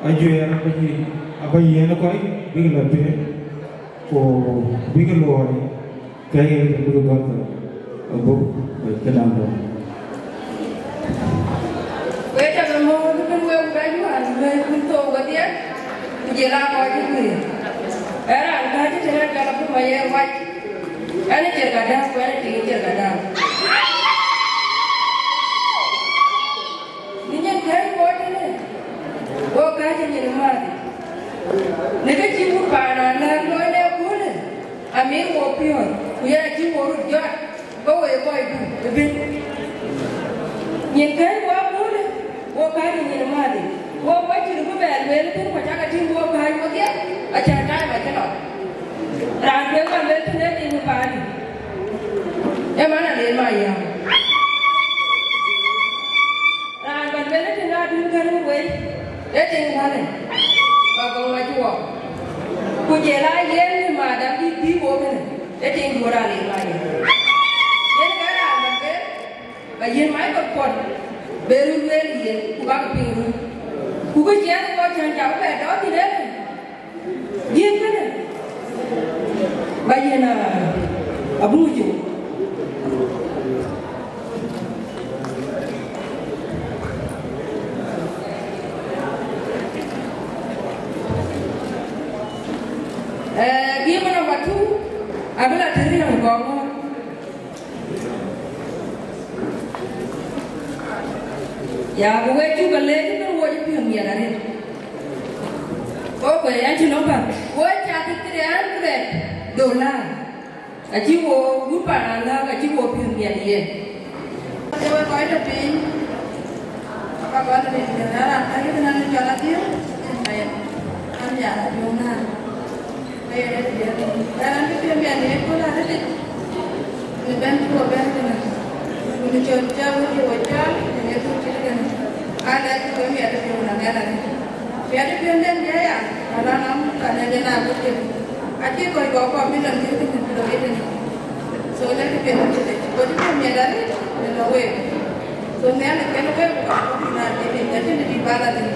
ajuɛɛr aba yïn, aba yiɛ̈n kɔc bïk lɔ tueŋ, ku bïk luɔi, ke ye ke bïk gɔ̈th thok, abuk, eh, kënɔm dɔ̈. Wek cä ke mɔ̈ɔ̈th ëbën wek bɛ̈ny wään, luɛɛl kun thou wedhie, ku jël aa kɔc cï guiir. Ee raan kääc tënë jɔl akuma ye wac, ɛn ë ciɛr ka dääu, ku ɛn ë tiŋ ë ciɛr ka dääu. Në nyin kɛ̈ɛ̈c wɔ tënë, wo kääc ë nyin ë mäth. Në kë cï wut paan Alääk looi në ëköölë, amit wo piɔ̈ɔ̈th, ku yen acï wo röt jɔt, ke wo ye kɔcdu ëbën. Nyin kɛ̈ɛ̈c wɔ ëköölë, wo kääc ë nyin ë mäth. Wo, wo cïn bï bɛ lueel ëbën, ku cä ke tïŋ wo kääc wodhie, acän time acï lɔ. Raan tueŋ ka lueel tënë nyin ë paandu, ë man Aleer Mayɔ̈ɔ̈k. Raan bä lueel ë tïŋ adun kärë wei, ee tiŋ wälë, bä gɔŋ mac wɔ. Ku jël aa yen ë madam dït bï wok ënë, ee tiŋ duɔ̈ɔ̈r Aleer Mayɔ̈ɔ̈k. Yen ke raan bä lueel, bä yiën microphone, bë röt lueel yen, ku bäk piŋ röt. Ku kë ciɛɛth ë kɔc cän cä bï bɛ dɔ̈ɔ̈r thïn ënë, Jiëëŋ kënë ba yiën, aa, abuk cök. Ee, gift number two, abï la tëriɛm gɔŋ ŋö. Ya, ku wek cuk ke leec ëbën, wo cï piɔ̈n miɛt arëët. Wo kuɛɛr an cï nɔm päl. Wo cath three hundred dollar. Acï wo wut pan Alääk, acï wo piɔ̈n miɛt yen. Ke we kɔc tɔ piny, aba gɔl rin ke raan ka yïk nɔn cɔl adhil, cïn ka yen. An ya la yom naan. Ke ye rɛ̈t diɛ̈ɛ̈r, ɣɛn cï piɔ̈n bï a ŋiɛc kööl arëëtic, në bɛ̈n cï wo bɛ̈n tënë, ku në cɔl cä wël cï wo cɔɔl, në Yecu cït kënë, aa lɛc cï we miɛt ë piɔ̈u në ŋɛn arëët. Miɛt ë piɔ̈nden bï aya, ala nɔm, ka nɛn yen aa bï piɔ̈u. Acï kɔc kɔ̈k kɔ̈k bï lɔ ŋic kënë, bï lɔ ŋic tënë. So, lɛ̈k piɛth ë piɛth, ku cï piɔ̈u miɛt arëët, në lɔ week. So, Nhialic kën week, ku ka bï na cï dït, ka cïn dït bä la thïn.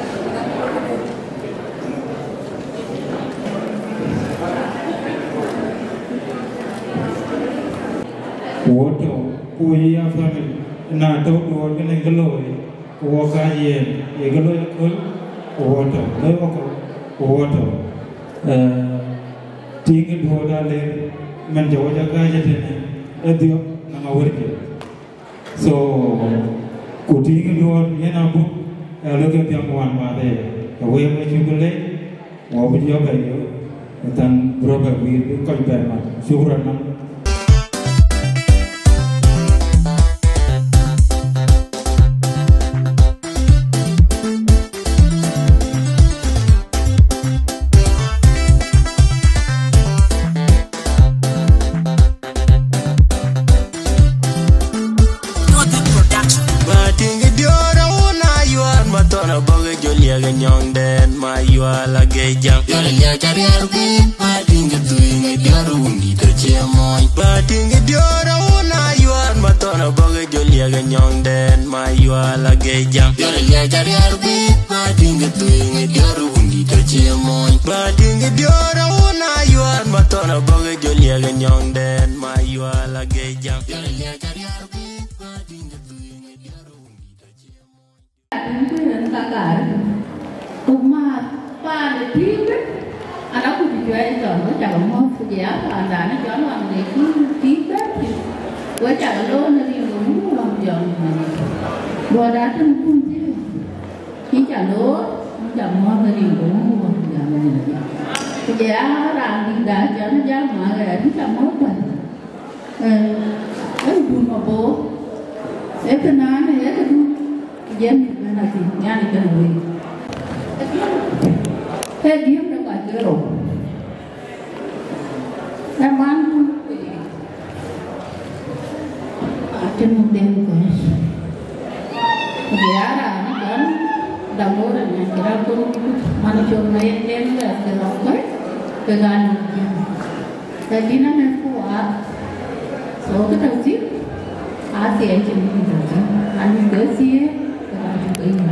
Ku wo tɔ̈, ku wo yï ya family, na tɔ̈ duɔɔr kënë kë looi, ku wo kääc yen, ye kë looi aköl, ku wo tɔ̈, looi wakɔ̈u, ku wo tɔ̈. Eh, tiiŋ ë duɔɔr da lek, man cä wo cä kääc ëtënë, ë dhiɔp, na ŋa wërkï. So, ku tiiŋ ë duɔɔr yen abuk, ë lɔ ke dhiam wään mäthë, ke wek we cuk lec, wɔ bï jɔ bɛ yök, ë than bï rɔt bɛ guiir, bï kɔc bɛ mat. Shukran man. Martin Gidiora una yuan matona boge jolia ga nyong den ma yuala ge jam. Yola lia chariar bi Martin Gidiora undi to chemo. Ke nyɔŋdɛn ma yual a ge jam. Diɔr liac a riar bï ma tiŋ ke tueŋ, diɔr wundi tɔ cie mony. Ma tiŋ ke diɔr a wun a yual ma tɔn a bɔk e jɔ liak e nyɔŋdɛn ma yual a ge jam. Diɔr liac a riar bï ma tiŋ ke tueŋ, diɔr wundi tɔ cie mony. Atem ku yen ka gari. Ku ma paan e tiŋ ke, ana ku ti cuai tɔ, we cak a mɔth ku je a paan dan e cɔl wan de ku tiŋ ke. We cak a loor ne rin ke mu wan jɔŋ. Duɔt a tem kun ti. Ki ca loor, ki ca mɔth ne rin ke mu wan jɔŋ. Ku je a raan di da cɔl jam ma, ki ca mɔth bɛ̈n. Ee, ee dun ma bor. Ee kënaan, ee këdun. Yen mɛn a thïn, yani kënë wei. Ee diëëm de kɔc ke rou. Ee man kun. Acïn muk den kɔc. Ku bï a raan ë jɔn, dam wor ë nyan cï raan kun, man cɔl ma yen den de ke rou kɔc, ke gal diëëm. Ka dïn amɛ̈thku waak, so kë tɔ̈ thïn, athiɛɛi cïn kë tɔ̈ thïn, an, yïn ke thiëëk, ke ka cuk ke yïn.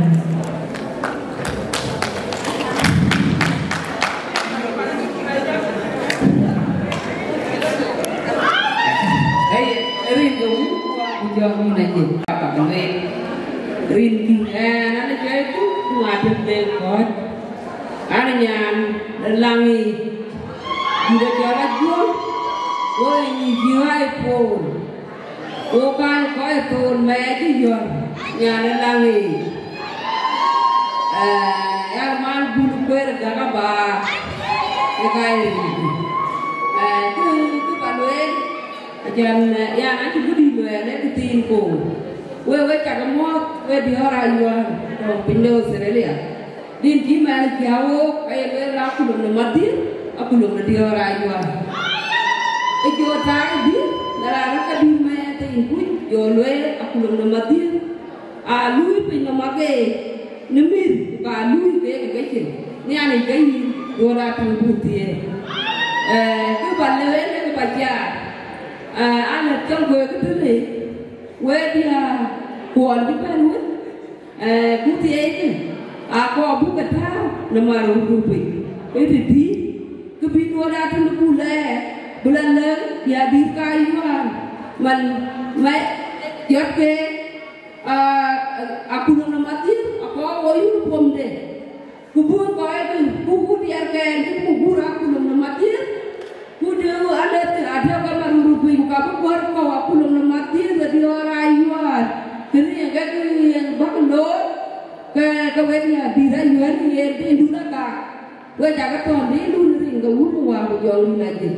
Ei, rin ke wun ku jɔ rin acïn, ka ka wek. Rin kï, ɛn, an, jɔi ku, ku ŋa tëk den kɔc. An, nyan, laŋ yic. Dït acɔl Ajuɔŋ, wo ye nyïïn cï ɣaac pool, wo kany kɔc ë thool mɛɛc ë yɔ̈l, nyan ë laŋ yic. Ee, yan man bul kueer ë gäk abaar, ë ka ye rïïu. Ee, kë, kë ba lueel, acan, ee, yan acï bï dït luɛɛl ë këthiin koor. We, we cak muɔ̈ɔ̈th, we diäär ayuɔ̈ɔ̈r tɔ̈ piny de Australia. Rin cï mɛn cï a wook, aye lueel akulom në madhiëth, akulom në diäär ayuɔ̈ɔ̈r. Ë jɔ taai dït, na raan rɔt ka dït mɛɛn thïn kuc, jɔ lueel akulom në madhiëth. Aa luui piny nɔm akeek në mïth, ku ka luui keek ë kecin, nhianic ke yïn, duɔ̈ɔ̈r aa tïŋ buk thiëëk. Ee, kë ba lueel, kë ba caar, ee, alɛ̈th cɔl guëëk ë tënë, we diäär kuɔɔn cï bɛ̈n wën, Ee, ku thiëëckë, akɔɔr buk ke tääu në man röt röt piny, ë tëtïï, kë bï duɔ̈ɔ̈r aa tënë buk lɛɛr, bï la lɛ̈k, bï adït ka yuään, man, ma jɔt ke, aa, akulom nɔm adhiëth, akɔɔr wo uniformde. Ku buk kɔc ëbën, ku ku diɛɛrkɛn, ku ku buk akulom nɔm adhiëth, ku dëu alɛ̈th, adëu ke man röt röt piny, ku ka bï guɔ̈r kɔ̈u akulom nɔm adhiëth, ë diäär ayuäär, kënë yen ke kë yen bäk looi, ke, ke wek ya dït ayuäär yen dïndun aka, we cak tɔ̈ dïndun rin ke wun ku wäär ku jɔŋdun ajël.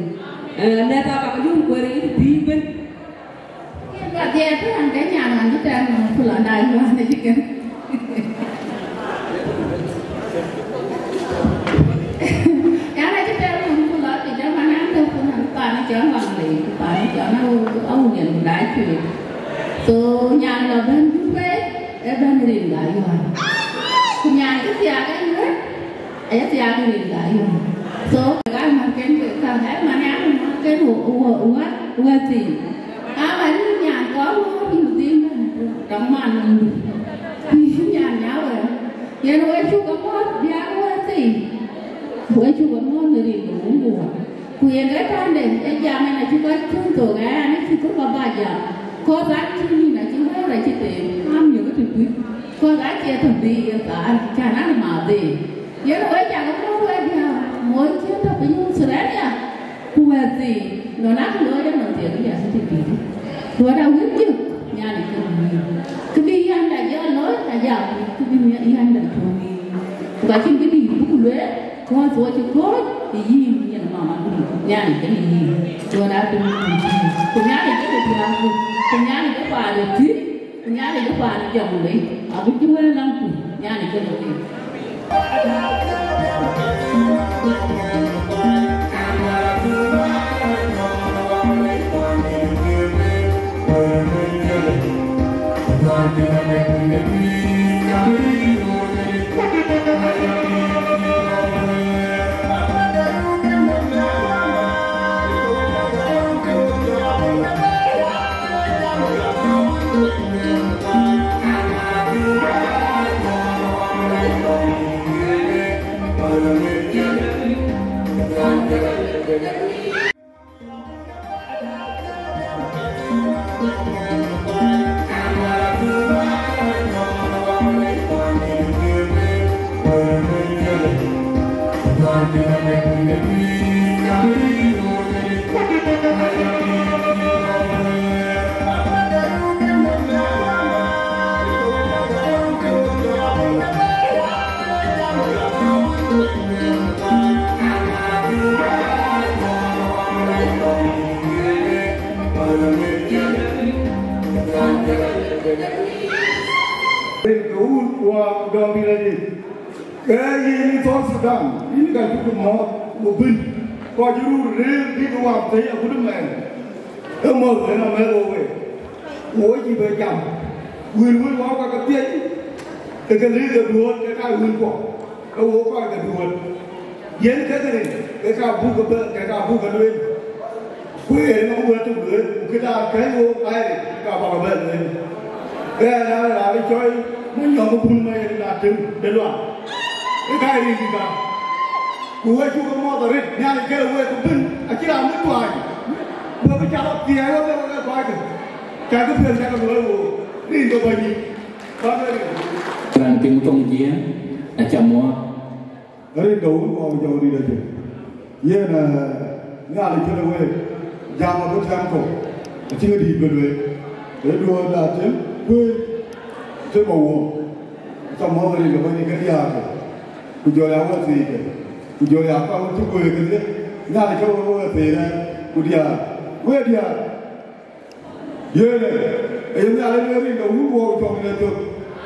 Ee, lɛ̈th abak yum kueer ë tëtïï ëbën. Ka dhiɛɛth raan ke nyan wan cï tɛ̈ɛ̈m nɔm ku lɔ na yuan ë cï kën. Yan acï tɛ̈ɛ̈m nɔm ku lɔ, kë jam an, an tɔ̈ ku nɔm paan cɔl Waŋlei, ku paan cɔl Awulian ku daai cuëëc. So, nyan lɔ bɛ̈n Juba, ë bɛ̈n rin ka yuan. Ku nyan cï thiaak ë yuan, Aye thiaak rin ka yum. So, ka mär ken ke ka, ka man ya mär ken wo, wo, wo, wo thii. Ka man ni nyan kɔn wo ni thii man, dɔŋ man ni. Ku nyan nya we. Yen we cuk amuɔ̈th biak we thii. We cuk amuɔ̈th ni rin ke wun ku wa. Ku yen ke tande, e jam en acuk acuk thok, ɛn acuk thok aba jam. Kɔth an cï nïn acï wɛ̈ɛ̈r acï them, am yök ë tëtui. Kɔth acie tɔ dhii ye thaar, can an ma dhii. Yen we cak ë puɔ̈u wek diäär, mony cï tɔ piny Australia, ku wɛ̈t thii, nɔn akë looi de nɔn thiek diäär cï tït dït. Duɔ̈t awïc jök, Nhialic ke wïïr. Kë bï yanda jɔ looi, ka jɔ wïc, kë bï yanda cuɔ̈ŋ yiic. Ku ka cïn kë dïït bï ku lueel, kɔ̈ɔ̈th wo cï kɔ̈ɔ̈c ë yïn, yen mama dïït, Nhialic ke yïn. Duɔ̈t atïm ku Nhialic ke diäär ku, ku Nhialic ke paan ë tïc, Nhialic ë paan ë jɔŋ lei, agut cï wël läŋ ku Nhialic ke loi. Rin ke wun wa dɔm bi la dik. Ke yin South Sudan, yin ka cuk mɔɔth ku bïn. Kɔc rur rëër bïk wak thëi agut mɛɛn. Ë mɔ̈th ënë amɛ̈th wo wek. Ku wo cï bɛ jam. Wël wën wa ka ke thiëc. Ke ke lëk ke duööt ke ka wël kuɔ. Ke wo kɔc ke duööt. Yen kek rin, ke ka buk ke bɛ, ke ka buk ke lueel. Ku yen ŋö wɛ̈t tök lueel, ku këda kɛ̈c wo, ai, ka bak bɛ lueel. Ke na raan cɔl Manyɔk Bul Mayen na tem de luaŋ. Ke ka rin ka. Ku we cuk mɔɔth arëët, Nhialic ke we ku bïn, acï raan bï tuany. Ku we bï cak thiɛɛi we, we, we kɔc kë. Cak kë piɛth cak lueel wo, rin ke bɔ̈ nyin. Bak we rin. Raan piŋ thoŋ jiɛɛm, aca muɔɔth. Rin ke wun wa jɔŋdït acï. Yen, eh, Nhialic kënë week, jam abï tɛ̈m kɔ̈u, acïn dït bï lueel. Ee duööt da tim kuëër, tim awuɔ̈m. Aca mɔ̈th rin ke bɛ̈ny ke diäärkë, ku jɔ ya wɛ̈t thiikë, ku jɔ ya kɔc wën cï guëër kedhie. Nhialic ke we wɛ̈t thiik rɛ̈ɛ̈r, ku diäär, wek diäär. Yen ë, ë yen Nhialic ë rin ke wun wuɔɔu jɔŋdït acök.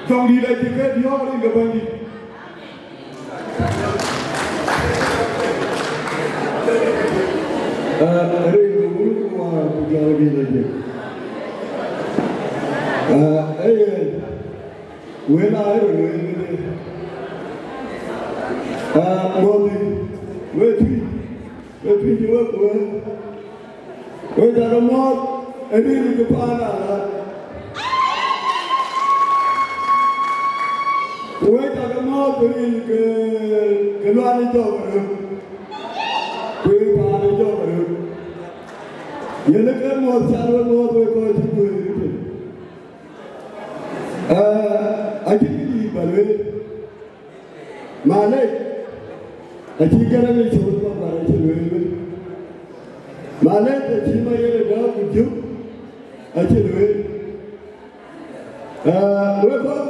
Jɔŋdït acï ke diɔ̈ɔ̈k rin ke Bɛ̈nydït. Ë, rin ke wun wuɔɔu ku jɔŋdït acök. Ë, ë yen, wël aa röt wël këde. Ë, mɔ̈th, wek tui, wek tui cï wek kuëër. Wek cak mɔ̈ɔ̈th ë rin ke paan Alat. Ku wek cak mɔ̈ɔ̈th ë rin ke, ke luaŋ ë jɔk aröt. Ku ë paan ë jɔk aröt. Yen ë ke mɔ̈ɔ̈th cak wek mɔ̈ɔ̈th wek kɔc cï guëër ëtën. Ë, acïn kë dït ba lueel. Malek, acï Garaŋ ë cööt kɔ̈k, bä acï lueel wën. Malek, acï Mayɛn ë Dau ku Jök, acï lueel. Ë, wek kɔ̈k,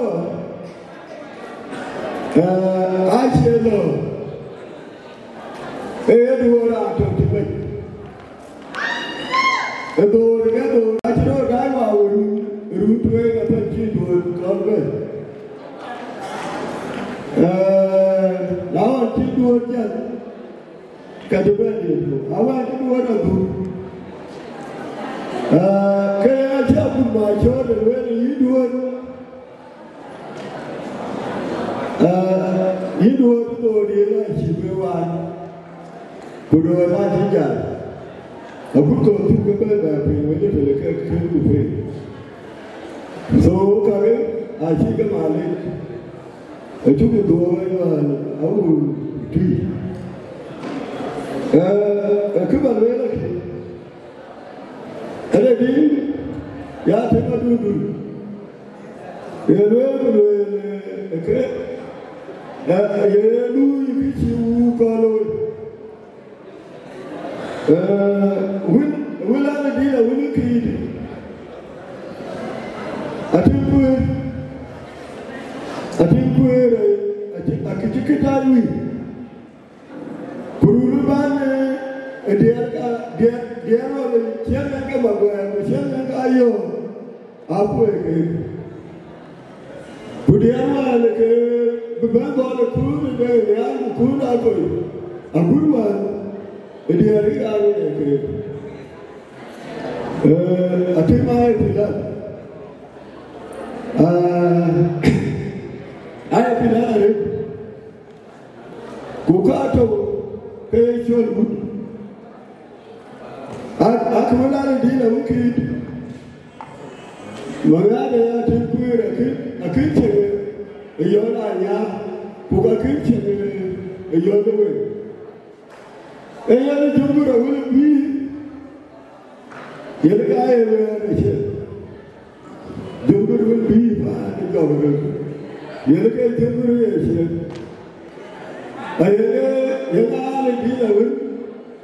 ë, acie lɔ, ee ye duöör raan tök cï mec. Ë dhoor, ë dhoor, acï röör gäi wa we run, run tueŋ athɛn cï duöör kɔn bɛ̈n. Ee, na ɣɔn cï duöör jäl, ka cï bɛ̈n yen duöör. Awɛn cï duöör adhur. Ee, ke acï akut ma cööt ë lueel yï duöör. Aa, yïn duöör, duöör yen acï bï waan, ku duöör acï jäl. Agut kɔ̈k cuk ke bɛ bɛ piny, wël ë tëde ke kën ku piny. So, kakë acï ke Malek, acuk duöör ë Yuan awur tui. Ee, kë ba lueel akë, ënë dï, ya tëŋ adundun. Ye lueel ku lueel, ee, ke, ee, ye luui kë cï wun kɔn looi. Ee, wën, wën an, dït a wën ë kiit. Atïŋ kuëër, atïŋ kuëër, ee, acï, akëcï kë tac wïc. Ku run ë bän, ee, diɛɛr ka, diɛɛr, diɛɛr wään, ee, ciɛɛŋ ë ke Maguɛɛr, ku ciɛɛŋ ë ke Ayɔ̈ɔ̈k, aa kueer keek. Ku diɛɛr wään, ee, ke bï bɛ̈n gɔl ë kuur ë dek ë nhial, ku kuur aa kony, agut wään, ee, diɛɛr ë aa ŋiɛc keek. Ee, atïŋ aa ye pilat. Aa, aa ye pilat arëët. Ku ka tök ke ye cɔl wut. Ak, ak wën an, dït a wun kiit. Maŋiɛc aya tëk kueer akën, akën cieŋ ë yɔ̈ɔ̈l anyaar, ku ka kën cieŋ ë yɔ̈ɔ̈l ë wek. Ee yen Jɔŋgör awën bïï, yen ka ye wɛ̈ɛ̈r ë ciëën. Jɔŋgör wën bïï paan ë jɔk röt, yen ke Jɔŋgör ye ciëën. Aye, yen aan ë dït awën,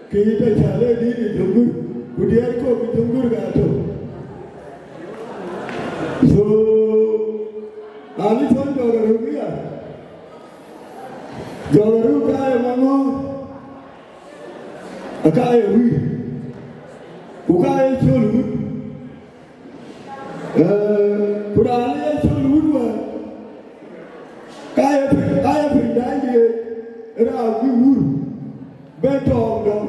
ke yï tɔ cä le dït ë Jɔŋgör, ku diɛɛr kɔ̈k ë Jɔŋgör ka tök. So, an ë cɔl jɔk röt aya. Jɔk röt ka ye maŋɔ̈ɔ̈r, aka ye wïïr, ku ka ye cöl wut. Ku raan ë ye cɔl wut wään, ka ye piny, ka ye piny daai diëëc, raan guic wur, bɛ̈n tɔɔŋ dɔm.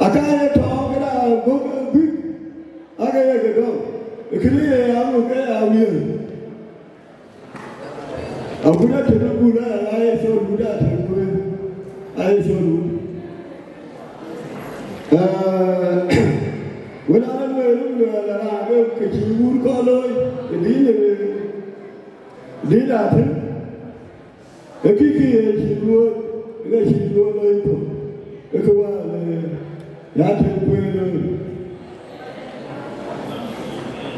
Aka ye tɔɔŋ ke raan guic, ake ye ke dɔm. Kënë ye aŋö ke ya wiëëk. Agut atën bul aya, aye cɔl wut atën kueer, aye cɔl wut. Wën ala lueel, lueel ala raan ke cï wut kɔn looi ë dïn, ë dïn atën, ë kï kï ye cï luööt, ë cï luööt looi thok, ë kë wään ë atën kueer looi.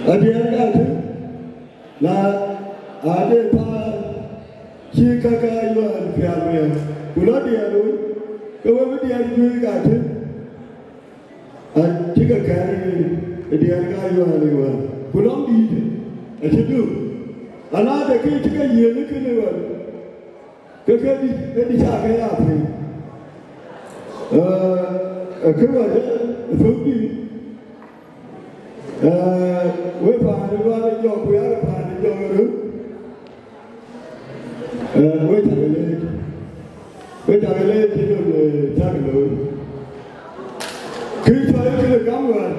Adiɛɛr atën, na ade thaar cï käk aa yuään piath miɛt, ku lɔ diɛɛr wei, ke we bï diɛɛr juëc ka tïŋ, acï ke kɛ̈ɛ̈r ë diɛɛr ka yuään ë wään, ku lɔŋ dïït acï duk, anade ke cï ke yiëëŋ ë kënë wään, ke ke dï, ke dï ca ke ya piny. Ee, kë wɛ̈t ë thök dïït, ee, we paan ë Lual ë jɔk, ku yak paan ë jɔk ë röt, ee, we cak leec, we cak leec cï nɔn, ee, cak looi. Kë cɔl kënë gam wään,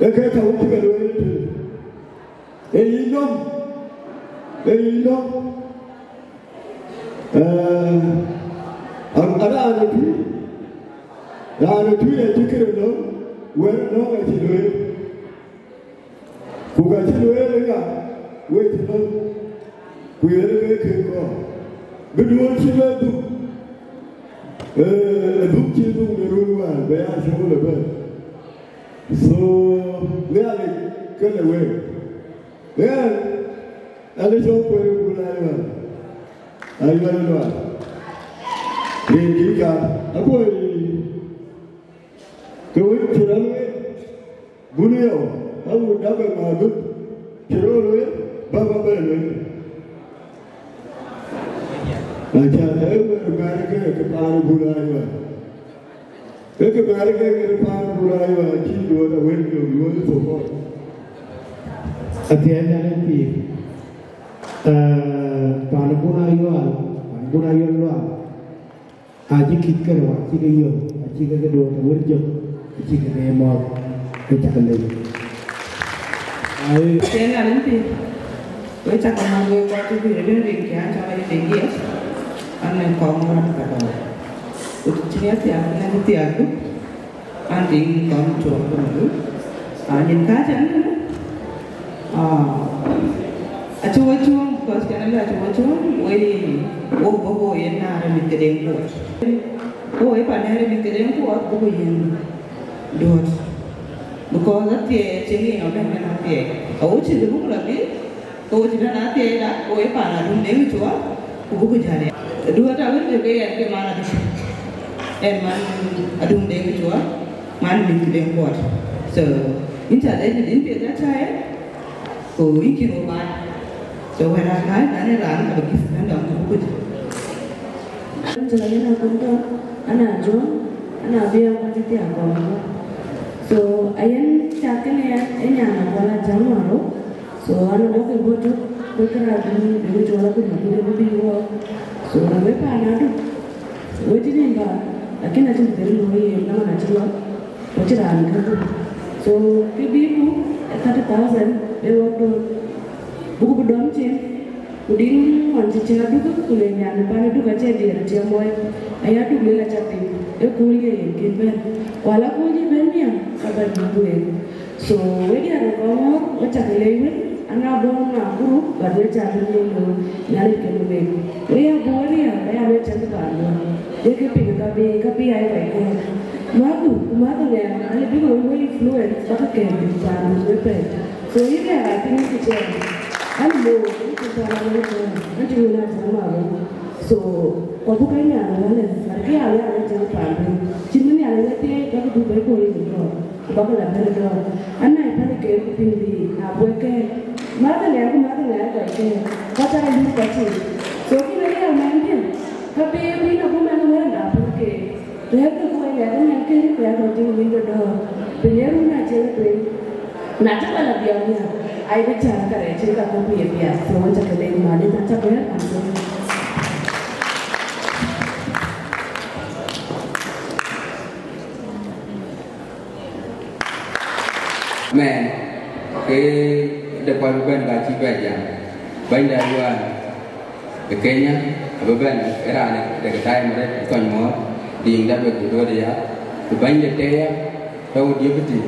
ee ke ka wïc ke lueel tënë, ee yic dɔm, ee yic dɔm. Ee, a, a raan ë tui, raan ë tui acï këde nɔm, wɛ̈t nɔm acï lueel. Ku ka cï lueel ë ŋa, wek cï nɔm, ku yen ë ke kek kɔɔr. Bï duööt cï bɛ dhuk, ee, ë dhuk cï dhuk në run wään, bɛ ya cööl ëbɛ̈n. So, Nhialic kënë wek. Ɣɛn, ɣɛn ë cɔl Kuɛɛr Bul Ayual, Ayual Lual. Rin kï kat, akuɔ̈c ke wek cï rɔt wek, bun yɔu, awut dap ë maadhut, cï rɔt wek, bäk bä bɛ wek. Acan, ee wek mɛ̈ɛ̈r ke, ke paan Bul Ayual. Ke kë bɛ̈ɛ̈r ke kë paan Bul Ayual acï duööt awën yök luöi thok kɔc. Athiɛɛn nɛn ë pïïr, ee, paan Bul Ayual, paan Bul Ayual Lual, acï kït ke rou, acï ke yök, acï ke ke duööt awën jök, acï ke ke mɔ̈ɔ̈th, ke cak leec. Ai. Athiɛɛn nɛn ë pïïr. Wek cak ke mɔ̈ɔ̈th wek kɔc cï bï röt rin, rin kë an cɔl Deŋ Giɛth, an ë kɔŋ rɔt ka dɔ̈ɔ̈r. Ku të cïn ya thiaak, an cï thiaak du, an tiŋ kɔn cuɔɔk ku du. An yen ka cän, ah, acï we cuɔ̈ɔ̈ŋ, because cän lë acï we cuɔ̈ɔ̈ŋ, wei, wo bɔ̈ wo yen naar ë mïth ke Deŋ Kuɔt. Wo wei pan naar ë mïth ke Deŋ Kuɔt, bɔ̈ wo yen duɔ̈t. Because athiɛɛi cï ŋic abɛ̈n bɛ̈n athiɛɛi. Awo cï dhil buk lɔ dhil, ke wo cï bɛ̈n athiɛɛi da, ke wo ye paan Adum Deŋ Cuɔl, ku buk jäl ya. Duɔ̈t awën jɔ ke yɛn ke man Adum. Ɛn man Adum Deŋ Cuɔl, man mïth Deŋ Kuɔt. So, yïn ca dɛ̈t yïn piɛth ya ca ye, ku yïn cïn wo baai. So, wɛ̈t aa kääc, na ënë raan abï gift bɛ̈n dɔm ku buk jäl. Jɔl yen akun tɔ̈, ana John, ana bï akun cï thiaak kɔn. So, ayen cath kënë ya, ë nyan akun a jam ŋuan rou. So, ana bɔ̈ ke bɔ̈ tök, ke kërac bï, bï cɔl akun akun bï bï wɔ. So, we paan Adum, we cï nim ba, lakin acïn dhil looi yen, na man acï lɔ, ku cï raan kë bï. So, kë bï ku, ë thirty thousand, ë wɔ dɔm. Buk bï dɔm cin, ku dïn ŋuan cï cä Aduk, ku le nyan ë pan Aduk acie diɛɛr tiɛm wai, aya Aduk lel acä piny, ë kööl ye yen kën bɛ̈n. Ku ala kööl ye bɛ̈n nhiam, ka bɛ̈n buk wek. So, we diɛɛr ë kɔŋ ɣɔ̈k, we cak lei wën, ana bɔ̈ na group, but we cak bï lei looi, Nhialic kën wek. We ya bɔ̈ we riääk, aya we cäŋ paan duɔ̈n. Wek ke piny ka bï, ka bï aa ye kɔc kɔ̈ɔ̈c. Mäthdu, ku mäthdu ŋɛɛr, alë bï we wek influence, bäk ke kɛ̈ɛ̈r paan duɔ̈n wek pɛ̈i. So yïn ë ɣa tïŋ kë cɛɛr, an, looi, yïn cïn tɔ̈ raan ëtɛ̈ɛ̈n, an, cïn ŋön a tɛ̈ɛ̈n maruɔ̈n. So, kɔc bï ke nyan wälë, bäk ke aa wek aa tɛ̈ɛ̈n paandu, cïn bï Nhialic we thiëëc, bäk du bɛ̈i kööl yïn ë dɔ̈ɔ̈r, ku bäk la bɛ̈n ë dɔ̈ɔ̈r. An, na ye päl ke ku piŋ bï, na buɔ̈c kɛ̈ɛ̈r, mäth ë ŋɛɛr ku mäth ë ŋɛɛr kɔc kɛ̈ɛ̈r, ka cä ke yïn kɔc cin. So, kïn ë riɛl mɛnhdiɛ̈, ka bï bï na bï mɛnh wël na päl ke, rɛ̈ɛ̈r ke ku ke ŋɛɛr ë mɛnh kën, ku ya kɔc tïŋ yïn ë dɔ̈ɔ̈r, piny ë run a Tëë tueŋ, na tɔ̈ bä lɔ biɔɔk nhial, ai bï cäär ka rɛɛc cïn ka kɔ̈k ku ye biaar, so wën cä ke leec, Malith, acä bɛ̈ɛ̈r, I'm sorry. Mɛn, ke de kual bï bɛ̈n ka cï bɛ jam. Bɛ̈nyda Yuan ë Kenya, abï bɛ̈n ë raan de ke time rɛt ë kɔc mɔ̈ɔ̈r, diiŋda bï ku duɔ̈ɔ̈t ya, ku bɛ̈ny de tɛ̈ɛ̈r, tɔ̈u deputy,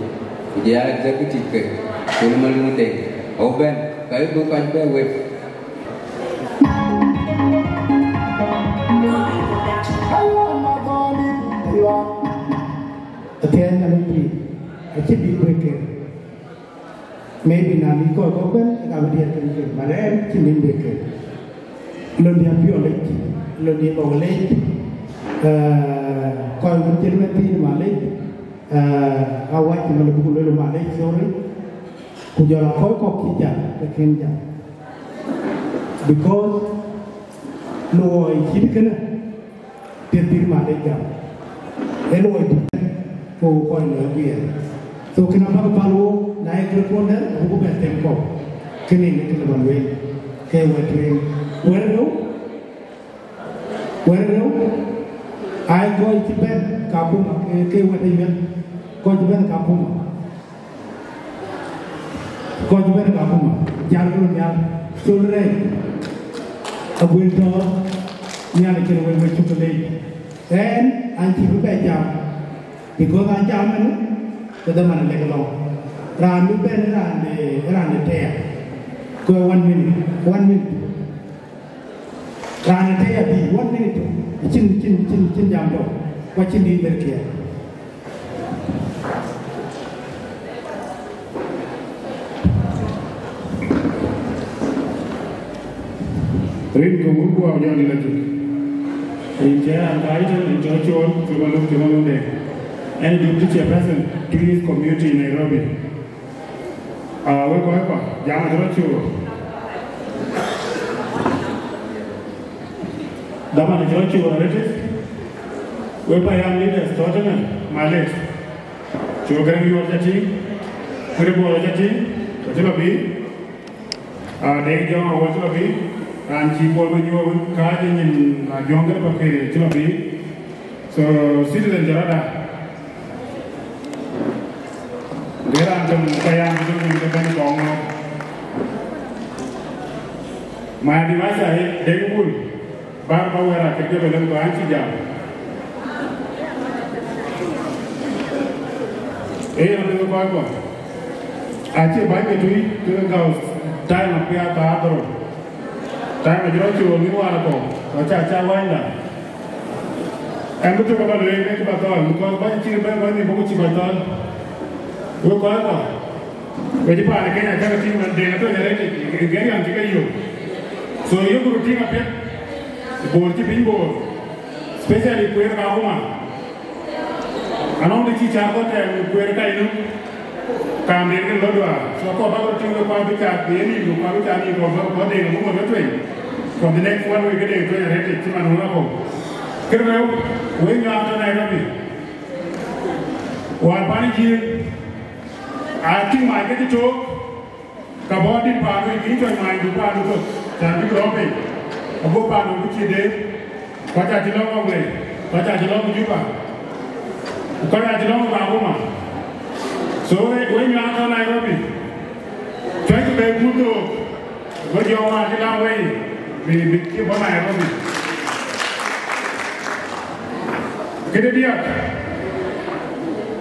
ku jɔl executive ke, ku në Maluŋ Deŋ, abï bɛ̈n, ka bï kɔc bɛ wek. Athiɛɛn Nhialic pïïr, acï bï kuec ke. Maybe na bï kɔc kɔ̈k bɛ̈n, ka bï diɛɛr kën ke, but ɛn cï nim bï ke. Lon diɛ̈ piɔl lec, lon diɛ̈ bɔk lec, eh, kɔc wën cïn mɛn thiin Malith, eh, awäc cï man buk lueel Malith, sorry. Ku jɔl a kɔc kɔ̈k cï jam, ke kën jam. Because luɔi cït kënë, Piɛth bï Malith gam. Ee luɔi tök, ku kɔc lɔ guiɛɛr. So, kën abäk päl wook, na ye kërë kuɔn dɛ̈t, abuk bɛ them kɔ̈u. Kënë ë kë lë bä lueel, ke wɛ̈t tueŋ. Wɛ̈t rou, wɛ̈t rou, aa kɔc cï bɛ̈n Kakuma, ke, ke wɛ̈t ë yuɛ̈n, kɔc cï bɛ̈n Kakuma. Kɔc bɛ̈n Kakuma, jal röt nhial, col rɛɛc, aguel tɔ̈ɔ̈r, Nhialic cïn wek, wek cuk leec. Ɛn, an cï bï bɛ jam, because an jam ɛn, ke dhaman lek lɔ̈ŋ. Raan bï bɛ̈n ë raan de, ë raan de tɛɛr, ku ë one minute, one minute. Raan ë tɛ̈ ya bï one minute, acïn, cïn, cïn, cïn jam dɔ̈, ku acïn dït ber kiɛɛr. Rin ke wun ku abï jɔ dït atuk. Rin cï raan kaai tën, rin cɔl Col, cï Maluk, cï Maluk de. Ɛn deputy chairperson, Twic community in Nairobi. Ah, wek kɔc kɔ̈k, jam acï rɔt cuɔɔr. Dhaman acï rɔt cuɔɔr arëët, wek payam leaders tɔ̈ tënë, malec. Col Garaŋ Yuɔr ca tïŋ, Kërë Bɔɔr ca tïŋ, acï lɔ bï. Ah, Deŋ Jɔŋ Awuɔl cï lɔ bï, raan cï Bol Manyuɔɔn wën kääc ë nyin, ah, Jɔŋ Garaŋ Pakëër cï lɔ bï. So, citizen cï rɔt dak. Gɛ̈t raan töŋ payam töŋ ke bɛ̈n kɔŋ ŋɔ̈ɔ̈th. My advisor, eh, Deŋ Bul, bär bä wɛ̈ɛ̈r akë jɔ bɛ lëŋ kɔc an cï jam. Ee yen abï kɔc kɔ̈k. Acï bäny ke tui, ke ke gäu time apiath thaa dhorou. Time acï rɔt cöör mïth wään akɔ̈u, ku acä cak wanyda. Ɛn bï tök aba lueel ke cï bä thɔɔl, because bäny acï bɛ̈n bäny nhïïm bɔ̈ ku cï kɔc thɔɔl. Wek kɔc kɔ̈k, we cï paan ë Kenya cäk tïŋ man Deŋ atɔ̈ arëët, ë Garaŋ cï ke yök. So, yökë röt tïŋ apiɛth, Bor cï piny Bor, especially kueer Kakuma. Anɔŋ de cï cäk kɔc tɛɛr kueer ka yïnö, kaam den kën lɔ duaar. So, kɔc bä röt tïŋ wek kuan bï cak bï yen yïn, kuan bï cak yïn, kɔc bä, kɔc Deŋ abï ŋot ke tueny. For the next one week, ke Deŋ tueny arëët, cï man wun akɔ̈u. Kë rɛ̈u, wek nyuak tɔ̈ Nairobi. Wäär pan ë Jiëëŋ, aa tïŋ mac ke cï took, ka bɔ̈ dït paandu, yïn cɔc maandu paandu tök, cän bïk rɔ̈m piny, ago paandu bï cïï deet, kɔc acï lɔ̈ŋ Awei, kɔc acï lɔ̈ŋ Juba, ku kɔc acï lɔ̈ŋ Kakuma. So, we, we nyuak tɔ̈ Nairobi, cuɛckï bei kuur thook, go jɔ wään cï lam wei, bï, bï cïï bɔ̈ Nairobi. Këde diäk,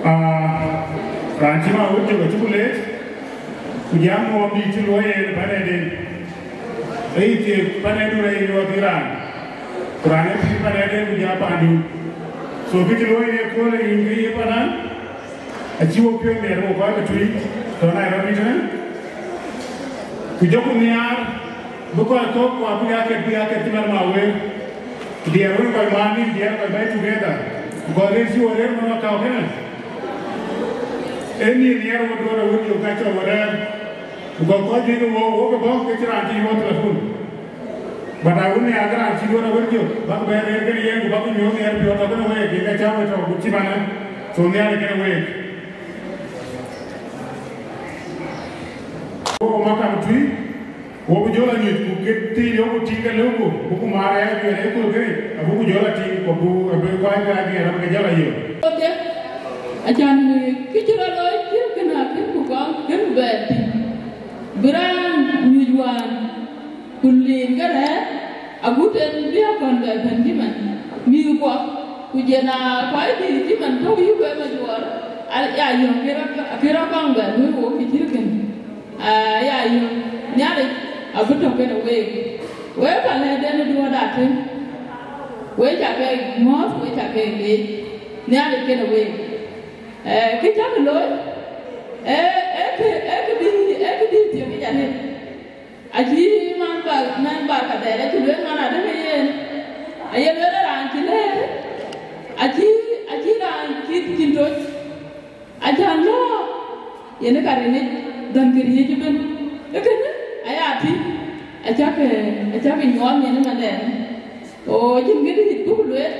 aa, raan cï ma wut jök acï ku leec, ku jam ŋuɔɔm dïït cï luɔi en ë panɛden. Ee yï thiëëk panɛdu rɛy nyuɔɔth yï raan, ku raan ee pïïr panɛden ku jam pandu. So, kë cï luɔi en ë kööl ë yïn ke ye panan, acï wo piɔ̈ɔ̈th miɛt wo kɔc ke tui tɔ̈ Nairobi tënë, ku jɔku nhiaar bï kɔc kɔ̈k ku abï ya ket, bï ya ket cï man ma wëër. Diɛɛr wën kɔc maan nïn, diɛɛr kɔc bɛ̈i together. Ku kɔc rëër cï wo rëër man wa kau kënë. Ee nïn nhiɛɛr wo duɔ̈ɔ̈r awën yök ka cɔl wo rɛ̈ɛ̈r. Ku kɔc kɔc juëc ke wo, wo ke bɔ̈ ke cï raan cï yööth telephone. But awën nhiaar ke raan cï duɔ̈ɔ̈r awën yök, bäk bɛ rëër kënë yen, ku bäk nyuöth nhiɛɛr piɔ̈ɔ̈th tɔ̈ kënë week, yen ka cä we tɔ̈ ku cï man ë. So nhiaar kënë week. Wo makam tui, wo bï jɔl anyuc, ku kë thiin yok ku tïŋ ke lëuku, buku maar ë ajuɛɛr ë kööl këric, abuku jɔl atiŋ, ku bu abï kuany ke ajuɛɛr abï ke jɔl ayök. Oke, acan kë cï rɔt looi cï kënë akën ku kɔŋ kën bɛ tïŋ. Bï raan nyuc wään, ku liin ke rɛ̈ɛ̈r, agut en bï akɔn bɛ bɛ̈n cï man mïth kuɔ, ku jɛn aa kuai dïït cï man tɔ̈u yï wek ajuɔɔr, aa, ya yɔ̈ŋ kë rɔt, kë rɔt kɔŋ bɛ luöi wok kë cït kënë. Aa, ya yɔ̈ŋ Nhialic abï tɔ̈ kenë week. Wek ka lɛ̈kden ë duɔ̈ɔ̈t atën, wek ca ke mɔ̈ɔ̈th, wek ca ke leec Nhialic kenë week. Ee, kë cäk looi, ee, ee kë, ee kë bï, ee kë bï thiëk yic arëët. Acï man ba, man ba ka dhɛɛr acï lueel man adï ke yen. Aye lueel raan cï lëër, acï, acï raan cï cïn toc. Acan lɔ, yen ë ka rin yic dhɔn kë riëëc ëbën. Ee kënë aya tïŋ, acäkë, acäkë nyuɔɔth yen ë mandɛn. O cïn këdï buk lueel,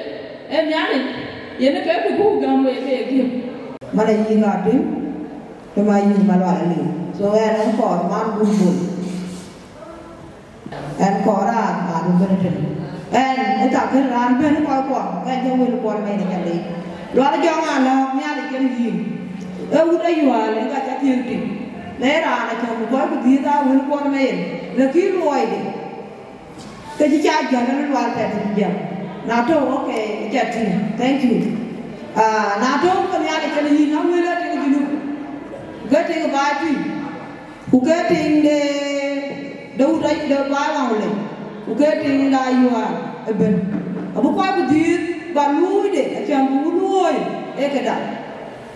ee Nhialic, yen ë ke buk gäm wek ke giëm. Man ayï ŋa tïŋ, të ma yï Malual aliu. So ɣɛn ë kɔɔr man bun bun. Ɣɛn kɔɔr raan, raan bï bɛ̈n tënë. Ɣɛn ë ka kën raan bɛ̈n kɔc kuɔ, ɣɛn jɔ wël kuɔn mɛn ë ca leec. Lual jɔŋ alɔ̈ɔ̈k Nhialic kën yïn. Ee wut Ayual ë ka ca thiëëk tïŋ. Le raan acɔl ku kɔc ku dhiëëth aa wël kuɔn mɛn. Lakï luɔide. Ke cï ca jɔt ënë Lual tɛ̈t cï jam. Na tɔ̈u, okay, ca tïŋ. Thank you. Ah, na tɔ̈u ke Nhialic kën yïn, awël ë tïŋ Junub. Ke tïŋ baai tui. Ku ke tïŋ de, de wut de baai waŋ lei. Ku ke tïŋ de Ayual ëbën. Abï kɔc ku dhiëëth ba luuide, acän bï wut luööi, ee këda.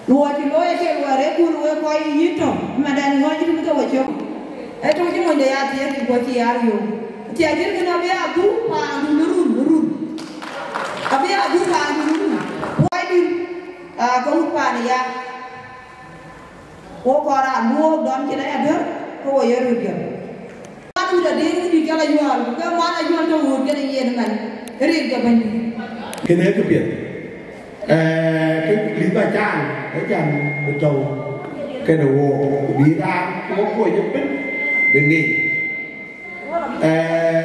Luɔi cï looi acie luɔi rek kun wek kɔc yïn tɔ̈, ëmɛn dɛn ŋɔ̈c cï tïm ke we cök. Ee tök cï monyde ya thiëëk cï guɔ cï ya riöök. Thiëëk cït kën abï ya dhuk paandu në run, në run. Abï ya dhuk paandu në run. Luɔi dït, aa, ke wut paan ë ya. Wo kɔɔr raan bï wok dɔm cïn aya duer, ke wo ye röt jɔt. Atuut adï, ŋïdï cɔl Ayual, ku ke man Ayual tɔ̈ ɣööt kën yen ëmɛn, ë rin ke bɛ̈nydït. Kënë ë këpiɛth. Ee, kë lith ba caan, ë can bï tɔ̈u kënë wook, ku bï raan wok kuɔc ëbën bï ŋic. Ee,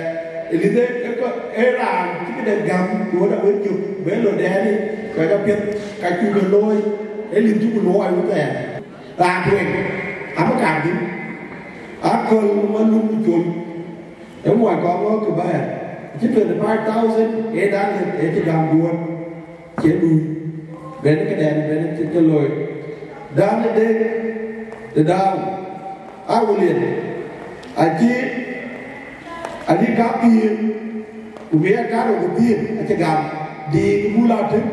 lith ë, ë kɔ, ë raan cï këde gäm, ku ɣöt awën cök, bï lɔ dɛɛni, kɔc apiɛth, ka cuk ke looi, ë lith cuk luɔɔi wun thɛɛr. Raan tueŋ, abï kaŋ dhïn, aköl ma luk col, ë muɔc kɔŋ ɣɔ̈k kë bɛ̈ɛ̈r, acï twenty five thousand eight hundred ë cï gäm duɔ̈ɔ̈t, cï luui, ben këdɛn ben cï ke looi. Dan ë dek, de daau, a William, acï, acï ka piir, ku bï ya karou ku dhiëëth, acï gam, diik bul atëm,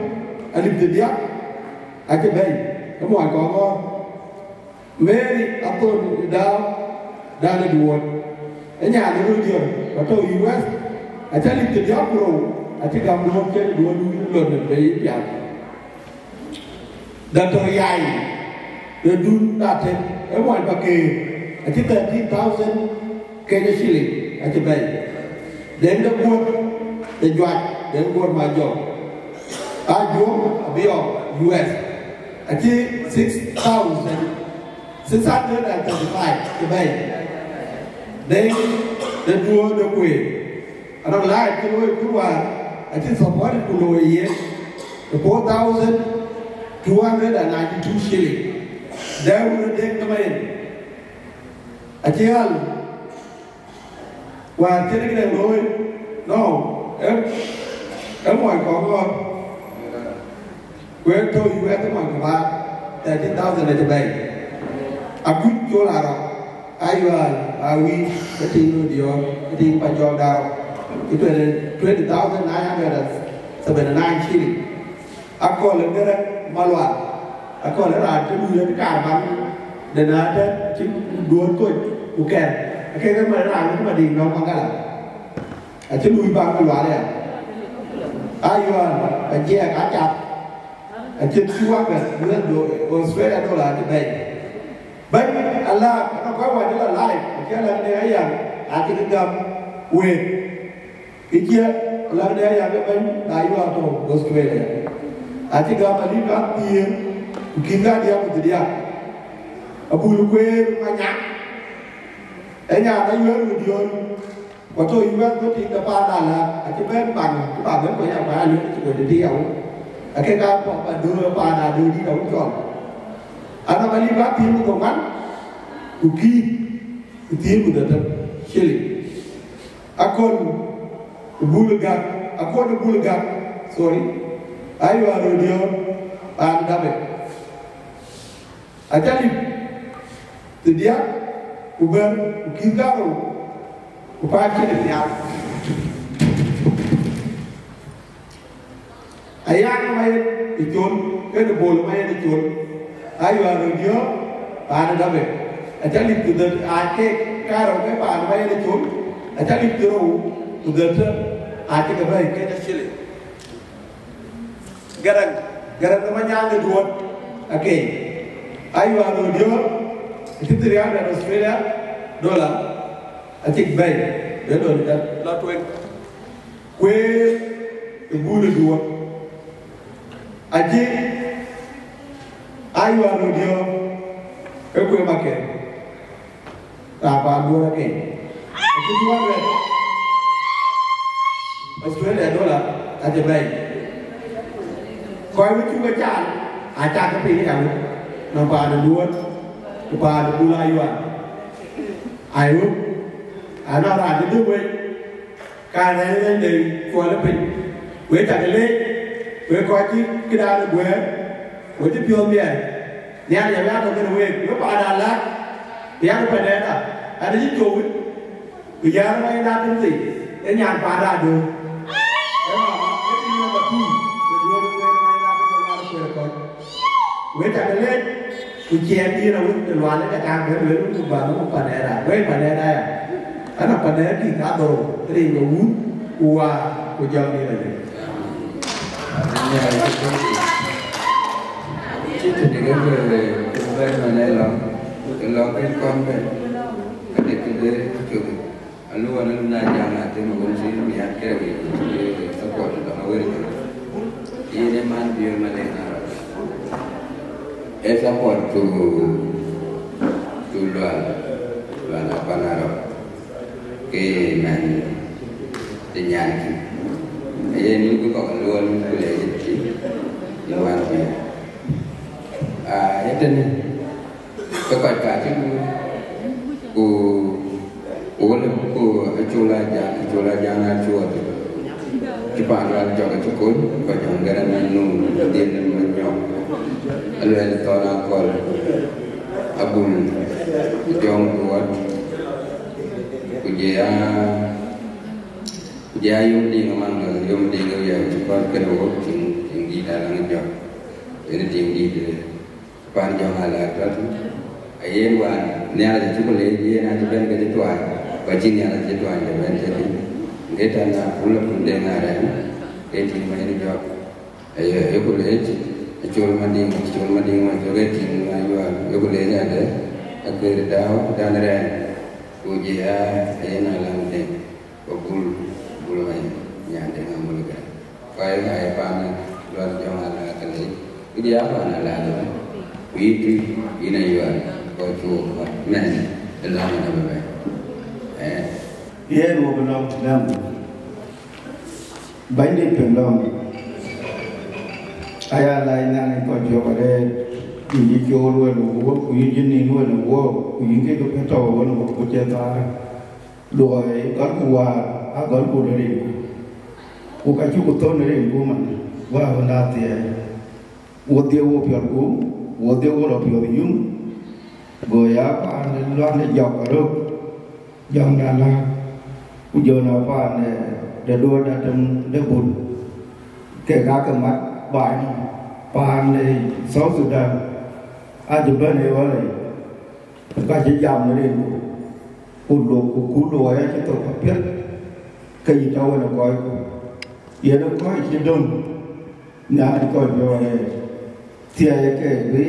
alip thiërdiäk, acï bɛ̈i, ë muɔc kɔŋ ɣɔ̈k. Mary Athon Dau, dan ë duɔ̈ɔ̈t, ë nyan ë röt jɔt, ku tɔ̈ U S, acä lip thiërdiäk ku rou, acï gam duɔ̈ɔ̈t cï duɔ̈ɔ̈t lui lon ë bei piath. Doctor Yai, de dun Datem, ë muɔny Pakeer, acï thirteen thousand Kenya shilling, acï bɛ̈i. Deŋ de guöt, de juac, deŋ guöt ma jɔk. A juɔ̈m abï ɣɔ̈k U S, acï six thousand six hundred and thirty-five cï bɛ̈i. Dɛ̈ŋ de duɔ̈ɔ̈r de kueer, anɔŋ live cï looi kur wäär, acï support ku looi yen, the four thousand two hundred and ninety-two shilling. Dɛ̈ wun ë dek tëmɛn, acï ɣäl. Wäär cïn këde looi, no, ë, ë muɔny kɔŋ ɣɔn. Ku ë tɔ̈ U S ë muɔny kë bä, thirteen thousand acï bɛ̈i. Akuc col arɔk, Ayual, Awïc, ë tiŋ Rodiɔ̈ɔ̈r, ë tiŋ Pajɔl Darɔk, ë twenty, twenty thousand nine hundred and seventy nine shilling. Akɔ̈l ë Gërë Malual, akɔ̈l ë raan cï luui ë kaar baŋ de na tɛ̈ cï duööt koc ku kɛ̈r, akek ë man raan cï Madiŋ nɔm Magala, acï luui baŋ Malual aya. Ayual, ajiɛɛk acath, acï two hundred U S do-, Australia dollar acï bɛ̈i. Bɛ̈ny alaak, anɔŋ kɔc wään cï la live, acï alaak de aya, acï kë gam wëët. Kë ciɛk, alaak de aya ke bɛ̈ny, na yua tɔ̈ Australia. Acï gam alip kathiëër, ku kïn kadiäk ku thiërdiäk. Abul kueer Manyaŋ. Ë nyan Ayuɛɛr Röt Diöör, ku tɔ̈ Ayuɛɛr Röt Diöör de paan Alaak, acï bɛ̈n baŋ, cï ba bɛ̈n ku ya ba Ayuɛɛr cï Röt Diöör ya wun. Ake ka paan Adöör, paan Adöör dït awun cɔl. Anɔŋ alip kathiëër ku dhoŋuan, ku kïïk, ku thiëër ku dhetem, shilling. Akon Bul Gak, Akon Bul Gak, sorry. Ayuɛɛr Röt Diöör, paan Dabe. Acä lip thiärdiäk ku bɛ̈t ku kïïk karou ku paan cïn ë nhial. Ayan Mayen ë Col, kënë Bol Mayen ë Col, Ayuɛɛr Röt Diöör, paan Dabe. Acä lip ku dhät, aa, keek karou ke paan Mayen ë Col, acä lip thiërrou ku dhät, acï ke bɛ̈ɛ̈i kek shilling. Garaŋ, Garaŋ de Manyaŋ de Duɔt, akei. Ayuɛɛr Röt Diöör, acï three hundred Australia dollar, acïk bɛ̈ɛ̈i, bï lɔ dɛ̈t lɔ tueŋ. Kueer ë Bul ë Duɔt, acï Ayuɛɛr Röt Diöör, ë kueer Makɛn. Raan paan Duɔt akei. Acï two hundred Australia dollar acï bɛ̈ɛ̈i. Kɔc wën cuk ke caal, acä ke piny ë ya wën. Nɔŋ paan Duɔt, ku paan Bul Ayuɛɛr. Ayuɛɛr, anɔŋ raan cï dhuk wec, ka rɛ̈ɛ̈r rɛ̈ɛ̈r de cuɔl ë piny. Wek cä ke leec, wek kɔc cï këdan ë guɛ̈ɛ̈r, wek cï piɔ̈ɔ̈th miɛt. Nhialic abï ya tɔ̈ kenë week, wek paan Alaak, bï ya ke pɛ̈nɛɛrda, an, acï cop wit, ku yäär Mayen Atëm thii, ee nyan paan Adöör. Ee mama, ee tiŋ namba two, de duɔ̈ɔ̈r wek Mayen Atëm de Lual Kueer Kɔc. Wek cä ke leec, ku ciɛɛŋ yïn awut de Lual ë ka bɛ̈n lueel, ku bä nhom pɛ̈nɛɛrda, wek pɛ̈nɛɛrda ya. Ana pɛ̈nɛɛr dït adhorou, rin ke Wun, ku Wät, ku Jɔŋdït Lajik. Cï tëde ke bɛ̈n man ë lɔ̈ŋ, ke lɔ̈ŋ ke kɔn bɛ̈n, ka de këde cök. Alu wan alu na jam na tem wun si miat kere ke ke support da ma weri ke. Yene man biyo ma le na. E support to, to Lual, Lual Apanaro. Ke man de nyan ki. Ye ni ku ko Lual ku le ti. Ni wan biyo. Ah, etene. Ke kɔc ka cï ku, ku, ku wël ku Acol Ajaŋ, Acol Ajaŋ Acuɔɔt. Cï paan Lual jɔk acï kony, kɔc jɔŋ Garaŋ Manyuɔɔn, Dhiël Manyɔk. Aluɛɛl Thɔn Akɔl, Abul, Jɔŋ Duɔt. Ku jɛ ya, ku jɛ ya Yom Diŋ Maŋ, Yom Diŋ Wiɛɛu, cï kɔc kënë wok, tiŋ, tiŋ dït alaŋ jɔk. Yen tiŋ dït, eh, Pan Jɔŋ Alaak tɔ̈ tïŋ. Ayen wään Nhialic acuk leec, yen acï bɛ̈n ke cï tuany, ku acï Nhialic cï tuany de bɛ̈n cï tïŋ. Ŋet an, na pul apul de ŋa rɛ̈n, ke tïŋ ma yen jɔk. Aye, yeku leec, Acol Madiŋ, Acol Madiŋ ma cök, ke tïŋ ma yual, yeku leec adë, Akeer Dau, dan rɛ̈n, ku jë ya, ayen alaŋ de. Ku Bul, Bul Mayen, nyan de ŋa Bul Gak. Kɔc ŋa ye pan Lual Jɔŋ Alaak ke leec, ku jɔ ya pan Alaak ëbɛ̈n. Ku yïn Tuic, yïn Ayual, kɔc cuɔɔk kɔc mɛn ë lɔ̈ŋ ënɔm ëbɛ̈n. Ɛɛ. Yen wo bï lɔ̈ŋ däŋ. Bɛ̈nydït piŋ lɔ̈ŋ. Aya lac nyan ë kɔc jɔk arëët, yïn cï cool wën ë wuɔ̈k, ku yïn cï nin wën ë wuɔ̈k, ku yïn kek bï tɔ̈u wën ë wuɔ̈k, ku cï thaar. Luɔi gɔlku wäär, agɔlku në rinku, ku ka cuk thɔ̈n në rinku man, wäär wën athiɛɛi. Wo dhiëëu wo piɔlku, wo dhiëëu wo lɔ piɔ̈ɔ̈th yum, go ya paan de Lual de jɔk aröök, jɔŋ de Alaak, ku jɔ na paan de, de Duɔt de Tem de Bul, kek aake mat baai nɔm, paan de South Sudan, acï bɛ̈n ë ɣɔ̈l yic. Ka cï jam në rinku, ku lok, ku kut luɔi acï thok apiɛth, ke yï tɔ̈ wën ë kɔcku. Yen ë kɔc cï döŋ, Nhialic kɔc jɔɔk arëët. Thiɛɛi ke bï,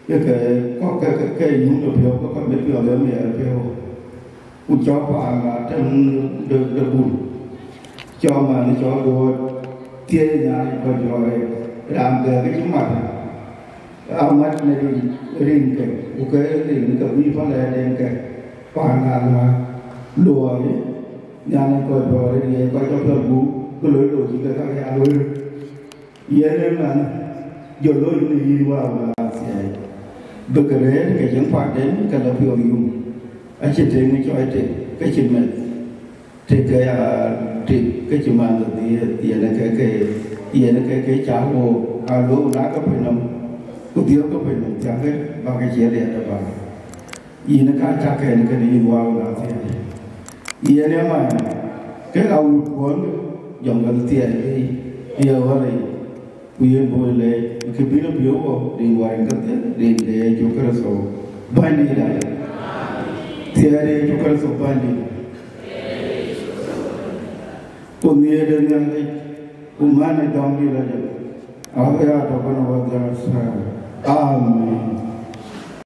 ke ke, kɔc ke, ke, ke yum de piɔ̈u, ke kɔc bï piɔ̈ɔ̈th ë miɛɛr piɔ̈u. Ku cɔk paan Atem de, de Bul, cɔk man cɔk Duɔt, thiëëc Nhialic kɔc jɔɔk arëët, raan bɛ̈ɛ̈r ke cï mat, amat në rin, rinke, ku ke rin ke bï päl ë rinke. Paan aa luɔi, luɔi, Nhialic kɔc bɔ̈ rëër ye kɔc ke piɔl gup, ke loi looi cï ke ka ya lueel. Yen ë man, jɔ loi në yïn Wä Wä Thiɛɛi. Bï ke rëër ke cïn kuatden ke lɔ piɔ̈ɔ̈th yum. Acïn tëŋ cɔɔc tek ke cïn meth. Tek ke ya tek ke cï man de dhiëëth, yen ke ke, yen ke ke cak wo, aa loi na ke piny nɔm, ku dhiëëth ke piny nɔm thiäŋkë, bä ke cie riɛt ë bä. Yïn ka cak kɛn kënë yïn Wä Wä Thiɛɛi. Yen ë man, ke ka wut kuɔn, jɔŋ ke thiɛɛi, ye ɣɔn rɛy, ku yen bɔ̈ leec, ke bï lɔ piɔ̈u wɔ, rin Wä rin ke thiëëk, rin de Yecu Kërtho, Bänydït. Thiɛɛi de Yecu Kërtho, Bänydït. Ku nhiëër de Nhialic, ku man ë dɔŋ dït ajɔt, abï ya tɔ̈ kenë wɔ dhäär thäär. Amen.